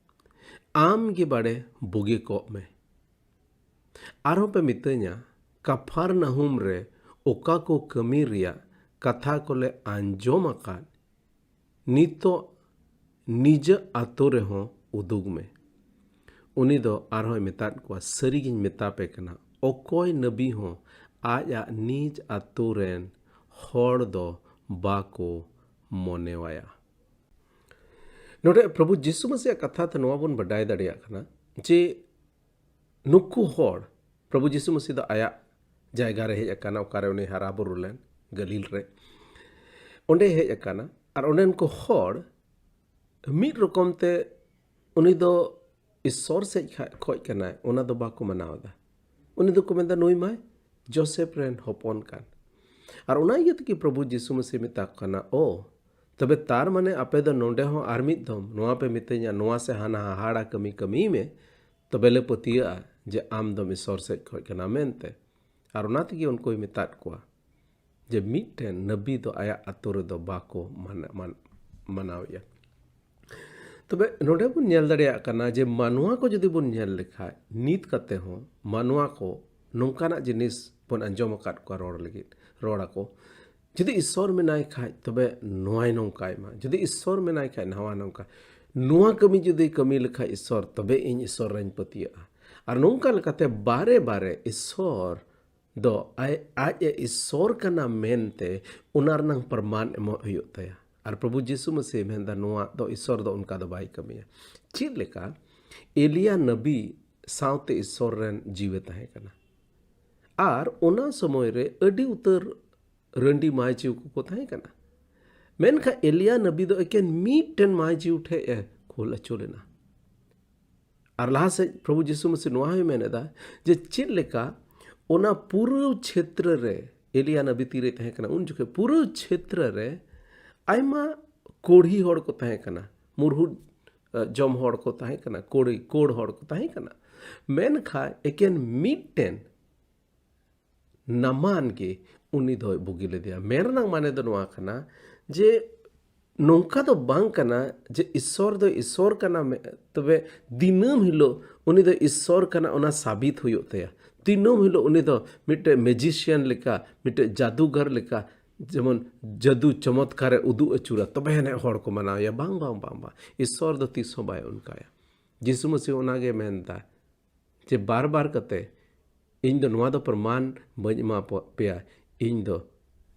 ᱟᱢ ᱜᱮ ᱵᱟᱲᱮ ᱵᱩᱜᱤ ᱠᱚᱜ ᱢᱮ᱾ ᱟᱨᱦᱚᱸ ᱯᱮ ᱢᱤᱛᱟᱹᱧᱟ, ᱠᱟᱯᱷᱟᱨᱱᱟᱦᱩᱢ ᱨᱮ ᱚᱠᱟ ᱠᱚ ᱠᱟᱹᱢᱤ ᱨᱮᱭᱟᱜ ᱠᱟᱛᱷᱟ ᱠᱚᱞᱮ ᱟᱸᱡᱚᱢ ᱟᱠᱟᱫ, ᱱᱤᱛᱚᱜ ᱱᱤᱡᱟᱹ ᱟᱛᱳ ᱨᱮᱦᱚᱸ ᱩᱫᱩᱜᱽ ᱢᱮ?" ᱩᱱᱤ ᱫᱚ ᱟᱨᱦᱚᱸᱭ ᱢᱮᱛᱟᱫ ᱠᱚᱣᱟ, "ᱥᱟᱹᱨᱤᱜᱤᱧ ᱢᱮᱛᱟ ᱯᱮ ᱠᱟᱱᱟ, ᱚᱠᱚᱭ ᱱᱟᱹᱵᱤ ᱦᱚᱸ ᱟᱡᱟᱜ ᱱᱤᱡ ᱟᱛᱳ ᱨᱮᱱ ᱦᱚᱲ ᱫᱚ ᱵᱟᱠᱚ ᱢᱚᱱᱮᱣᱟᱭᱟ᱾" ᱱᱚᱰᱮ ᱯᱨᱚᱵᱷᱩ ᱡᱤᱥᱩ ᱢᱟᱹᱥᱤᱭᱟᱜ ᱠᱟᱛᱷᱟ ᱛᱮ ᱱᱚᱣᱟ ᱵᱚᱱ ᱵᱟᱰᱟᱭ ᱫᱟᱲᱮᱭᱟᱜ ᱠᱟᱱᱟ ᱡᱮ ᱱᱩᱠᱩ ᱦᱚᱲ, ᱯᱨᱚᱵᱷᱩ ᱡᱤᱥᱩ ᱢᱟᱹᱥᱤ ᱫᱚ ᱟᱭᱟᱜ ᱡᱟᱭᱜᱟ ᱨᱮ ᱦᱮᱡ ᱟᱠᱟᱱᱟ, ᱚᱠᱟᱨᱮ ᱩᱱᱤ ᱦᱟᱨᱟ ᱵᱩᱨᱩ ᱞᱮᱱ, ᱜᱟᱹᱞᱤᱞ ᱨᱮ᱾ ᱚᱸᱰᱮ ᱦᱮᱡ ᱟᱠᱟᱱᱟ, ᱟᱨ ᱚᱸᱰᱮᱱ ᱠᱚ ᱦᱚᱲ ᱢᱤᱫ ᱨᱚᱠᱚᱢ ᱛᱮ ᱩᱱᱤ ᱫᱚ ᱤᱥᱥᱚᱨ ᱥᱮᱡ ᱠᱷᱟ-, ᱠᱷᱚᱡ ᱠᱟᱱᱟᱭ, ᱚᱱᱟ ᱫᱚ ᱵᱟᱠᱚ ᱢᱟᱱᱟᱣ ᱮᱫᱟ᱾ ᱩᱱᱤ ᱫᱚᱠᱚ ᱢᱮᱱᱫᱟ, "ᱱᱩᱭ ᱢᱟᱭ ᱡᱳᱥᱮᱯ ᱨᱮᱱ ᱦᱚᱯᱚᱱ ᱠᱟᱱ᱾" ᱟᱨ ᱚᱱᱟ ᱤᱭᱟᱹ ᱛᱮᱜᱮ ᱯᱨᱚᱵᱷᱩ ᱡᱤᱥᱩ ᱢᱟᱹᱥᱤ ᱢᱮᱛᱟ ᱠᱚ ᱠᱟᱱᱟ, "ᱳ, ᱛᱚᱵᱮ ᱛᱟᱨ ᱢᱟᱱᱮ ᱟᱯᱮ ᱫᱚ ᱱᱚᱰᱮ ᱦᱚᱸ ᱟᱨ ᱢᱤᱫ ᱫᱷᱚᱢ ᱱᱚᱣᱟ ᱯᱮ ᱢᱤᱛᱟᱹᱧᱟ, ᱱᱚᱣᱟ ᱥᱮ ᱦᱟᱱᱟ ᱦᱟᱦᱟᱲᱟ ᱠᱟᱹᱢᱤ ᱠᱟᱹᱢᱤᱭ ᱢᱮ, ᱛᱚᱵᱮ ᱞᱮ ᱯᱟᱹᱛᱭᱟᱹᱜᱼᱟ ᱡᱮ ᱟᱢ ᱫᱚᱢ ᱤᱥᱥᱚᱨ ᱥᱮᱡ ᱠᱷᱚᱡ ᱠᱟᱱᱟ ᱢᱮᱱᱛᱮ?" ᱟᱨ ᱚᱱᱟ ᱛᱮᱜᱮ ᱩᱱᱠᱩᱭ ᱢᱮᱛᱟᱫ ᱠᱚᱣᱟ ᱡᱮ ᱢᱤᱫᱴᱮᱱ ᱱᱟᱵᱤ ᱫᱚ ᱟᱭᱟᱜ ᱟᱛᱳ ᱨᱮᱫᱚ ᱵᱟᱠᱚ ᱢᱟᱱᱟ-, ᱢᱟᱱ-, ᱢᱟᱱᱟᱣᱮᱭᱟ᱾ ᱛᱚᱵᱮ ᱱᱚᱰᱮ ᱵᱚᱱ ᱧᱮᱞ ᱫᱟᱲᱮᱭᱟᱜ ᱠᱟᱱᱟ ᱡᱮ ᱢᱟᱱᱣᱟ ᱠᱚ ᱡᱩᱫᱤ ᱵᱚᱱ ᱧᱮᱞ ᱞᱮᱠᱷᱟᱡ, ᱱᱤᱛ ᱠᱟᱛᱮ ᱦᱚᱸ ᱢᱟᱱᱣᱟ ᱠᱚ ᱱᱚᱝᱠᱟᱱᱟᱜ ᱡᱤᱱᱤᱥ ᱵᱚᱱ ᱟᱸᱡᱚᱢ ᱟᱠᱟᱫ ᱠᱚᱣᱟ ᱨᱚᱲ ᱞᱟᱹᱜᱤᱫ, ᱨᱚᱲ ᱟᱠᱚ, "ᱡᱩᱫᱤ ᱤᱥᱥᱚᱨ ᱢᱮᱱᱟᱭ ᱠᱷᱟᱡ, ᱛᱚᱵᱮ ᱱᱚᱣᱟᱭ ᱱᱚᱝᱠᱟᱭ ᱢᱟ, ᱡᱩᱫᱤ ᱤᱥᱥᱚᱨ ᱢᱮᱱᱟᱭ ᱠᱷᱟᱡ, ᱱᱟᱣᱟ ᱱᱚᱝᱠᱟ, ᱱᱚᱣᱟ ᱠᱟᱹᱢᱤ ᱡᱩᱫᱤ ᱠᱟᱹᱢᱤ ᱞᱮᱠᱷᱟᱡ ᱤᱥᱥᱚᱨ, ᱛᱚᱵᱮ ᱤᱧ ᱤᱥᱥᱚᱨ ᱨᱮᱧ ᱯᱟᱹᱛᱭᱟᱹᱜᱼᱟ᱾" ᱟᱨ ᱱᱚᱝᱠᱟ ᱞᱮᱠᱟᱛᱮ ᱵᱟᱨᱮ ᱵᱟᱨᱮ ᱤᱥᱥᱚᱨ ᱫᱚ ᱟᱡ, ᱟᱡ ᱮ ᱤᱥᱥᱚᱨ ᱠᱟᱱᱟ ᱢᱮᱱᱛᱮ ᱚᱱᱟ ᱨᱮᱱᱟᱝ ᱯᱨᱚᱢᱟᱱ ᱮᱢᱚᱜ ᱦᱩᱭᱩᱜ ᱛᱟᱭᱟ᱾ ᱟᱨ ᱯᱨᱚᱵᱷᱩ ᱡᱤᱥᱩ ᱢᱟᱹᱥᱤ ᱢᱮᱱᱫᱟ, ᱱᱚᱣᱟ ᱫᱚ ᱤᱥᱥᱚᱨ ᱫᱚ ᱚᱱᱠᱟ ᱫᱚ ᱵᱟᱭ ᱠᱟᱹᱢᱤᱭᱟ᱾ ᱪᱮᱫ ᱞᱮᱠᱟ ᱮᱞᱤᱭᱟ ᱱᱟᱵᱤ ᱥᱟᱶᱛᱮ ᱤᱥᱥᱚᱨ ᱨᱮᱱ ᱡᱤᱣᱤ ᱛᱟᱦᱮᱸ ᱠᱟᱱᱟ, ᱟᱨ ᱚᱱᱟ ᱥᱚᱢᱚᱭ ᱨᱮ ᱟᱹᱰᱤ ᱩᱛᱟᱹᱨ ᱨᱟᱺᱰᱤ ᱢᱟᱹᱭ ᱡᱤᱣᱤ ᱠᱚᱠᱚ ᱛᱟᱦᱮᱸ ᱠᱟᱱᱟ, ᱢᱮᱱᱠᱷᱟᱱ ᱮᱞᱤᱭᱟ ᱱᱟᱵᱤ ᱫᱚ ᱮᱠᱮᱱ ᱢᱤᱫᱴᱮᱱ ᱢᱟᱹᱭ ᱡᱤᱣᱤ ᱴᱷᱮᱡ ᱮ ᱠᱩᱞ ᱟᱹᱪᱩ ᱞᱮᱱᱟ᱾ ᱟᱨ ᱞᱟᱦᱟ ᱥᱮᱫ ᱯᱨᱚᱵᱷᱩ ᱡᱤᱥᱩ ᱢᱟᱹᱥᱤ ᱱᱚᱣᱟ ᱦᱚᱸᱭ ᱢᱮᱱ ᱮᱫᱟ ᱡᱮ ᱪᱮᱫ ᱞᱮᱠᱟ ᱚᱱᱟ ᱯᱩᱨᱟᱹ ᱪᱷᱮᱛᱨᱚ ᱨᱮ ᱮᱞᱤᱭᱟ ᱱᱟᱵᱤ ᱛᱤᱨᱮ ᱛᱟᱦᱮᱸ ᱠᱟᱱᱟ, ᱩᱱ ᱡᱚᱠᱷᱮᱡ ᱯᱩᱨᱟᱹ ᱪᱷᱮᱛᱨᱚ ᱨᱮ ᱟᱭᱢᱟ ᱠᱚᱲᱦᱤ ᱦᱚᱲ ᱠᱚ ᱛᱟᱦᱮᱸ ᱠᱟᱱᱟ, ᱢᱩᱨᱦᱩᱫ ᱡᱚᱢ ᱦᱚᱲ ᱠᱚ ᱛᱟᱦᱮᱸ ᱠᱟᱱᱟ, ᱠᱚᱲᱤ ᱠᱳᱲ ᱦᱚᱲ ᱠᱚ ᱛᱟᱦᱮᱸ ᱠᱟᱱᱟ᱾ ᱢᱮᱱᱠᱷᱟᱱ ᱮᱠᱮᱱ ᱢᱤᱫᱴᱮᱱ ᱱᱟᱢᱟᱱ ᱜᱮ ᱩᱱᱤ ᱫᱚᱭ ᱵᱩᱜᱤ ᱞᱮᱫᱮᱭᱟ᱾ ᱢᱮᱱ ᱨᱮᱱᱟᱜ ᱢᱟᱱᱮ ᱫᱚ ᱱᱚᱣᱟ ᱠᱟᱱᱟ ᱡᱮ ᱱᱚᱝᱠᱟ ᱫᱚ ᱵᱟᱝ ᱠᱟᱱᱟ ᱡᱮ ᱤᱥᱥᱚᱨ ᱫᱚ ᱤᱥᱥᱚᱨ ᱠᱟᱱᱟ, ᱢᱮ- ᱛᱚᱵᱮ ᱫᱤᱱᱟᱹᱢ ᱦᱤᱞᱳᱜ ᱩᱱᱤ ᱫᱚ ᱤᱥᱥᱚᱨ ᱠᱟᱱᱟ ᱚᱱᱟ ᱥᱟᱵᱤᱛ ᱦᱩᱭᱩᱜ ᱛᱟᱭᱟ᱾ ᱫᱤᱱᱟᱹᱢ ᱦᱤᱞᱳᱜ ᱩᱱᱤ ᱫᱚ ᱢᱤᱫᱴᱮᱱ ᱢᱮᱡᱤᱥᱤᱭᱟᱱ ᱞᱮᱠᱟ, ᱢᱤᱫᱴᱮᱱ ᱡᱟᱫᱩᱜᱟᱨ ᱞᱮᱠᱟ, ᱡᱮᱢᱚᱱ ᱡᱟᱫᱩ ᱪᱚᱢᱚᱛᱠᱟᱨᱮ ᱩᱫᱩᱜ ᱟᱹᱪᱩᱨᱟ, ᱛᱚᱵᱮ ᱟᱹᱱᱤᱡ ᱦᱚᱲ ᱠᱚ ᱢᱟᱱᱟᱣᱮᱭᱟ᱾ ᱵᱟᱝ, ᱵᱟᱝ, ᱵᱟᱝ, ᱵᱟᱝ᱾ ᱤᱥᱥᱚᱨ ᱫᱚ ᱛᱤᱥ ᱦᱚᱸ ᱵᱟᱭ ᱚᱱᱠᱟᱭᱟ᱾ ᱡᱤᱥᱩ ᱢᱟᱹᱥᱤ ᱚᱱᱟᱜᱮ ᱢᱮᱱᱫᱟ ᱡᱮ ᱵᱟᱨ ᱵᱟᱨ ᱠᱟᱛᱮ, "ᱤᱧ ᱫᱚ ᱱᱚᱣᱟ ᱫᱚ ᱯᱨᱚᱢᱟᱱ ᱵᱟᱹᱧ ᱮᱢᱟ ᱯᱮ-, ᱯᱮᱭᱟ, ᱤᱧ ᱫᱚ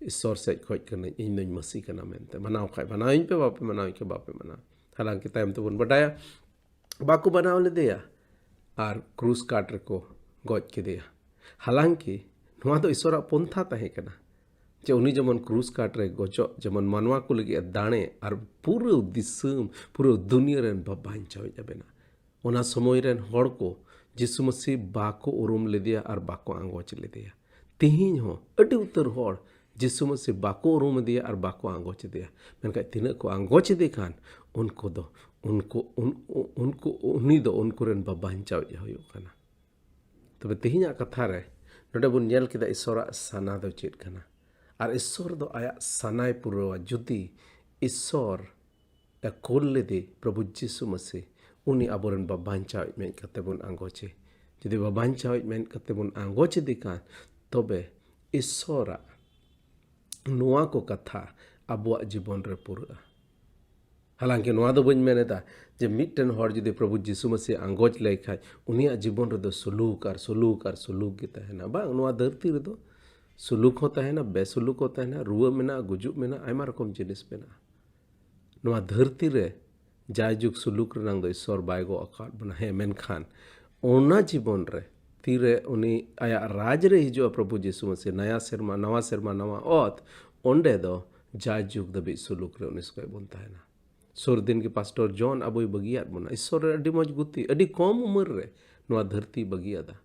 ᱤᱥᱥᱚᱨ ᱥᱮᱫ ᱠᱷᱚᱡ ᱠᱟᱹᱱᱟᱹᱧ, ᱤᱧ ᱫᱚᱧ ᱢᱟᱹᱥᱤ ᱠᱟᱱᱟ ᱢᱮᱱᱛᱮ᱾ ᱢᱟᱱᱟᱣ ᱠᱷᱟᱡ ᱢᱟᱱᱟᱣᱤᱧ ᱯᱮ, ᱵᱟᱯᱮ ᱢᱟᱱᱟᱣᱤᱧ ᱠᱷᱟᱡ ᱵᱟᱯᱮ ᱢᱟᱱᱟᱣᱟ᱾" ᱦᱟᱞᱟᱝᱠᱤ ᱛᱟᱭᱚᱢ ᱛᱮᱵᱚᱱ ᱵᱟᱰᱟᱭᱟ, ᱵᱟᱠᱚ ᱢᱟᱱᱟᱣ ᱞᱮᱫᱮᱭᱟ ᱟᱨ ᱠᱨᱩᱥ ᱠᱟᱴ ᱨᱮᱠᱚ ᱜᱚᱡ ᱠᱮᱫᱮᱭᱟ᱾ ᱦᱟᱞᱟᱝᱠᱤ ᱱᱚᱣᱟ ᱫᱚ ᱤᱥᱥᱚᱨᱟᱜ ᱯᱚᱱᱛᱷᱟ ᱛᱟᱦᱮᱸ ᱠᱟᱱᱟ ᱡᱮ ᱩᱱᱤ ᱡᱮᱢᱚᱱ ᱠᱨᱩᱥ ᱠᱟᱴ ᱨᱮ ᱜᱚᱡᱚᱜ, ᱡᱮᱢᱚᱱ ᱢᱟᱱᱣᱟ ᱠᱚ ᱞᱟᱹᱜᱤᱫ ᱮ ᱫᱟᱲᱮ ᱟᱨ ᱯᱩᱨᱟᱹ ᱫᱤᱥᱚᱢ, ᱯᱩᱨᱟᱹ ᱫᱩᱱᱤᱭᱟᱹ ᱨᱮᱱ ᱵᱟᱧᱪᱟᱣᱤᱡ ᱟᱵᱮᱱᱟ᱾ ᱚᱱᱟ ᱥᱚᱢᱚᱭ ᱨᱮᱱ ᱦᱚᱲ ᱠᱚ ᱡᱤᱥᱩ ᱢᱟᱹᱥᱤ ᱵᱟᱠᱚ ᱩᱨᱩᱢ ᱞᱮᱫᱮᱭᱟ ᱟᱨ ᱵᱟᱠᱚ ᱟᱸᱜᱚᱪ ᱞᱮᱫᱮᱭᱟ᱾ ᱛᱮᱦᱮᱧ ᱦᱚᱸ ᱟᱹᱰᱤ ᱩᱛᱟᱹᱨ ᱦᱚᱲ ᱡᱤᱥᱩ ᱢᱟᱹᱥᱤ ᱵᱟᱠᱚ ᱩᱨᱩᱢ ᱮᱫᱮᱭᱟ ᱟᱨ ᱵᱟᱠᱚ ᱟᱸᱜᱚᱪ ᱮᱫᱮᱭᱟ᱾ ᱢᱮᱱᱠᱷᱟᱱ ᱛᱤᱱᱟᱹᱜ ᱠᱚ ᱟᱸᱜᱚᱪ ᱮᱫᱮ ᱠᱷᱟᱱ, ᱩᱱᱠᱩ ᱫᱚ, ᱩᱱᱠᱩ, ᱩᱱ-, ᱩᱱᱠᱩ, ᱩᱱᱤ ᱫᱚ ᱩᱱᱠᱩ ᱨᱮᱱ ᱵᱟᱧᱪᱟᱣᱤᱡ ᱦᱩᱭᱩᱜ ᱠᱟᱱᱟ᱾ ᱛᱚᱵᱮ ᱛᱮᱦᱮᱧᱟᱜ ᱠᱟᱛᱷᱟ ᱨᱮ ᱱᱚᱰᱮ ᱵᱚᱱ ᱧᱮᱞ ᱠᱮᱫᱟ ᱤᱥᱥᱚᱨᱟᱜ ᱥᱟᱱᱟ ᱫᱚ ᱪᱮᱫ ᱠᱟᱱᱟ᱾ ᱟᱨ ᱤᱥᱥᱚᱨ ᱫᱚ ᱟᱭᱟᱜ ᱥᱟᱱᱟᱭ ᱯᱩᱨᱟᱹᱣᱟ᱾ ᱡᱩᱫᱤ ᱤᱥᱥᱚᱨ ᱮ ᱠᱩᱞ ᱞᱮᱫᱮ ᱯᱨᱚᱵᱷᱩ ᱡᱤᱥᱩ ᱢᱟᱹᱥᱤ, ᱩᱱᱤ ᱟᱵᱚᱨᱮᱱ ᱵᱟ-, ᱵᱟᱧᱪᱟᱣᱤᱡ ᱢᱮᱱ ᱠᱟᱛᱮ ᱵᱚᱱ ᱟᱸᱜᱚᱪᱮ᱾ ᱡᱩᱫᱤ ᱵᱟ-, ᱵᱟᱧᱪᱟᱣᱤᱡ ᱢᱮᱱ ᱠᱟᱛᱮ ᱵᱚᱱ ᱟᱸᱜᱚᱪ ᱮᱫᱮ ᱠᱷᱟᱱ, ᱛᱚᱵᱮ ᱤᱥᱥᱚᱨᱟᱜ ᱱᱚᱣᱟ ᱠᱚ ᱠᱟᱛᱷᱟ ᱟᱵᱚᱣᱟᱜ ᱡᱤᱵᱚᱱ ᱨᱮ ᱯᱩᱨᱟᱹᱜᱼᱟ᱾ ᱦᱟᱞᱟᱝᱠᱤ ᱱᱚᱣᱟ ᱫᱚ ᱵᱟᱹᱧ ᱢᱮᱱ ᱮᱫᱟ ᱡᱮ ᱢᱤᱫᱴᱮᱱ ᱦᱚᱲ ᱡᱩᱫᱤ ᱯᱨᱚᱵᱷᱩ ᱡᱤᱥᱩ ᱢᱟᱹᱥᱤ ᱟᱸᱜᱚᱪ ᱞᱮᱭ ᱠᱷᱟᱡ, ᱩᱱᱤᱭᱟᱜ ᱡᱤᱵᱚᱱ ᱨᱮᱫᱚ ᱥᱩᱞᱩᱠ ᱟᱨ ᱥᱩᱞᱩᱠ ᱟᱨ ᱥᱩᱞᱩᱠ ᱜᱮ ᱛᱟᱦᱮᱱᱟ᱾ ᱵᱟᱝ, ᱱᱚᱣᱟ ᱫᱷᱟᱹᱨᱛᱤ ᱨᱮᱫᱚ ᱥᱩᱞᱩᱠ ᱦᱚᱸ ᱛᱟᱦᱮᱱᱟ, ᱵᱮᱥᱩᱞᱩᱠ ᱦᱚᱸ ᱛᱟᱦᱮᱱᱟ, ᱨᱩᱣᱟᱹ ᱢᱮᱱᱟᱜᱼᱟ, ᱜᱩᱡᱩᱜ ᱢᱮᱱᱟᱜᱼᱟ, ᱟᱭᱢᱟ ᱨᱚᱠᱚᱢ ᱡᱤᱱᱤᱥ ᱢᱮᱱᱟᱜᱼᱟ᱾ ᱱᱚᱣᱟ ᱫᱷᱟᱹᱨᱛᱤ ᱨᱮ ᱡᱟᱭᱡᱩᱜᱽ ᱥᱩᱞᱩᱠ ᱨᱮᱱᱟᱝ ᱫᱚ ᱤᱥᱥᱚᱨ ᱵᱟᱭ ᱜᱚᱜ ᱟᱠᱟᱫ ᱵᱚᱱᱟ᱾ ᱦᱮᱸ, ᱢᱮᱱᱠᱷᱟᱱ ᱚᱱᱟ ᱡᱤᱵᱚᱱ ᱨᱮ ᱛᱤᱨᱮ ᱩᱱᱤ ᱟᱭᱟᱜ ᱨᱟᱡᱽ ᱨᱮ ᱦᱤᱡᱩᱜᱼᱟ ᱯᱨᱚᱵᱷᱩ ᱡᱤᱥᱩ ᱢᱟᱹᱥᱤ, ᱱᱟᱭᱟ ᱥᱮᱨᱢᱟ, ᱱᱟᱣᱟ ᱥᱮᱨᱢᱟ, ᱱᱟᱣᱟ ᱚᱛ, ᱚᱸᱰᱮ ᱫᱚ ᱡᱟᱭᱡᱩᱜᱽ ᱫᱷᱟᱹᱵᱤᱡ ᱥᱩᱞᱩᱠ ᱨᱮ ᱩᱱᱤ ᱥᱚᱸᱜᱮ ᱵᱚᱱ ᱛᱟᱦᱮᱱᱟ᱾ ᱥᱩᱨ ᱫᱤᱱ ᱜᱮ ᱯᱟᱥᱴᱚᱨ ᱡᱚᱱ ᱟᱵᱚᱭ ᱵᱟᱹᱜᱤᱭᱟᱫ ᱵᱚᱱᱟ᱾ ᱤᱥᱥᱚᱨ ᱨᱮ ᱟᱹᱰᱤ ᱢᱚᱡᱽ ᱜᱩᱛᱤ, ᱟᱹᱰᱤ ᱠᱚᱢ ᱩᱢᱮᱨ ᱨᱮ ᱱᱚᱣᱟ ᱫᱷᱟᱹᱨᱛᱤ ᱵᱟᱹᱜᱤᱭᱟᱫᱟ᱾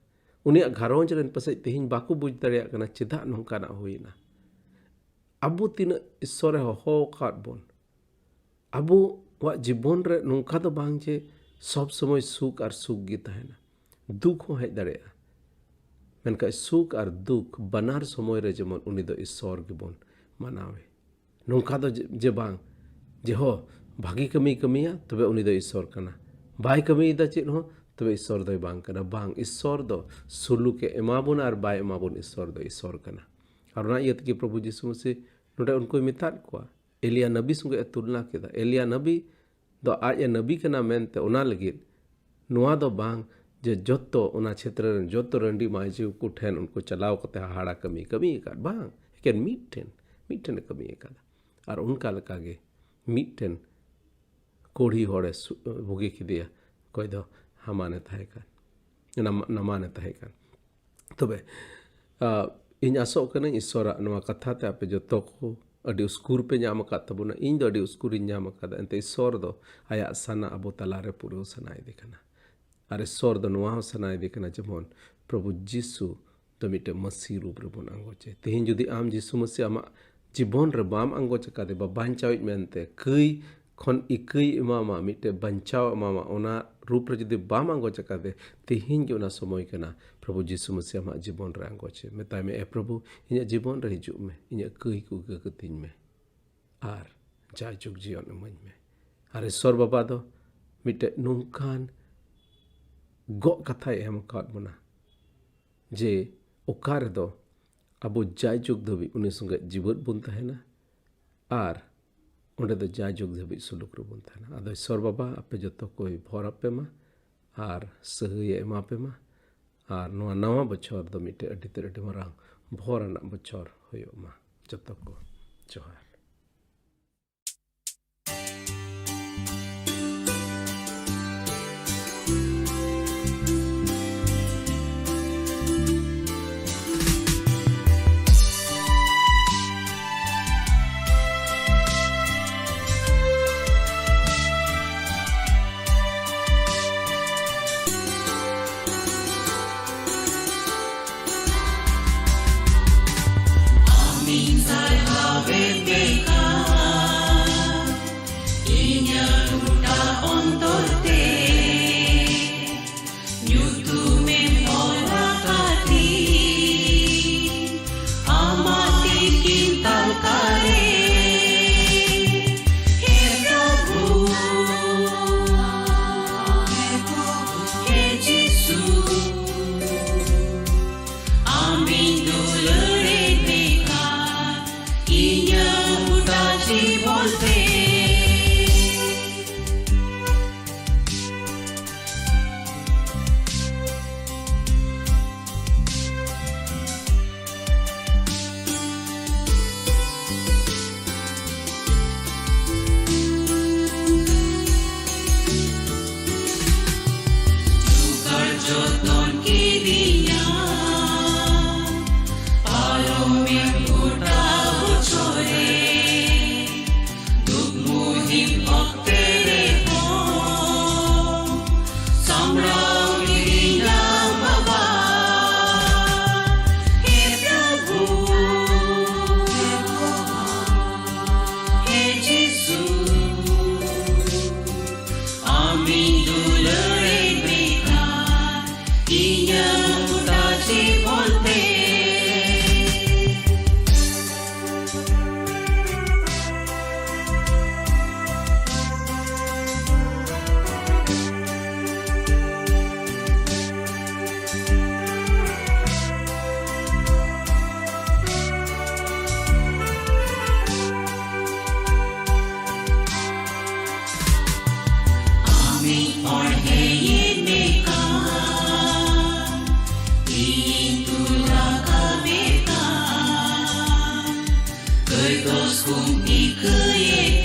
ᱩᱱᱤᱭᱟᱜ ᱜᱷᱟᱨᱚᱸᱡᱽ ᱨᱮᱱ ᱯᱟᱥᱮᱡ ᱛᱮᱦᱮᱧ ᱵᱟᱠᱚ ᱵᱩᱡᱽ ᱫᱟᱲᱮᱭᱟᱜ ᱠᱟᱱᱟ ᱪᱮᱫᱟᱜ ᱱᱚᱝᱠᱟᱱᱟᱜ ᱦᱩᱭᱱᱟ᱾ ᱟᱵᱚ ᱛᱤᱱᱟᱹᱜ ᱤᱥᱥᱚᱨᱮ ᱦᱚᱦᱚ ᱟᱠᱟᱫ ᱵᱚᱱ, ᱟᱵᱚᱣᱟᱜ ᱡᱤᱵᱚᱱ ᱨᱮ ᱱᱚᱝᱠᱟ ᱫᱚ ᱵᱟᱝ ᱡᱮ ᱥᱚᱵᱽ ᱥᱚᱢᱚᱭ ᱥᱩᱠ ᱟᱨ ᱥᱩᱠ ᱜᱮ ᱛᱟᱦᱮᱱᱟ᱾ ᱫᱩᱠ ᱦᱚᱸ ᱦᱮᱡ ᱫᱟᱲᱮᱭᱟᱜᱼᱟ, ᱢᱮᱱᱠᱷᱟᱱ ᱥᱩᱠ ᱟᱨ ᱫᱩᱠ ᱵᱟᱱᱟᱨ ᱥᱚᱢᱚᱭ ᱨᱮ ᱡᱮᱢᱚᱱ ᱩᱱᱤ ᱫᱚ ᱤᱥᱥᱚᱨ ᱜᱮᱵᱚᱱ ᱢᱟᱱᱟᱣᱮ᱾ ᱱᱚᱝᱠᱟ ᱫᱚ ᱡᱮ, ᱡᱮ ᱵᱟᱝ, ᱡᱮ ᱦᱚ ᱵᱷᱟᱹᱜᱤ ᱠᱟᱹᱢᱤᱭ ᱠᱟᱹᱢᱤᱭᱟ ᱛᱚᱵᱮ ᱩᱱᱤ ᱫᱚ ᱤᱥᱥᱚᱨ ᱠᱟᱱᱟ, ᱵᱟᱭ ᱠᱟᱹᱢᱤᱭᱮᱫᱟ ᱪᱮᱫ ᱦᱚᱸ ᱛᱚᱵᱮ ᱤᱥᱥᱚᱨ ᱫᱚᱭ ᱵᱟᱝ ᱠᱟᱱᱟ᱾ ᱵᱟᱝ, ᱤᱥᱥᱚᱨ ᱫᱚ ᱥᱩᱞᱩᱠᱮ ᱮᱢᱟ ᱵᱚᱱᱟ ᱟᱨ ᱵᱟᱭ ᱮᱢᱟ ᱵᱚᱱ, ᱤᱥᱥᱚᱨ ᱫᱚ ᱤᱥᱥᱚᱨ ᱠᱟᱱᱟ᱾ ᱟᱨ ᱚᱱᱟ ᱤᱭᱟᱹ ᱛᱮᱜᱮ ᱯᱨᱚᱵᱷᱩ ᱡᱤᱥᱩ ᱢᱟᱹᱥᱤ ᱱᱚᱰᱮ ᱩᱱᱠᱩᱭ ᱢᱮᱛᱟᱫ ᱠᱚᱣᱟ, ᱮᱞᱤᱭᱟ ᱱᱟᱵᱤ ᱥᱚᱸᱜᱮ ᱮ ᱛᱩᱞᱱᱟ ᱠᱮᱫᱟ᱾ ᱮᱞᱤᱭᱟ ᱱᱟᱵᱤ ᱫᱚ ᱟᱡ ᱮ ᱱᱟᱵᱤ ᱠᱟᱱᱟ ᱢᱮᱱᱛᱮ ᱚᱱᱟ ᱞᱟᱹᱜᱤᱫ ᱱᱚᱣᱟ ᱫᱚ ᱵᱟᱝ ᱡᱮ ᱡᱚᱛᱚ ᱚᱱᱟ ᱪᱷᱮᱛᱨᱚ ᱨᱮᱱ ᱡᱚᱛᱚ ᱨᱟᱺᱰᱤ ᱢᱟᱹᱡᱷᱤ ᱠᱚ ᱴᱷᱮᱱ ᱩᱱᱠᱩ ᱪᱟᱞᱟᱣ ᱠᱟᱛᱮ ᱦᱟᱦᱟᱲᱟ ᱠᱟᱹᱢᱤ ᱠᱟᱹᱢᱤ ᱟᱠᱟᱫ, ᱵᱟᱝ, ᱮᱠᱮᱱ ᱢᱤᱫᱴᱮᱱ, ᱢᱤᱫᱴᱮᱱ ᱮ ᱠᱟᱹᱢᱤ ᱟᱠᱟᱫᱟ᱾ ᱟᱨ ᱚᱱᱠᱟ ᱞᱮᱠᱟᱜᱮ ᱢᱤᱫᱴᱮᱱ ᱠᱩᱲᱤ ᱦᱚᱲᱮ ᱥᱩ-, ᱵᱩᱜᱤ ᱠᱮᱫᱮᱭᱟ, ᱚᱠᱚᱭ ᱫᱚ ᱦᱟᱢᱟᱱᱮ ᱛᱟᱦᱮᱸ ᱠᱟᱱ, ᱱᱟᱢ-, ᱱᱟᱢᱟᱱᱮ ᱛᱟᱦᱮᱸ ᱠᱟᱱ᱾ ᱛᱚᱵᱮ, ᱟ, ᱤᱧ ᱟᱥᱚᱜ ᱠᱟᱹᱱᱟᱹᱧ ᱤᱥᱥᱚᱨᱟᱜ ᱱᱚᱣᱟ ᱠᱟᱛᱷᱟ ᱛᱮ ᱟᱯᱮ ᱡᱚᱛᱚ ᱠᱚ ᱟᱹᱰᱤ ᱩᱥᱠᱩᱨ ᱯᱮ ᱧᱟᱢ ᱟᱠᱟᱫ ᱛᱟᱵᱚᱱᱟ᱾ ᱤᱧ ᱫᱚ ᱟᱹᱰᱤ ᱩᱥᱠᱩᱨᱤᱧ ᱧᱟᱢ ᱟᱠᱟᱫᱟ᱾ ᱮᱱᱛᱮ ᱤᱥᱥᱚᱨ ᱫᱚ ᱟᱭᱟᱜ ᱥᱟᱱᱟ ᱟᱵᱚ ᱛᱟᱞᱟᱨᱮ ᱯᱩᱨᱟᱹᱣ ᱥᱟᱱᱟᱭᱮᱫᱮ ᱠᱟᱱᱟ᱾ ᱟᱨ ᱤᱥᱥᱚᱨ ᱫᱚ ᱱᱚᱣᱟ ᱦᱚᱸ ᱥᱟᱱᱟᱭᱮᱫᱮ ᱠᱟᱱᱟ ᱡᱮᱢᱚᱱ ᱯᱨᱚᱵᱷᱩ ᱡᱤᱥᱩ ᱫᱚ ᱢᱤᱫᱴᱮᱱ ᱢᱟᱹᱥᱤ ᱨᱩᱯ ᱨᱮᱵᱚᱱ ᱟᱸᱜᱚᱪᱮ᱾ ᱛᱮᱦᱮᱧ ᱡᱩᱫᱤ ᱟᱢ ᱡᱤᱥᱩ ᱢᱟᱹᱥᱤ ᱟᱢᱟᱜ ᱡᱤᱵᱚᱱ ᱨᱮ ᱵᱟᱢ ᱟᱸᱜᱚᱪ ᱟᱠᱟᱫᱮ, ᱵᱟ ᱵᱟᱧᱪᱟᱣᱤᱡ ᱢᱮᱱᱛᱮ ᱠᱟᱹᱭ ᱠᱷᱚᱱ ᱤᱠᱟᱹᱭ ᱮᱢᱟᱢᱟ, ᱢᱤᱫᱴᱮᱱ ᱵᱟᱧᱪᱟᱣ ᱮᱢᱟᱢᱟ, ᱚᱱᱟ ᱨᱩᱯ ᱨᱮ ᱡᱩᱫᱤ ᱵᱟᱢ ᱟᱸᱜᱚᱪ ᱟᱠᱟᱫᱮ, ᱛᱮᱦᱮᱧ ᱜᱮ ᱚᱱᱟ ᱥᱚᱢᱚᱭ ᱠᱟᱱᱟ ᱯᱨᱚᱵᱷᱩ ᱡᱤᱥᱩ ᱢᱟᱹᱥᱤ ᱟᱢᱟᱜ ᱡᱤᱵᱚᱱ ᱨᱮ ᱟᱸᱜᱚᱪᱮ᱾ ᱢᱮᱛᱟᱭ ᱢᱮ, "ᱮ ᱯᱨᱚᱵᱷᱩ, ᱤᱧᱟᱹᱜ ᱡᱤᱵᱚᱱ ᱨᱮ ᱦᱤᱡᱩᱜ ᱢᱮ, ᱤᱧᱟᱹᱜ ᱠᱟᱹᱭ ᱠᱚ ᱤᱠᱟᱹ ᱠᱟᱹᱛᱤᱧ ᱢᱮ ᱟᱨ ᱡᱟᱭᱡᱩᱜᱽ ᱡᱤᱭᱚᱱ ᱤᱢᱟᱹᱧ ᱢᱮ᱾" ᱟᱨ ᱤᱥᱥᱚᱨ ᱵᱟᱵᱟ ᱫᱚ ᱢᱤᱫᱴᱮᱱ ᱱᱚᱝᱠᱟᱱ ᱜᱚᱜ ᱠᱟᱛᱷᱟᱭ ᱮᱢ ᱟᱠᱟᱫ ᱵᱚᱱᱟ ᱡᱮ ᱚᱠᱟ ᱨᱮᱫᱚ ᱟᱵᱚ ᱡᱟᱭᱡᱩᱜᱽ ᱫᱷᱟᱹᱵᱤᱡ ᱩᱱᱤ ᱥᱚᱸᱜᱮ ᱡᱤᱣᱮᱫ ᱵᱚᱱ ᱛᱟᱦᱮᱱᱟ ᱟᱨ ᱚᱸᱰᱮ ᱫᱚ ᱡᱟᱭᱡᱩᱜᱽ ᱫᱷᱟᱹᱵᱤᱡ ᱥᱩᱞᱩᱠ ᱨᱮᱵᱚᱱ ᱛᱟᱦᱮᱱᱟ᱾ ᱟᱫᱚ ᱤᱥᱥᱚᱨ ᱵᱟᱵᱟ ᱟᱯᱮ ᱡᱚᱛᱚ ᱠᱚᱭ ᱵᱷᱚᱨ ᱟᱯᱮ ᱢᱟ ᱟᱨ ᱥᱟᱹᱦᱟᱹᱭᱮ ᱮᱢᱟ ᱯᱮ ᱢᱟ᱾ ᱟᱨ ᱱᱚᱣᱟ ᱱᱟᱣᱟ ᱵᱚᱪᱷᱚᱨ ᱫᱚ ᱢᱤᱫᱴᱮᱡ ᱟᱹᱰᱤ ᱛᱮᱫ ᱟᱹᱰᱤ ᱢᱟᱨᱟᱝ ᱵᱷᱚᱨ ᱟᱱᱟᱜ ᱵᱚᱪᱷᱚᱨ ᱦᱩᱭᱩᱜ ᱢᱟ᱾ ᱡᱚᱛᱚ ᱠᱚ ᱡᱚᱦᱟᱨ᱾ ᱜᱟᱹᱭ